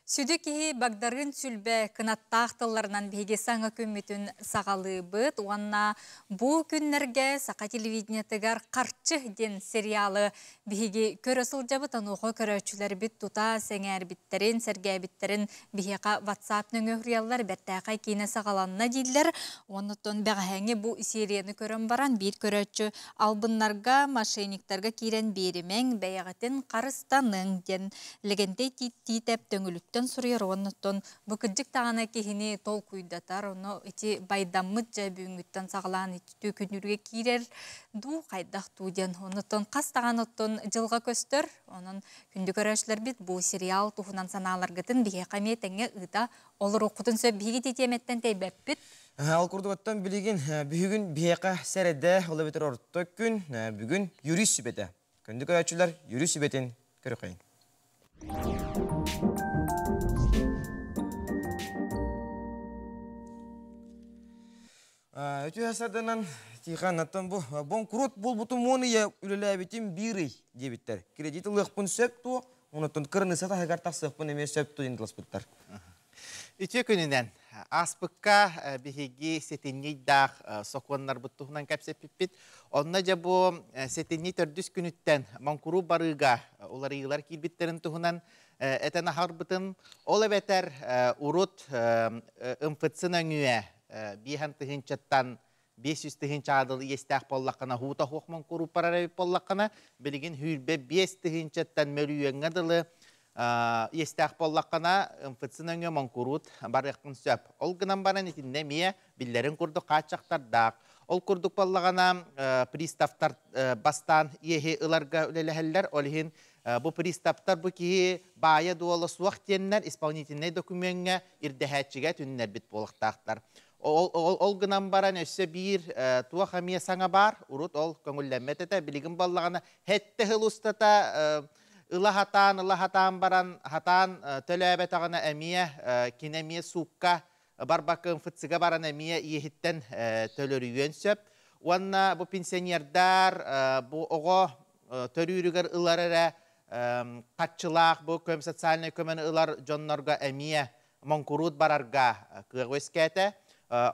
Сүдү киһи Багдарыын Сүлбэ кынаттаах тылларынан биһиги саҥа күммүтүн саҕалыыбыт уонна бу күннэргэ саха телевидениетыгар Харчы диэн сериалы биһиги көрө сылдьабыт. Онуоха көрөөччүлэрбит тута сэҥээрбиттэрин, сэргээбиттэрин биһиэхэ WhatsApp нөҥүө суруйаллар, бэртээхэй киинэ саҕаланна дииллэр. Оннуттан бэҕэһээҥҥи бу серияны көрөн баран биир көрөөччү албыннарга, мошенниктарга киирэн биэримэҥ, бэйэҕитин харыстаныҥ диэн Лэгэнтэй Тиитэп Төҥүлүттэн суруйар уонна бу кырдьык даҕаны киһини толкуйдатар, ону ити байдаммыт дьэ бүгүҥҥүттэн саҕалаан ити күнүргэ киирэр дуу, хайдах дуу диэн. Оннуттан хас даҕаны оттон дьылҕа көстөр. Онон күндү көрөөччүлэрбит бу сериал туһунан санааларгытын биһиэхэ эмиэ тэҥҥэ ыыта олоруоххутун сөп. Биһиги ити тиэмэттэн тэйбэппит. Ол курдук оттон билигин бүгүн биһиэхэ сэрэдэ, ол эбэтэр орто күн, бүгүн юрист сүбэтэ. Күндү көрөөччүлэр, юрист сүбэтин көрүөххэйиҥ. Үтүө сарданан Тихон оттон бу бонкурут буолбутум уон ыйа үлэлээбитим биир ый диэбиттэр. Кредит ылыахпын сөп дуо? Онуттан кырыныса таһыгар тахсыахпын эмиэ сөп дуо диэн тыласпыттар. Үтүө күнүнэн ааспыкка биһиги сэтинньийдаах сокуоннарбыт туһунан кэпсэппиппит. Онно дьэ бу сэтинньи төрдүс күнүттэн моҥкуруу барыыга уларыйыылар киирбиттэрин туһунан этэн аһарбытым. Ол эбэтэр урут МФЦ нөҥүө биэһэн тыһыынчаттан 500 тыһыынча аадыл иэстээх буоллаххына, хуута суох моҥкурууп барар эбит буоллаххына, билигин сүүрбэ биэс тыһыынчаттан мөлүйүөҥҥэ дылы иэстээх буоллаххына, МФЦ нөҥүө моҥкуруут барыаххын сөп. Ол гынан баран итиннэ эмиэ биллэрин курдук хааччахтардаах. Ол курдук буоллаҕына, приставтар бастаан иэһи ыларга үлэлэһэллэр. Ол иһин бу приставтар бу киһи баайа-дуола суох диэннэр исполнительнай докумуоҥҥа ирдэһээччигэ түннэрбит буолуохтаахтар. Ол, ол, ол гынан баран өссө биир туох эмиэ саҥа баар. Урут ол көҥүллэммэт этэ. Билигин буоллаҕына сэттэ сыл устата ыла хатаан, ыла хатаан баран, хатаан төлөөбөтөҕүнэ эмиэ кини эмиэ суукка барбакка МФЦ-га баран эмиэ иэһиттэн төлөрүйүөн сөп. Уонна бу пенсионердар бу оҕо төрүүрүгэр ылар эрэ хаччылаах бу көм социальнай көмөнү ылар дьоннорго эмиэ моҥкуруут барарга кыах үөскээтэ.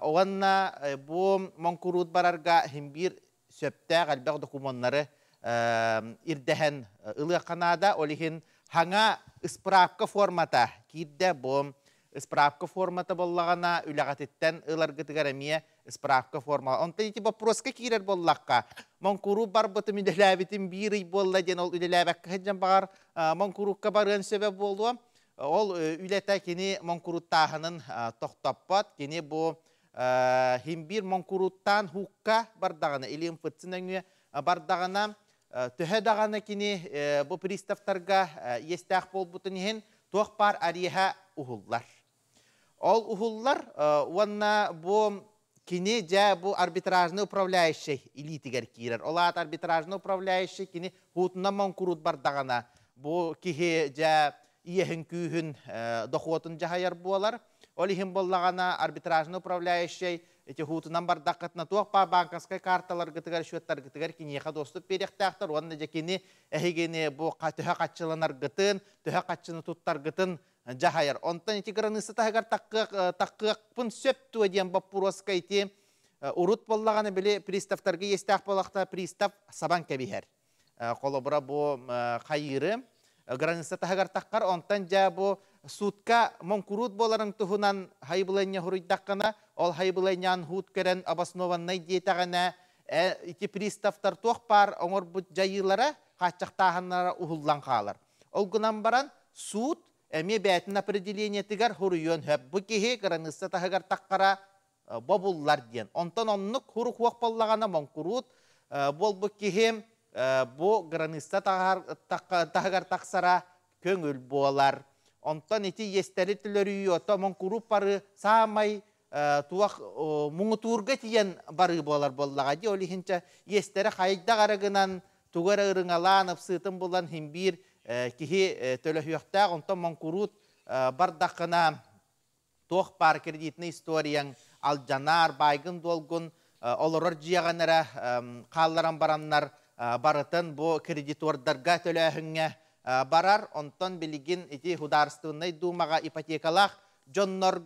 Уонна бу моҥкуруут барарга иһин биир сөптөөх элбэх докумуоннары ирдэһэн ылыахха наада. Ол иһин хаҥа ыспыраапка формата киирдэ. Бу ыспыраапка формата буоллаҕына үлэҕититтэн ыларгытыгар эмиэ ыспыраапка форма. Онтон ити боппуруоска киирэр буоллахха, моҥкуруут барбытым үлэлээбитим биир ый буолла диэн ол үлэлээбэккэ сылдьан баҕар моҥкуруукка барыан сөбө буолуо. Ол үлэтэ кини моҥкурууттааһынын тохтоппот. Кини бу химбиир моҥкурууттаан хуукка бардаҕына, или МФЦ нөҥүө бардаҕына, төһө даҕаны кини бу приставтарга иэстээх буолбутун иһин туох баар ариэһа уһуллар. Ол уһуллар уонна бу кини дьэ бу арбитражный управляющий илиитигэр киирэр. Ол аата арбитражный управляющий кини хуутунан моҥкуруут бардаҕына бу киһи дьэ иэһин күүһүн дохуотун дьаһайар буолар. Ол иһин буоллаҕына арбитражный управляющий ити хуутунан бардаххытына туох баар банковскай карталаргытыгар, счеттаргытыгар киниэхэ доступ биэриэхтээхтэр уонна дьэ кини эһигини бу төһө хаччыланаргытын, төһө хаччыны туттаргытын дьаһайар. Онтон ити граница таһыгар таккыахпын сөп дуо диэн боппуруоска ити урут буоллаҕына били приставтарга иэстээх буолахта пристав сабан кэбиһэр. Холобура бу хайыыры граница таһыгар таххар онтон дьэ бу суутка моҥкуруут буоларын туһунан хайыбылыанньа хуруйдаххына ол хайыбылыанньаан хуут көрөн обоснованнай диэтэҕинэ ити приставтар туох баар оҥорбут дьайыылара хааччахтааһыннара уһуллан хаалар. Ол гынан баран суут эмиэ бэйэтин определениетыгар хуруйуон сөп. Бу киһи кыраныысса таһыгар таххара бобуллар диэн. Онтон оннук хурук-хуох буоллаҕына моҥкуруут буолбут киһи бу граница таһыгар тахсара көҥүл буолар. Онтон ити иэстэри төлөрүү ото моҥкуруут бары саамай туох муҥутуурга тиийэн барыы буолар буоллаҕа дии. Ол иһинчэ иэстэрэ хайдах эрэ гынан тугу эрэ ырыҥалаан ыпсыытын булан иһин биир киһи төлөһүөхтээх. Онтон моҥкуруут бардаххына туох баар кредитный историяҥ алдьанаар, баайгын-дуолгун олорор дьиэҕин эрэ хаалларан бараннар барытын бу кредитордарга төлөөһүҥҥэ барар. Онтон билигин ити Судаарыстыбаннай Дуумаҕа ипотекалаах дьоннор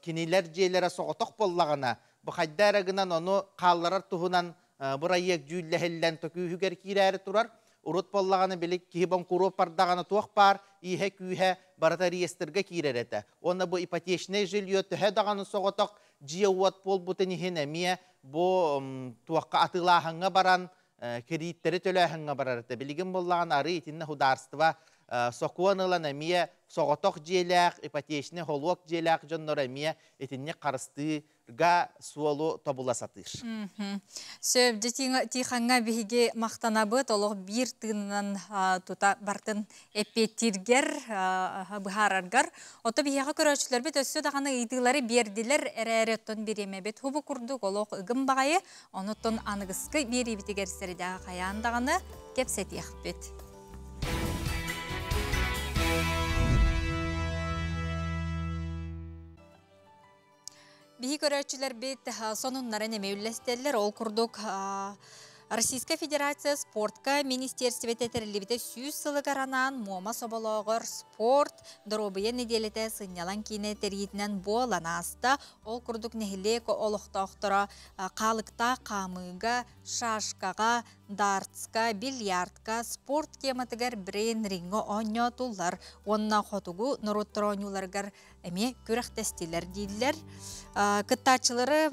кинилэр дьиэлэрэ соҕотох буоллаҕына, бу хайда эрэ гынан ону хаалларар туһунан бырайыак дьүүллэһиллэн төкүүһүгэр киирээри турар. Урут буоллаҕына били киһи боҥкуруоп бардаҕына туох баар ииһэ-күүһэ барыта реестргэ киирэр этэ. Уонна бу ипотечное жилье төһө даҕаны соҕотох дьиэ-уот буолбутун иһин эмиэ бу туохха атыылааһыҥҥа баран кредиттэри төлөөһүҥҥэ барар этэ. Билигин буоллаҕына арыы итиннэ судаарыстыба сокуон ылан эмиэ соҕотох дьиэлээх, ипотечный холуок дьиэлээх дьоннор эмиэ итинник харыстыы га суолу тобула сатыыр. Сөп, дьэ Тихаҥҥа биһиги махтанабыт, олох биир тыынынан тута бартын эппиэттииргэр, быһаараргар. Ото биһиэхэ көрөөччүлэрбит өссө даҕаны ыйытыылары биэрдилэр эрээри оттон бириэмэбит хубу курдук олох ыгым баҕайы, онуттан аныгыскы биэриибитигэр сэрэдэҕэ хайаан даҕаны кэпсэтиэхпит. Биһи көрөөччүлэрбит сонуннарын эмиэ үллэстэллэр. Ол курдук Российская Федерация спортка министерствете тэриллибитэ 100 сылыгар анаан Муома соболооҕор спорт, доруобуйа нэдиэлэтэ сынньалаҥ киинэ тэрийиитинэн буолан ааста. Ол курдук нэһилиэк олохтоохторо хаалыктаах хаамыыга, шашкаҕа, дартска, бильярдка, спорт тематыгар брейн-риҥҥэ оонньоотуллар уонна хотугу норуоттар оонньууларыгар эмиэ күрэхтэстилэр дииллэр. Кыттааччылары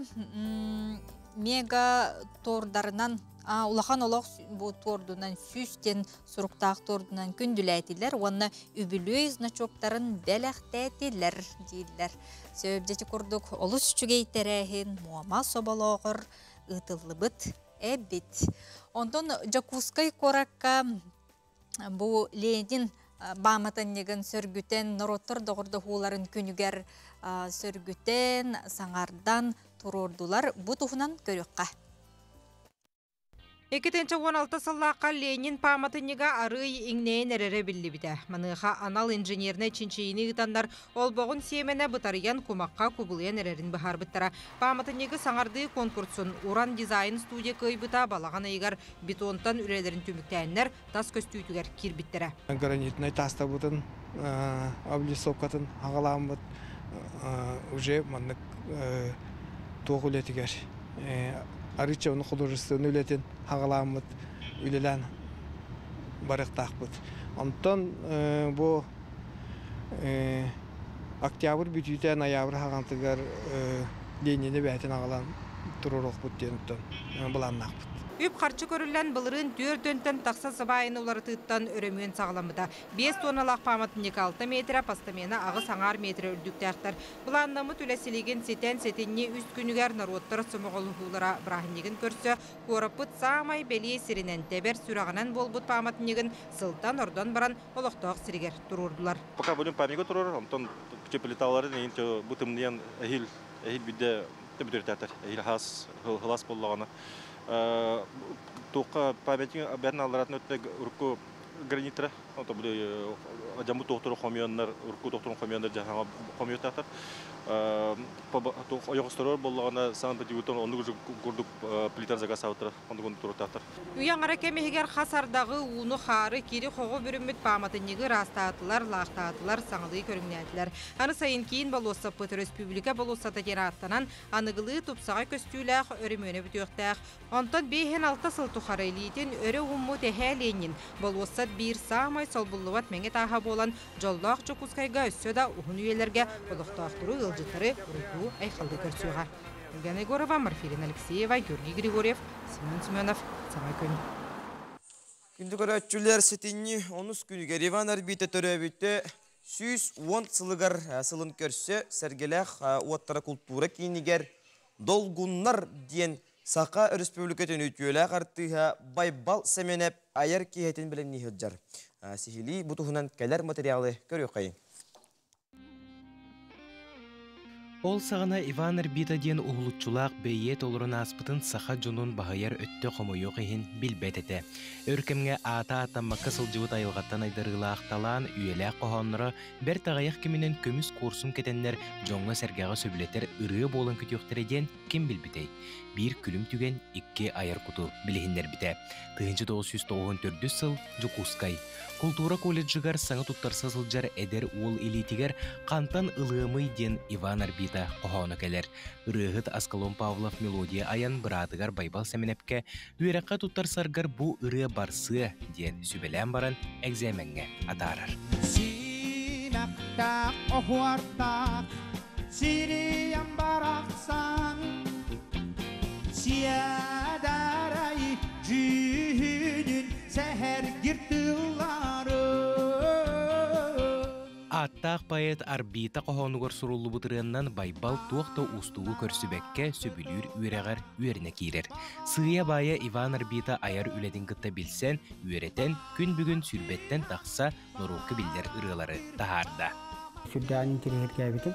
мега туордарынан улахан олох бу туордунан сүүстэн суруктаах туордунан күндүлээтилэр уонна үбүлүөй значоктарын бэлэхтээтилэр дииллэр. Сөбдьэти курдук олус үчүгэй тэрээһин Муома соболооҕор ыытыллыбыт эбит. Онтон Дьокуускай куоракка Бу Ленин бааматынньыгын сөргүтэн, норуоттар доҕордоһууларын күнүгэр сөргүтэн, саҥардан туруордулар. Бу туһунан көрүөххэ. 2016 сыллаахха Ленин пааматынньыга арыый иҥнэйэн эрэрэ биллибитэ. Маныаха анал инженернэй чинчийиини ыытаннар олбоҕун сиэмэнэ бытарыйан кумахха кубулуйан эрэрин быһаарбыттара. Пааматынньыгы саҥардыы конкурсун Уран дизайн студия кыайбыта балаҕан ыйыгар бетонтан үлэлэрин түмүктээннэр тас көстүүтүгэр киирбиттэрэ. Гранитнай таастабытын облицовкатын аҕалааммыт. Уже маннык туох үлэтигэр арыыча оны художественный үлэтин хагалааммыт үлэлээн барыахтаахпыт. Онтон бу октябрь бүтүүтэ ноябрь хаҕантыгар Ленини бээтин аҕалан туруоруохпут диэн былааннаахпыт. Үп-харчы көрүллэн былырыын 4 төн тахса сыбаайын уларытыыттан өрөмүөн саҕаламмыта. 5 туонналаах пааматынньык 6 метрэ, постамена 8,5 метрэ үрдүктээхтэр. Былааннаммыт үлэ силигин ситэн сэтинньи 3 күнүгэр норуоттар сомоҕолоһуулара бырааһынньыгын көрсө куораппыт саамай бэлиэ сиринэн тэбэр сүрэҕинэн буолбут пааматынньыгын сылтан ордон баран олохтоох сиригэр туруордулар. Пока будем памятник туруорар, онтон плиталарын эйин бу тымныйан эһиил эһиил бидде бүтүртәтер. Эһиил хас хылас боллоҕына. Туохха памятник бәрін алларатын өттө урукку гранитра, ото бу жамбу тохтору хомьоннар, урукку тохторун хомьоннар жахаңа хомьотатар. Ойоҕосторор боллоҕына Санкт-Петербургтан оннук курдук плита заказ аутар, оннук турутаатар. Үйаңара кемехигер хасардағы ууну хаары кири хоҕу бүрүммүт пааматынньыгы ыраастаатылар, лаахтаатылар, саҥалыы көрүҥнээтилэр. Аны сайын киин болуоссаппыт республика болуоссата аттанан аныгылыы тупсаҕай көстүүлээх өрөмүөнэ бүтүөхтээх. Онтон 56 сыл тухары илиитин өрө ууммут эһээ Ленин болуоссат биир саамай солбуллубат мэҥэ тааһа буолан дьоллоох Дьокуускайга өссө да уһун үйэлэргэ олохтоохтору ыалдьыттары уруйдуу айхаллыы көрсүөҕэ. Евгения Егорова, Марфирина Алексеева, Георгий Григорьев, Семен Семенов. Саҥа күн. Күндү көрөөччүлэр, сэтинньи 10 күнүгэр Иван Арбита төрөөбүтэ 110 сылыгар сылын көрсө Сэргэлээх уоттара култуура киинигэр Долгуннар диэн Саха Өрөспүүбүлүкэтин үтүөлээх артыыһа Байбал Сэмэнэп айар киэһэтин бэлэмнии сылдьар. Сиһилии бу туһунан кэлэр материалы көрүөххэйиҥ. Ол саҕана Иван Арбита диэн уһулуччулаах бэйиэт олорон ааспытын саха дьонун баһыйар өттө хомойуох иһин билбэт этэ. Өр кэмҥэ аата ааттаммакка сылдьыбыт айылҕаттан айдарыылаах талаан үйэлээх хоһоонноро бэрт аҕыйах кэминэн көмүс куорсун кэтэннэр дьоҥҥо-сэргэҕэ сөбүлэтэр ырыа буолан көтүөхтэрэ диэн ким билбитэй? Биир күлүм түгэн икки айар куту билиһиннэрбитэ. 1994 сыл Дьокуускай. Култуура колледжыгар саҥа туттарса сылдьар эдэр уол илиитигэр «Хантан ылыамый» диэн Иван Арбита хоһооно кэлэр. Ырыаһыт Аскалон Павлов мелодия айан быраатыгар Байбал Сэмэнэпкэ үөрэххэ туттарсаргар бу ырыа барсыа диэн сүбэлээн баран экзэмэҥҥэ атаарар. Симэхтээх оһуордаах сириям барахсан сиэдэрэй дьүһүнүн сэһэргиир тыллары. Ааттаах поэт Арбита хоһоонугар суруллубут ырыаннан Байбал туох да уустугу көрсүбэккэ сөбүлүүр үөрэҕэр үөрэнэ киирэр. Сыыйа-баайа Иван Арбита айар үлэтин кытта билсэн, үөрэтэн, күн бүгүн 20-тэн тахса норуокка биллэр ырыалары таһаарда. Сүрдээҕин интэриэһиргээбитим.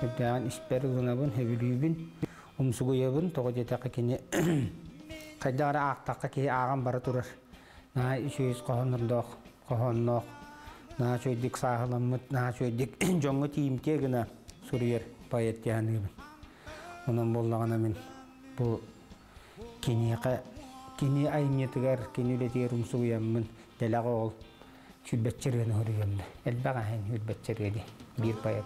Сүрдээҕин испэр ылынабын, сөбүлүүбүн, умсугуйабын. Тоҕо диэтэххэ кини хайдах эрэ аахтахха киһи ааҕан бара турар. Наһаа үчүгэй хоһооннордоох, хоһоонноох, наһаа үчүгэйдик сааһыламмыт, наһаа үчүгэйдик дьоҥҥо тиийимтиэ гына суруйар поэт дии саныыбын. Онон буоллаҕына мин бу киниэхэ, кини айымньытыгар, кини үлэтигэр умсугуйаммын, дэлэҕэ ол сүүрбэччэ ырыаны суруйуом да. Элбэх аһын сүүрбэччэ ырыа дии, биир поэт.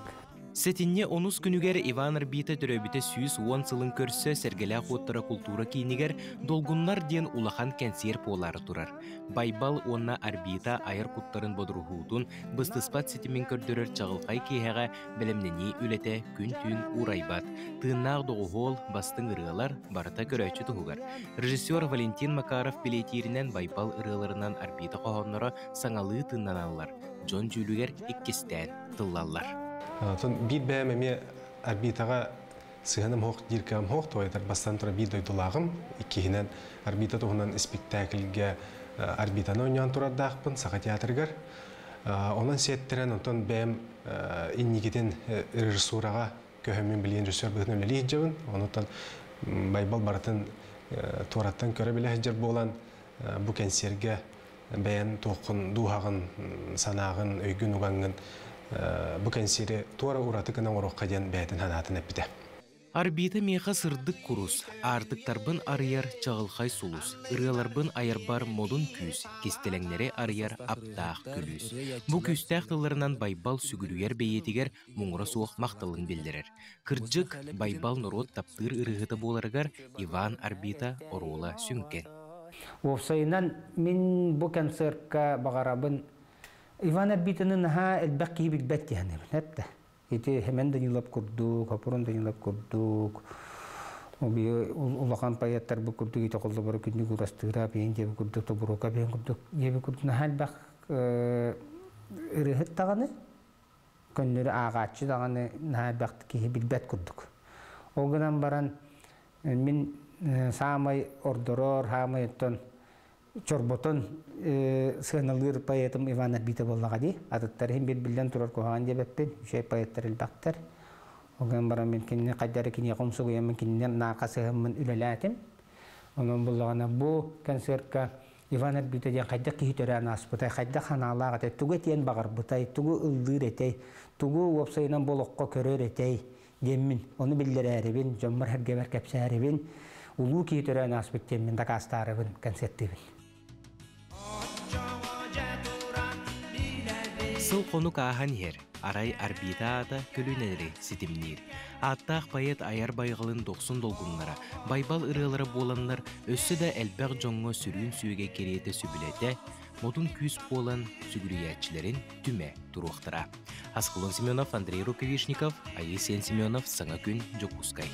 Сэтинньи 10 күнүгэр Иван Арбита төрөөбүтэ 110 сылын көрсө Сэргэлээх уоттара култуура киинигэр Долгуннар диэн улахан кэнсиэр буолаары турар. Байбал уонна Арбита айар куттарын бодоруһуутун быстыспат ситимин көрдөрөр чаҕылхай киэһэҕэ бэлэмнэнии үлэтэ күн-түүн уурайбат. Тыыннаах доҕуһуол, бастыҥ ырыалар барыта көрөөччү туһугар. Режиссер Валентин Макаров билиэтииринэн Байбал ырыаларынан Арбита хоһоонноро саҥалыы тыыннаналлар, дьон дьүүлүгэр иккистээн тыллаллар. Биир бэйэм эмиэ Арбитаҕа сыһыаным суох диир кыам суох, тоҕо бастан туран биир дойдулааҕым, иккиһинэн Арбита туһунан испиктээкилгэ Арбитаны оонньоон турардаахпын Саха театрыгар. Онон сиэттэрэн, онтон бэйэм инникитин режиссураҕа көһөммүн билигин режиссер быһыытынан үлэлии сылдьабын. Онуттан Байбал барытын туораттан көрө билэ сылдьар буолан, бу кэнсиэргэ бэйэн туоххун, дууһаҕын, санааҕын, өйгүн угаҥҥын бу кэнсиэри туора ураты гына оҥоруохха диэн бэйэтин санаатын эппитэ. Арбита миэхэ сырдык курус, аартыктарбын арыйар чаҕылхай сулус, ырыаларбын айарбар модун күүс, кистэлэҥнэри арыйар аптаах күлүүс. Бу күүстээх тылларынан Байбал сүгүрүйэр бэйиэтигэр муҥура суох махталын биллэрэр. Кырдьык, Байбал норуот таптыыр ырыаһыта буоларыгар Иван Арбита оруола сүҥкэн. Уопсайынан, мин бу концертка баҕарабын Иван Арбитаны наһаа элбэх киһи билбэт диһаныбын эптэ. Ити Хемен Данилов курдук, Хопурун Данилов курдук, улахан поэттар бу курдук ити холлобору күннүк урастыыра биэн диэби курдук тобурука биэн курдук диэби курдук наһаа элбэх ырыаһыт даҕаны көннөрү ааҕааччы даҕаны наһаа элбэх киһи билбэт курдук. Ол гынан баран мин саамай ордорор, саамай оттон чорботон сыаналыыр поэтым Иван Арбита буоллаҕа дии. Атыттар иһин биллэн турар куһаҕан диэбэппин. Үчүгэй поэттар элбэхтэр. Ол гынан баран мин кинини хайда эрэ киниэхэ умсугуйаммын кининэн наака сыһаммын үлэлээтим. Онон буллаҕына бу концертка Иван Арбита диэн хайдах киһи төрөөн ааспытай, хайдах санаалаах этэй, тугу этиэн баҕарбытай, тугу ыллыыр этэй, тугу уопсайынан бу олоххо көрөр этэй диэммин, ону биллэрээрибин, дьоммор-сэргэбэр кэпсээрибин, улуу киһи төрөөн ааспыт диэммин дакаастаарыбын концерттыыбын. Сыл-хонук ааһан иһэр, арай Арбита аата көлүөнэлэри ситимниир. Ааттаах поэт айар байҕалын дохсун долгуннара, Байбал ырыалара буоланнар өссө да элбэх дьоҥҥо сүрүн сүөгэ кэриэтэ сөбүлэтэ, модун күүс буолан сүгүрүйээччилэрин түмэ туруохтара. Аскалон Семенов, Андрей Рукавишников, Айыы Сиэн Семенов, Саҥа күн, Дьокуускай.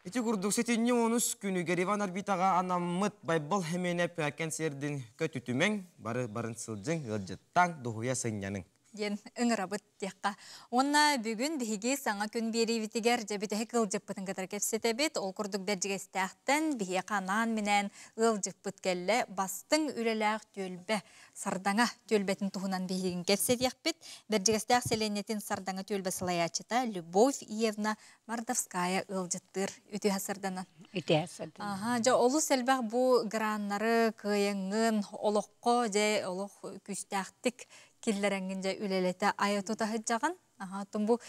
Ити курдук сэтинньи онус күнүгэр Иван Арбитаҕа анаммыт Байбал Хэмиэнэп кэнсиэрдин көтүтүмэҥ, бары барын сылдьыҥ, ыалдьыттаҥ, дуһуйа сынньаныҥ. Диэн ыҥырабыт диэххэ. Уонна бүгүн биһиги саҥа күн биэриибитигэр дьэ бүтэһик ыалдьыппытын кытары кэпсэтэбит. Ол курдук Бэрдьигэстээхтэн биһиэхэ анаан-минээн ыалдьыппыт кэллэ. Бастыҥ үлэлээх түөлбэ Сардаҥа түөлбэтин туһунан биһигин кэпсэтиэхпит. Бэрдьигэстээх сэлиэнньэтин Сардаҥа түөлбэ салайааччыта Любовь Иевна Мордовская ыалдьыттыыр. Үтүө сарданан. Үтүө сарданан. Аха, дьэ олус элбэх бу граннары кыайаҥҥын олоххо дьэ олох күүстээхтик киллэрэҥҥин дьэ үлэлэтэ айа тута сылдьаҕын. Аха, оттон бу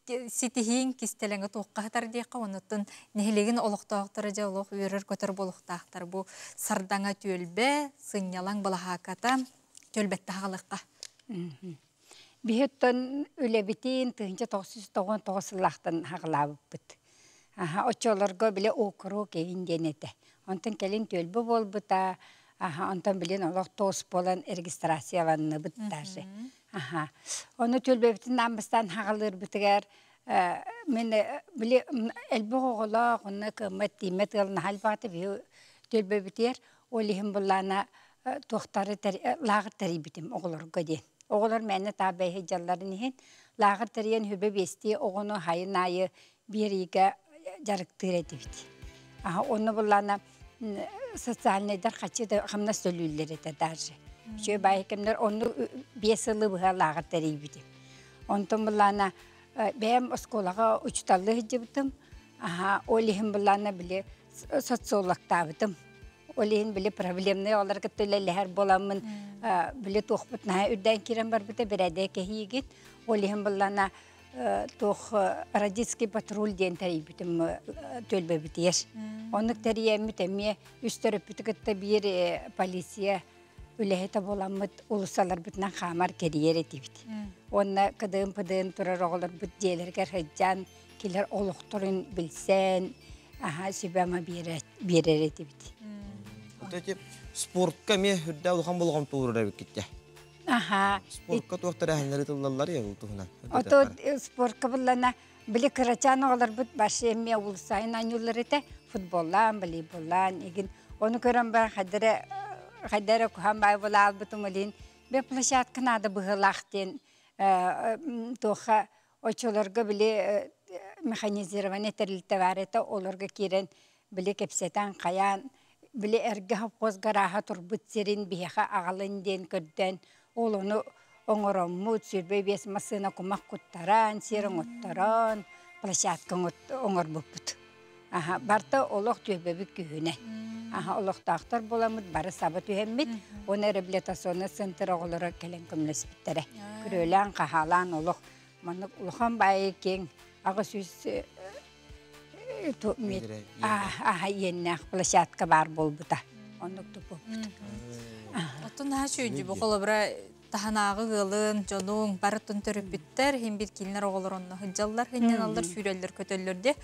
ситиһииҥ кистэлэҥэ туохха сытар диэххэ, оннуттан нэһилиэгин олохтоохторо дьэ олох үөрэр-көтөр буолуохтаахтар. Бу Сардаҥа түөлбэ, сынньалаҥ балаһааката түөлбэттэ хаалыахха. Биһиттэн үлэбитин 1999 сыллаахтан хаҕалаабыппыт. Аха, оччолорго бile округ эйин диэн этэ. Онтон кэлин түөлбэ буолбута, аха, онтон билин олох тоос буолан регистрацияланныбыт даже. Аха. Ону түөлбэбитин аан бастаан хаҕалыырбытыгар мен били элбэх оҕолоох, онно кыаммат тииммэт ыал наһаа элбэҕитэ биһи түөлбэбитигэр ол иһин буллаана туохтары лааҕыр тэрийбитим оҕолорго диэн. Оҕолор мээнэ таа бэйэ дьалларын иһин лааҕыр тэрийэн хүбэ биэстии оҕону хайын аайы биэриигэ дьарыктыыр этибит. Онно буллаана социальнайдар хаччы да хамнас төлүүллэр этэ даже. Үчүгэй баай кэмнэр онну 5 сылы быһа лааҕыр тэрийбитим. Онтон буллаана бэйэм оскуолаҕа учуталлыы сылдьыбытым. Аха, ол иһин буллаана били социологтаабытым. Ол иһин били проблемный оҕолор кытта үлэлэһэр буоламмын били туохпут наһаа үрдээн киирэн барбыта бэрээдэк кэһиигит. Ол иһин буллаана туох родительский патруль диэн тэрийбитим түөлбэбитигэр. Оннук тэрийэммит эмиэ үс төрөппүтү кытта биир полиция үлэһитэ буоламмыт уулуссаларбытынан хаамар кэрийэр этибит. Уонна кыдыын-пыдыын турар оҕолорбут дьиэлэригэр сылдьан килэр олохторун билсэн аха сүбэ-ама биэрэр этибит. Вот эти спортка эмиэ үрдэ улахан болҕомто уурар эбиккит Аха. Спортка туох тэрээһиннэри тыллаллар я бұл туһунан. Ото спортка буллана били кырачаан оҕолорбут башы эмиэ уулуссайын анньууллар этэ футболлаан, волейболлаан игин ону көрөн баран хайдара хайдара куһаан баай буолаалбытым илин бе площадка наада быһыылаах диэн туохха оччолорго били механизированный тэрилтэ баар этэ олорго киирэн били кэпсэтэн хайаан били эргэ совхоз гарааһа турбут сирин биһиэхэ аҕалын диэн көрдөөн ол ону оҥороммут 25 массыына кумах куттаран сир оҥотторон площадка оҥорбуппут аха барта олох түөлбэбит күһүнэ. Аха олохтоохтор буоламмыт бары саба түһэммит, уонна реабилитационнай центр оҕолоро кэлэн көмөлөспүттэрэ. Күрүөлээн, хаһаалаан олох маннык улахан баайы киэҥ 800 аха иэннээх площадка баар буолбута. Оннук туппуппут. Оттон наһаа үчүгэй бу холобура таһынааҕы ыалын, дьонуҥ барытын төрөппүттэр, иһин бир кинилэр оҕолор онно сылдьаллар, сынньаналлар, сүүрэллэр, көтөллөр де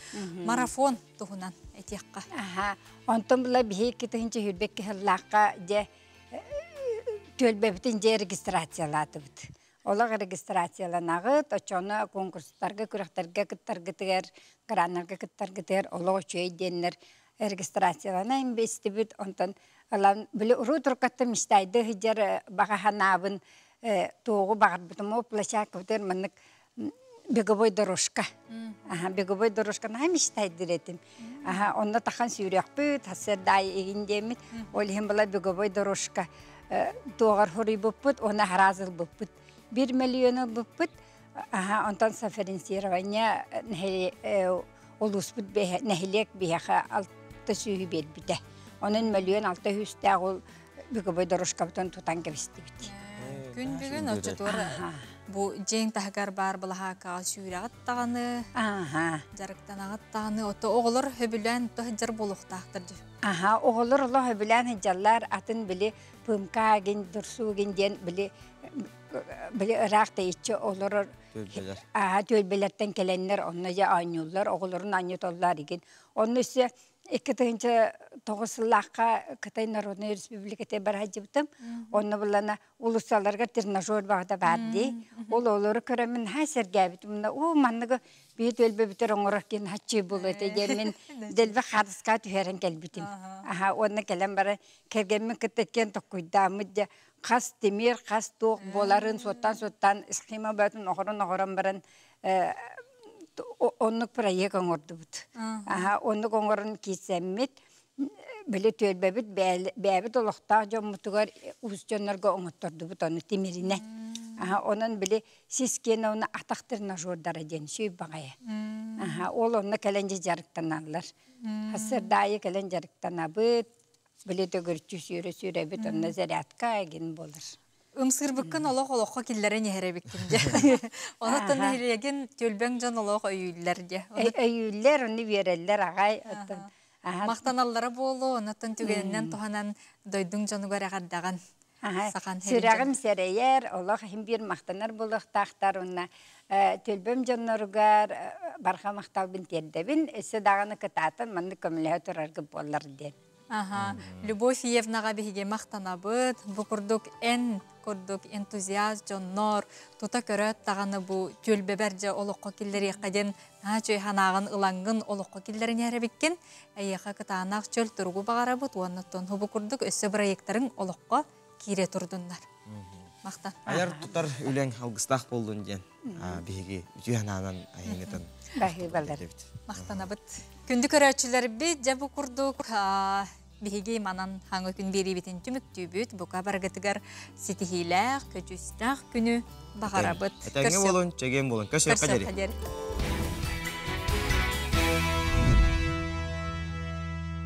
марафон туһунан этиэххэ. Аха, онтон була биһи 221 кыһыллаахха дьэ түөлбэбитин дьэ регистрациялаатыбыт. Олох регистрацияланаҕыт, оччону конкурстарга, күрэхтэргэ кыттаргытыгар, граннарга кыттаргытыгар олох үчүгэй диэннэр регистрациялана инбестибит. Онтон ылан били уруу туркаттан мечтайды сылдьар баҕа санаабын туоҕу баҕарбытым ол площадкабытыгар маннык беговой дорожка. Аха, беговой дорожка наһаа мечтайдыр этим. Аха, онно тахан сүүрүөхпүт, сарсыарда игин диэммит. Ол иһин была беговой дорожка туоҕар хоруйбуппут, уонна хараас ылбыппыт. 1 миллион ылбыппыт. Аха, онтон софинансирование улууспут нэһилиэк биһиэхэ 600 биэрбитэ. Онон мөлүйүөн 600-тээх ол беговой дорожкабытын тутан кэбистибит. Күн бүгүн оччотугар бу дьиэҥ таһыгар баар былаһааккаҕа сүүрэҕит даҕаны, дьарыктанаҕыт даҕаны, ото оҕолор сөбүлээн сылдьар буолуохтаахтар дии. Аха, оҕолор олох сөбүлээн сылдьаллар, атын били пымкаагин, дурсуугин диэн били били ыраах тэйиччи олорор аха түөлбэлэртэн кэлэннэр онно дьэ оонньууллар, оҕолорун оонньотоллор игин. Онно өссө 2009 сыллаахха Кытай Народнай Республиката бара сылдьыбытым. Онно буллана улуссаларга тренажер баҕата баар дии. Ол олору көрөммүн наһаа сэргээбитим. Мына уу манныгы биир түөлбэбитэр оҥорор киэн хаччыы буолуо этэ диэммин дэлби хаадыска түһэрэн кэлбитим. Аха уонна кэлэн баран кэргэммин кытта иккиэн токкуйдааммыт дьэ хас тимир, хас туох буоларын суоттаан-суоттаан схема бөтүн оҕорон-оҕорон баран оннук проект оҥордубут. Аха, оннук оҥорон киирсэммит, били түөлбэбит бэйэбит олохтоох дьоммутугар уус дьоннорго оҥоттордубут ону тимиринэ. Аха, онон били сис киэнэ уонна атах тренажердара диэн сүүй баҕайы. Аха, ол онно кэлэн дьэ дьарыктаналлар. Сарсыарда кэлэн дьарыктанабыт, били төгүрүччү сүүрэ-сүүрэбит, онно зарядка эгин буолар. Ымсыырбыккын олох олоххо киллэрэн иһэр эбиккин дьэ. Онон нэһилиэгин түөлбэҥ дьон олох өйүүллэр дьэ. Өйүүллэр, ону үөрэллэр аҕай. Махтаналлара буолуо, онтон түгэнинэн туһанан дойдуҥ дьонугар эҕэрдэҕин. Сахан Сүрэҕим сэрэйэр, олох иһин биир махтанар буолуохтаахтар уонна түөлбэм дьонноругар барҕа махталбын тиэрдэбин. Өссө даҕаны кытаатан маннык көмөлөһө тураргыт буоллар диэн. Аха, Любовь Иевнаҕа биһиги махтанабыт. Бу курдук эн курдук энтузиаст дьоннор тута көрөөт даҕаны бу түөлбэбэр дьэ олоххо киллэриэххэ диэн наһаа үчүгэй санааҕын ылаҥҥын олоххо киллэрин эбиккин. Эйиэхэ кытаанах чөл туругу баҕарабыт уонна оттон бу курдук өссө бырайыактарыҥ олоххо киирэ турдуннар. Махтан. Айар тутар үлэҥ алгыстаах буоллун диэн биһиги үтүө санаанан айыҥытын Баһыыбалар. Махтанабыт. Күндү көрөөччүлэрбит, дьэ бу курдук биһиги манан хаҥы күн биэриибитин түмүктүүбүт. Бука барыгытыгар ситиһиилээх, көдьүүстээх күнү баҕарабыт. Этэҥҥэ буолун, чэгиэн буолун. Көрсүөххэ диэри.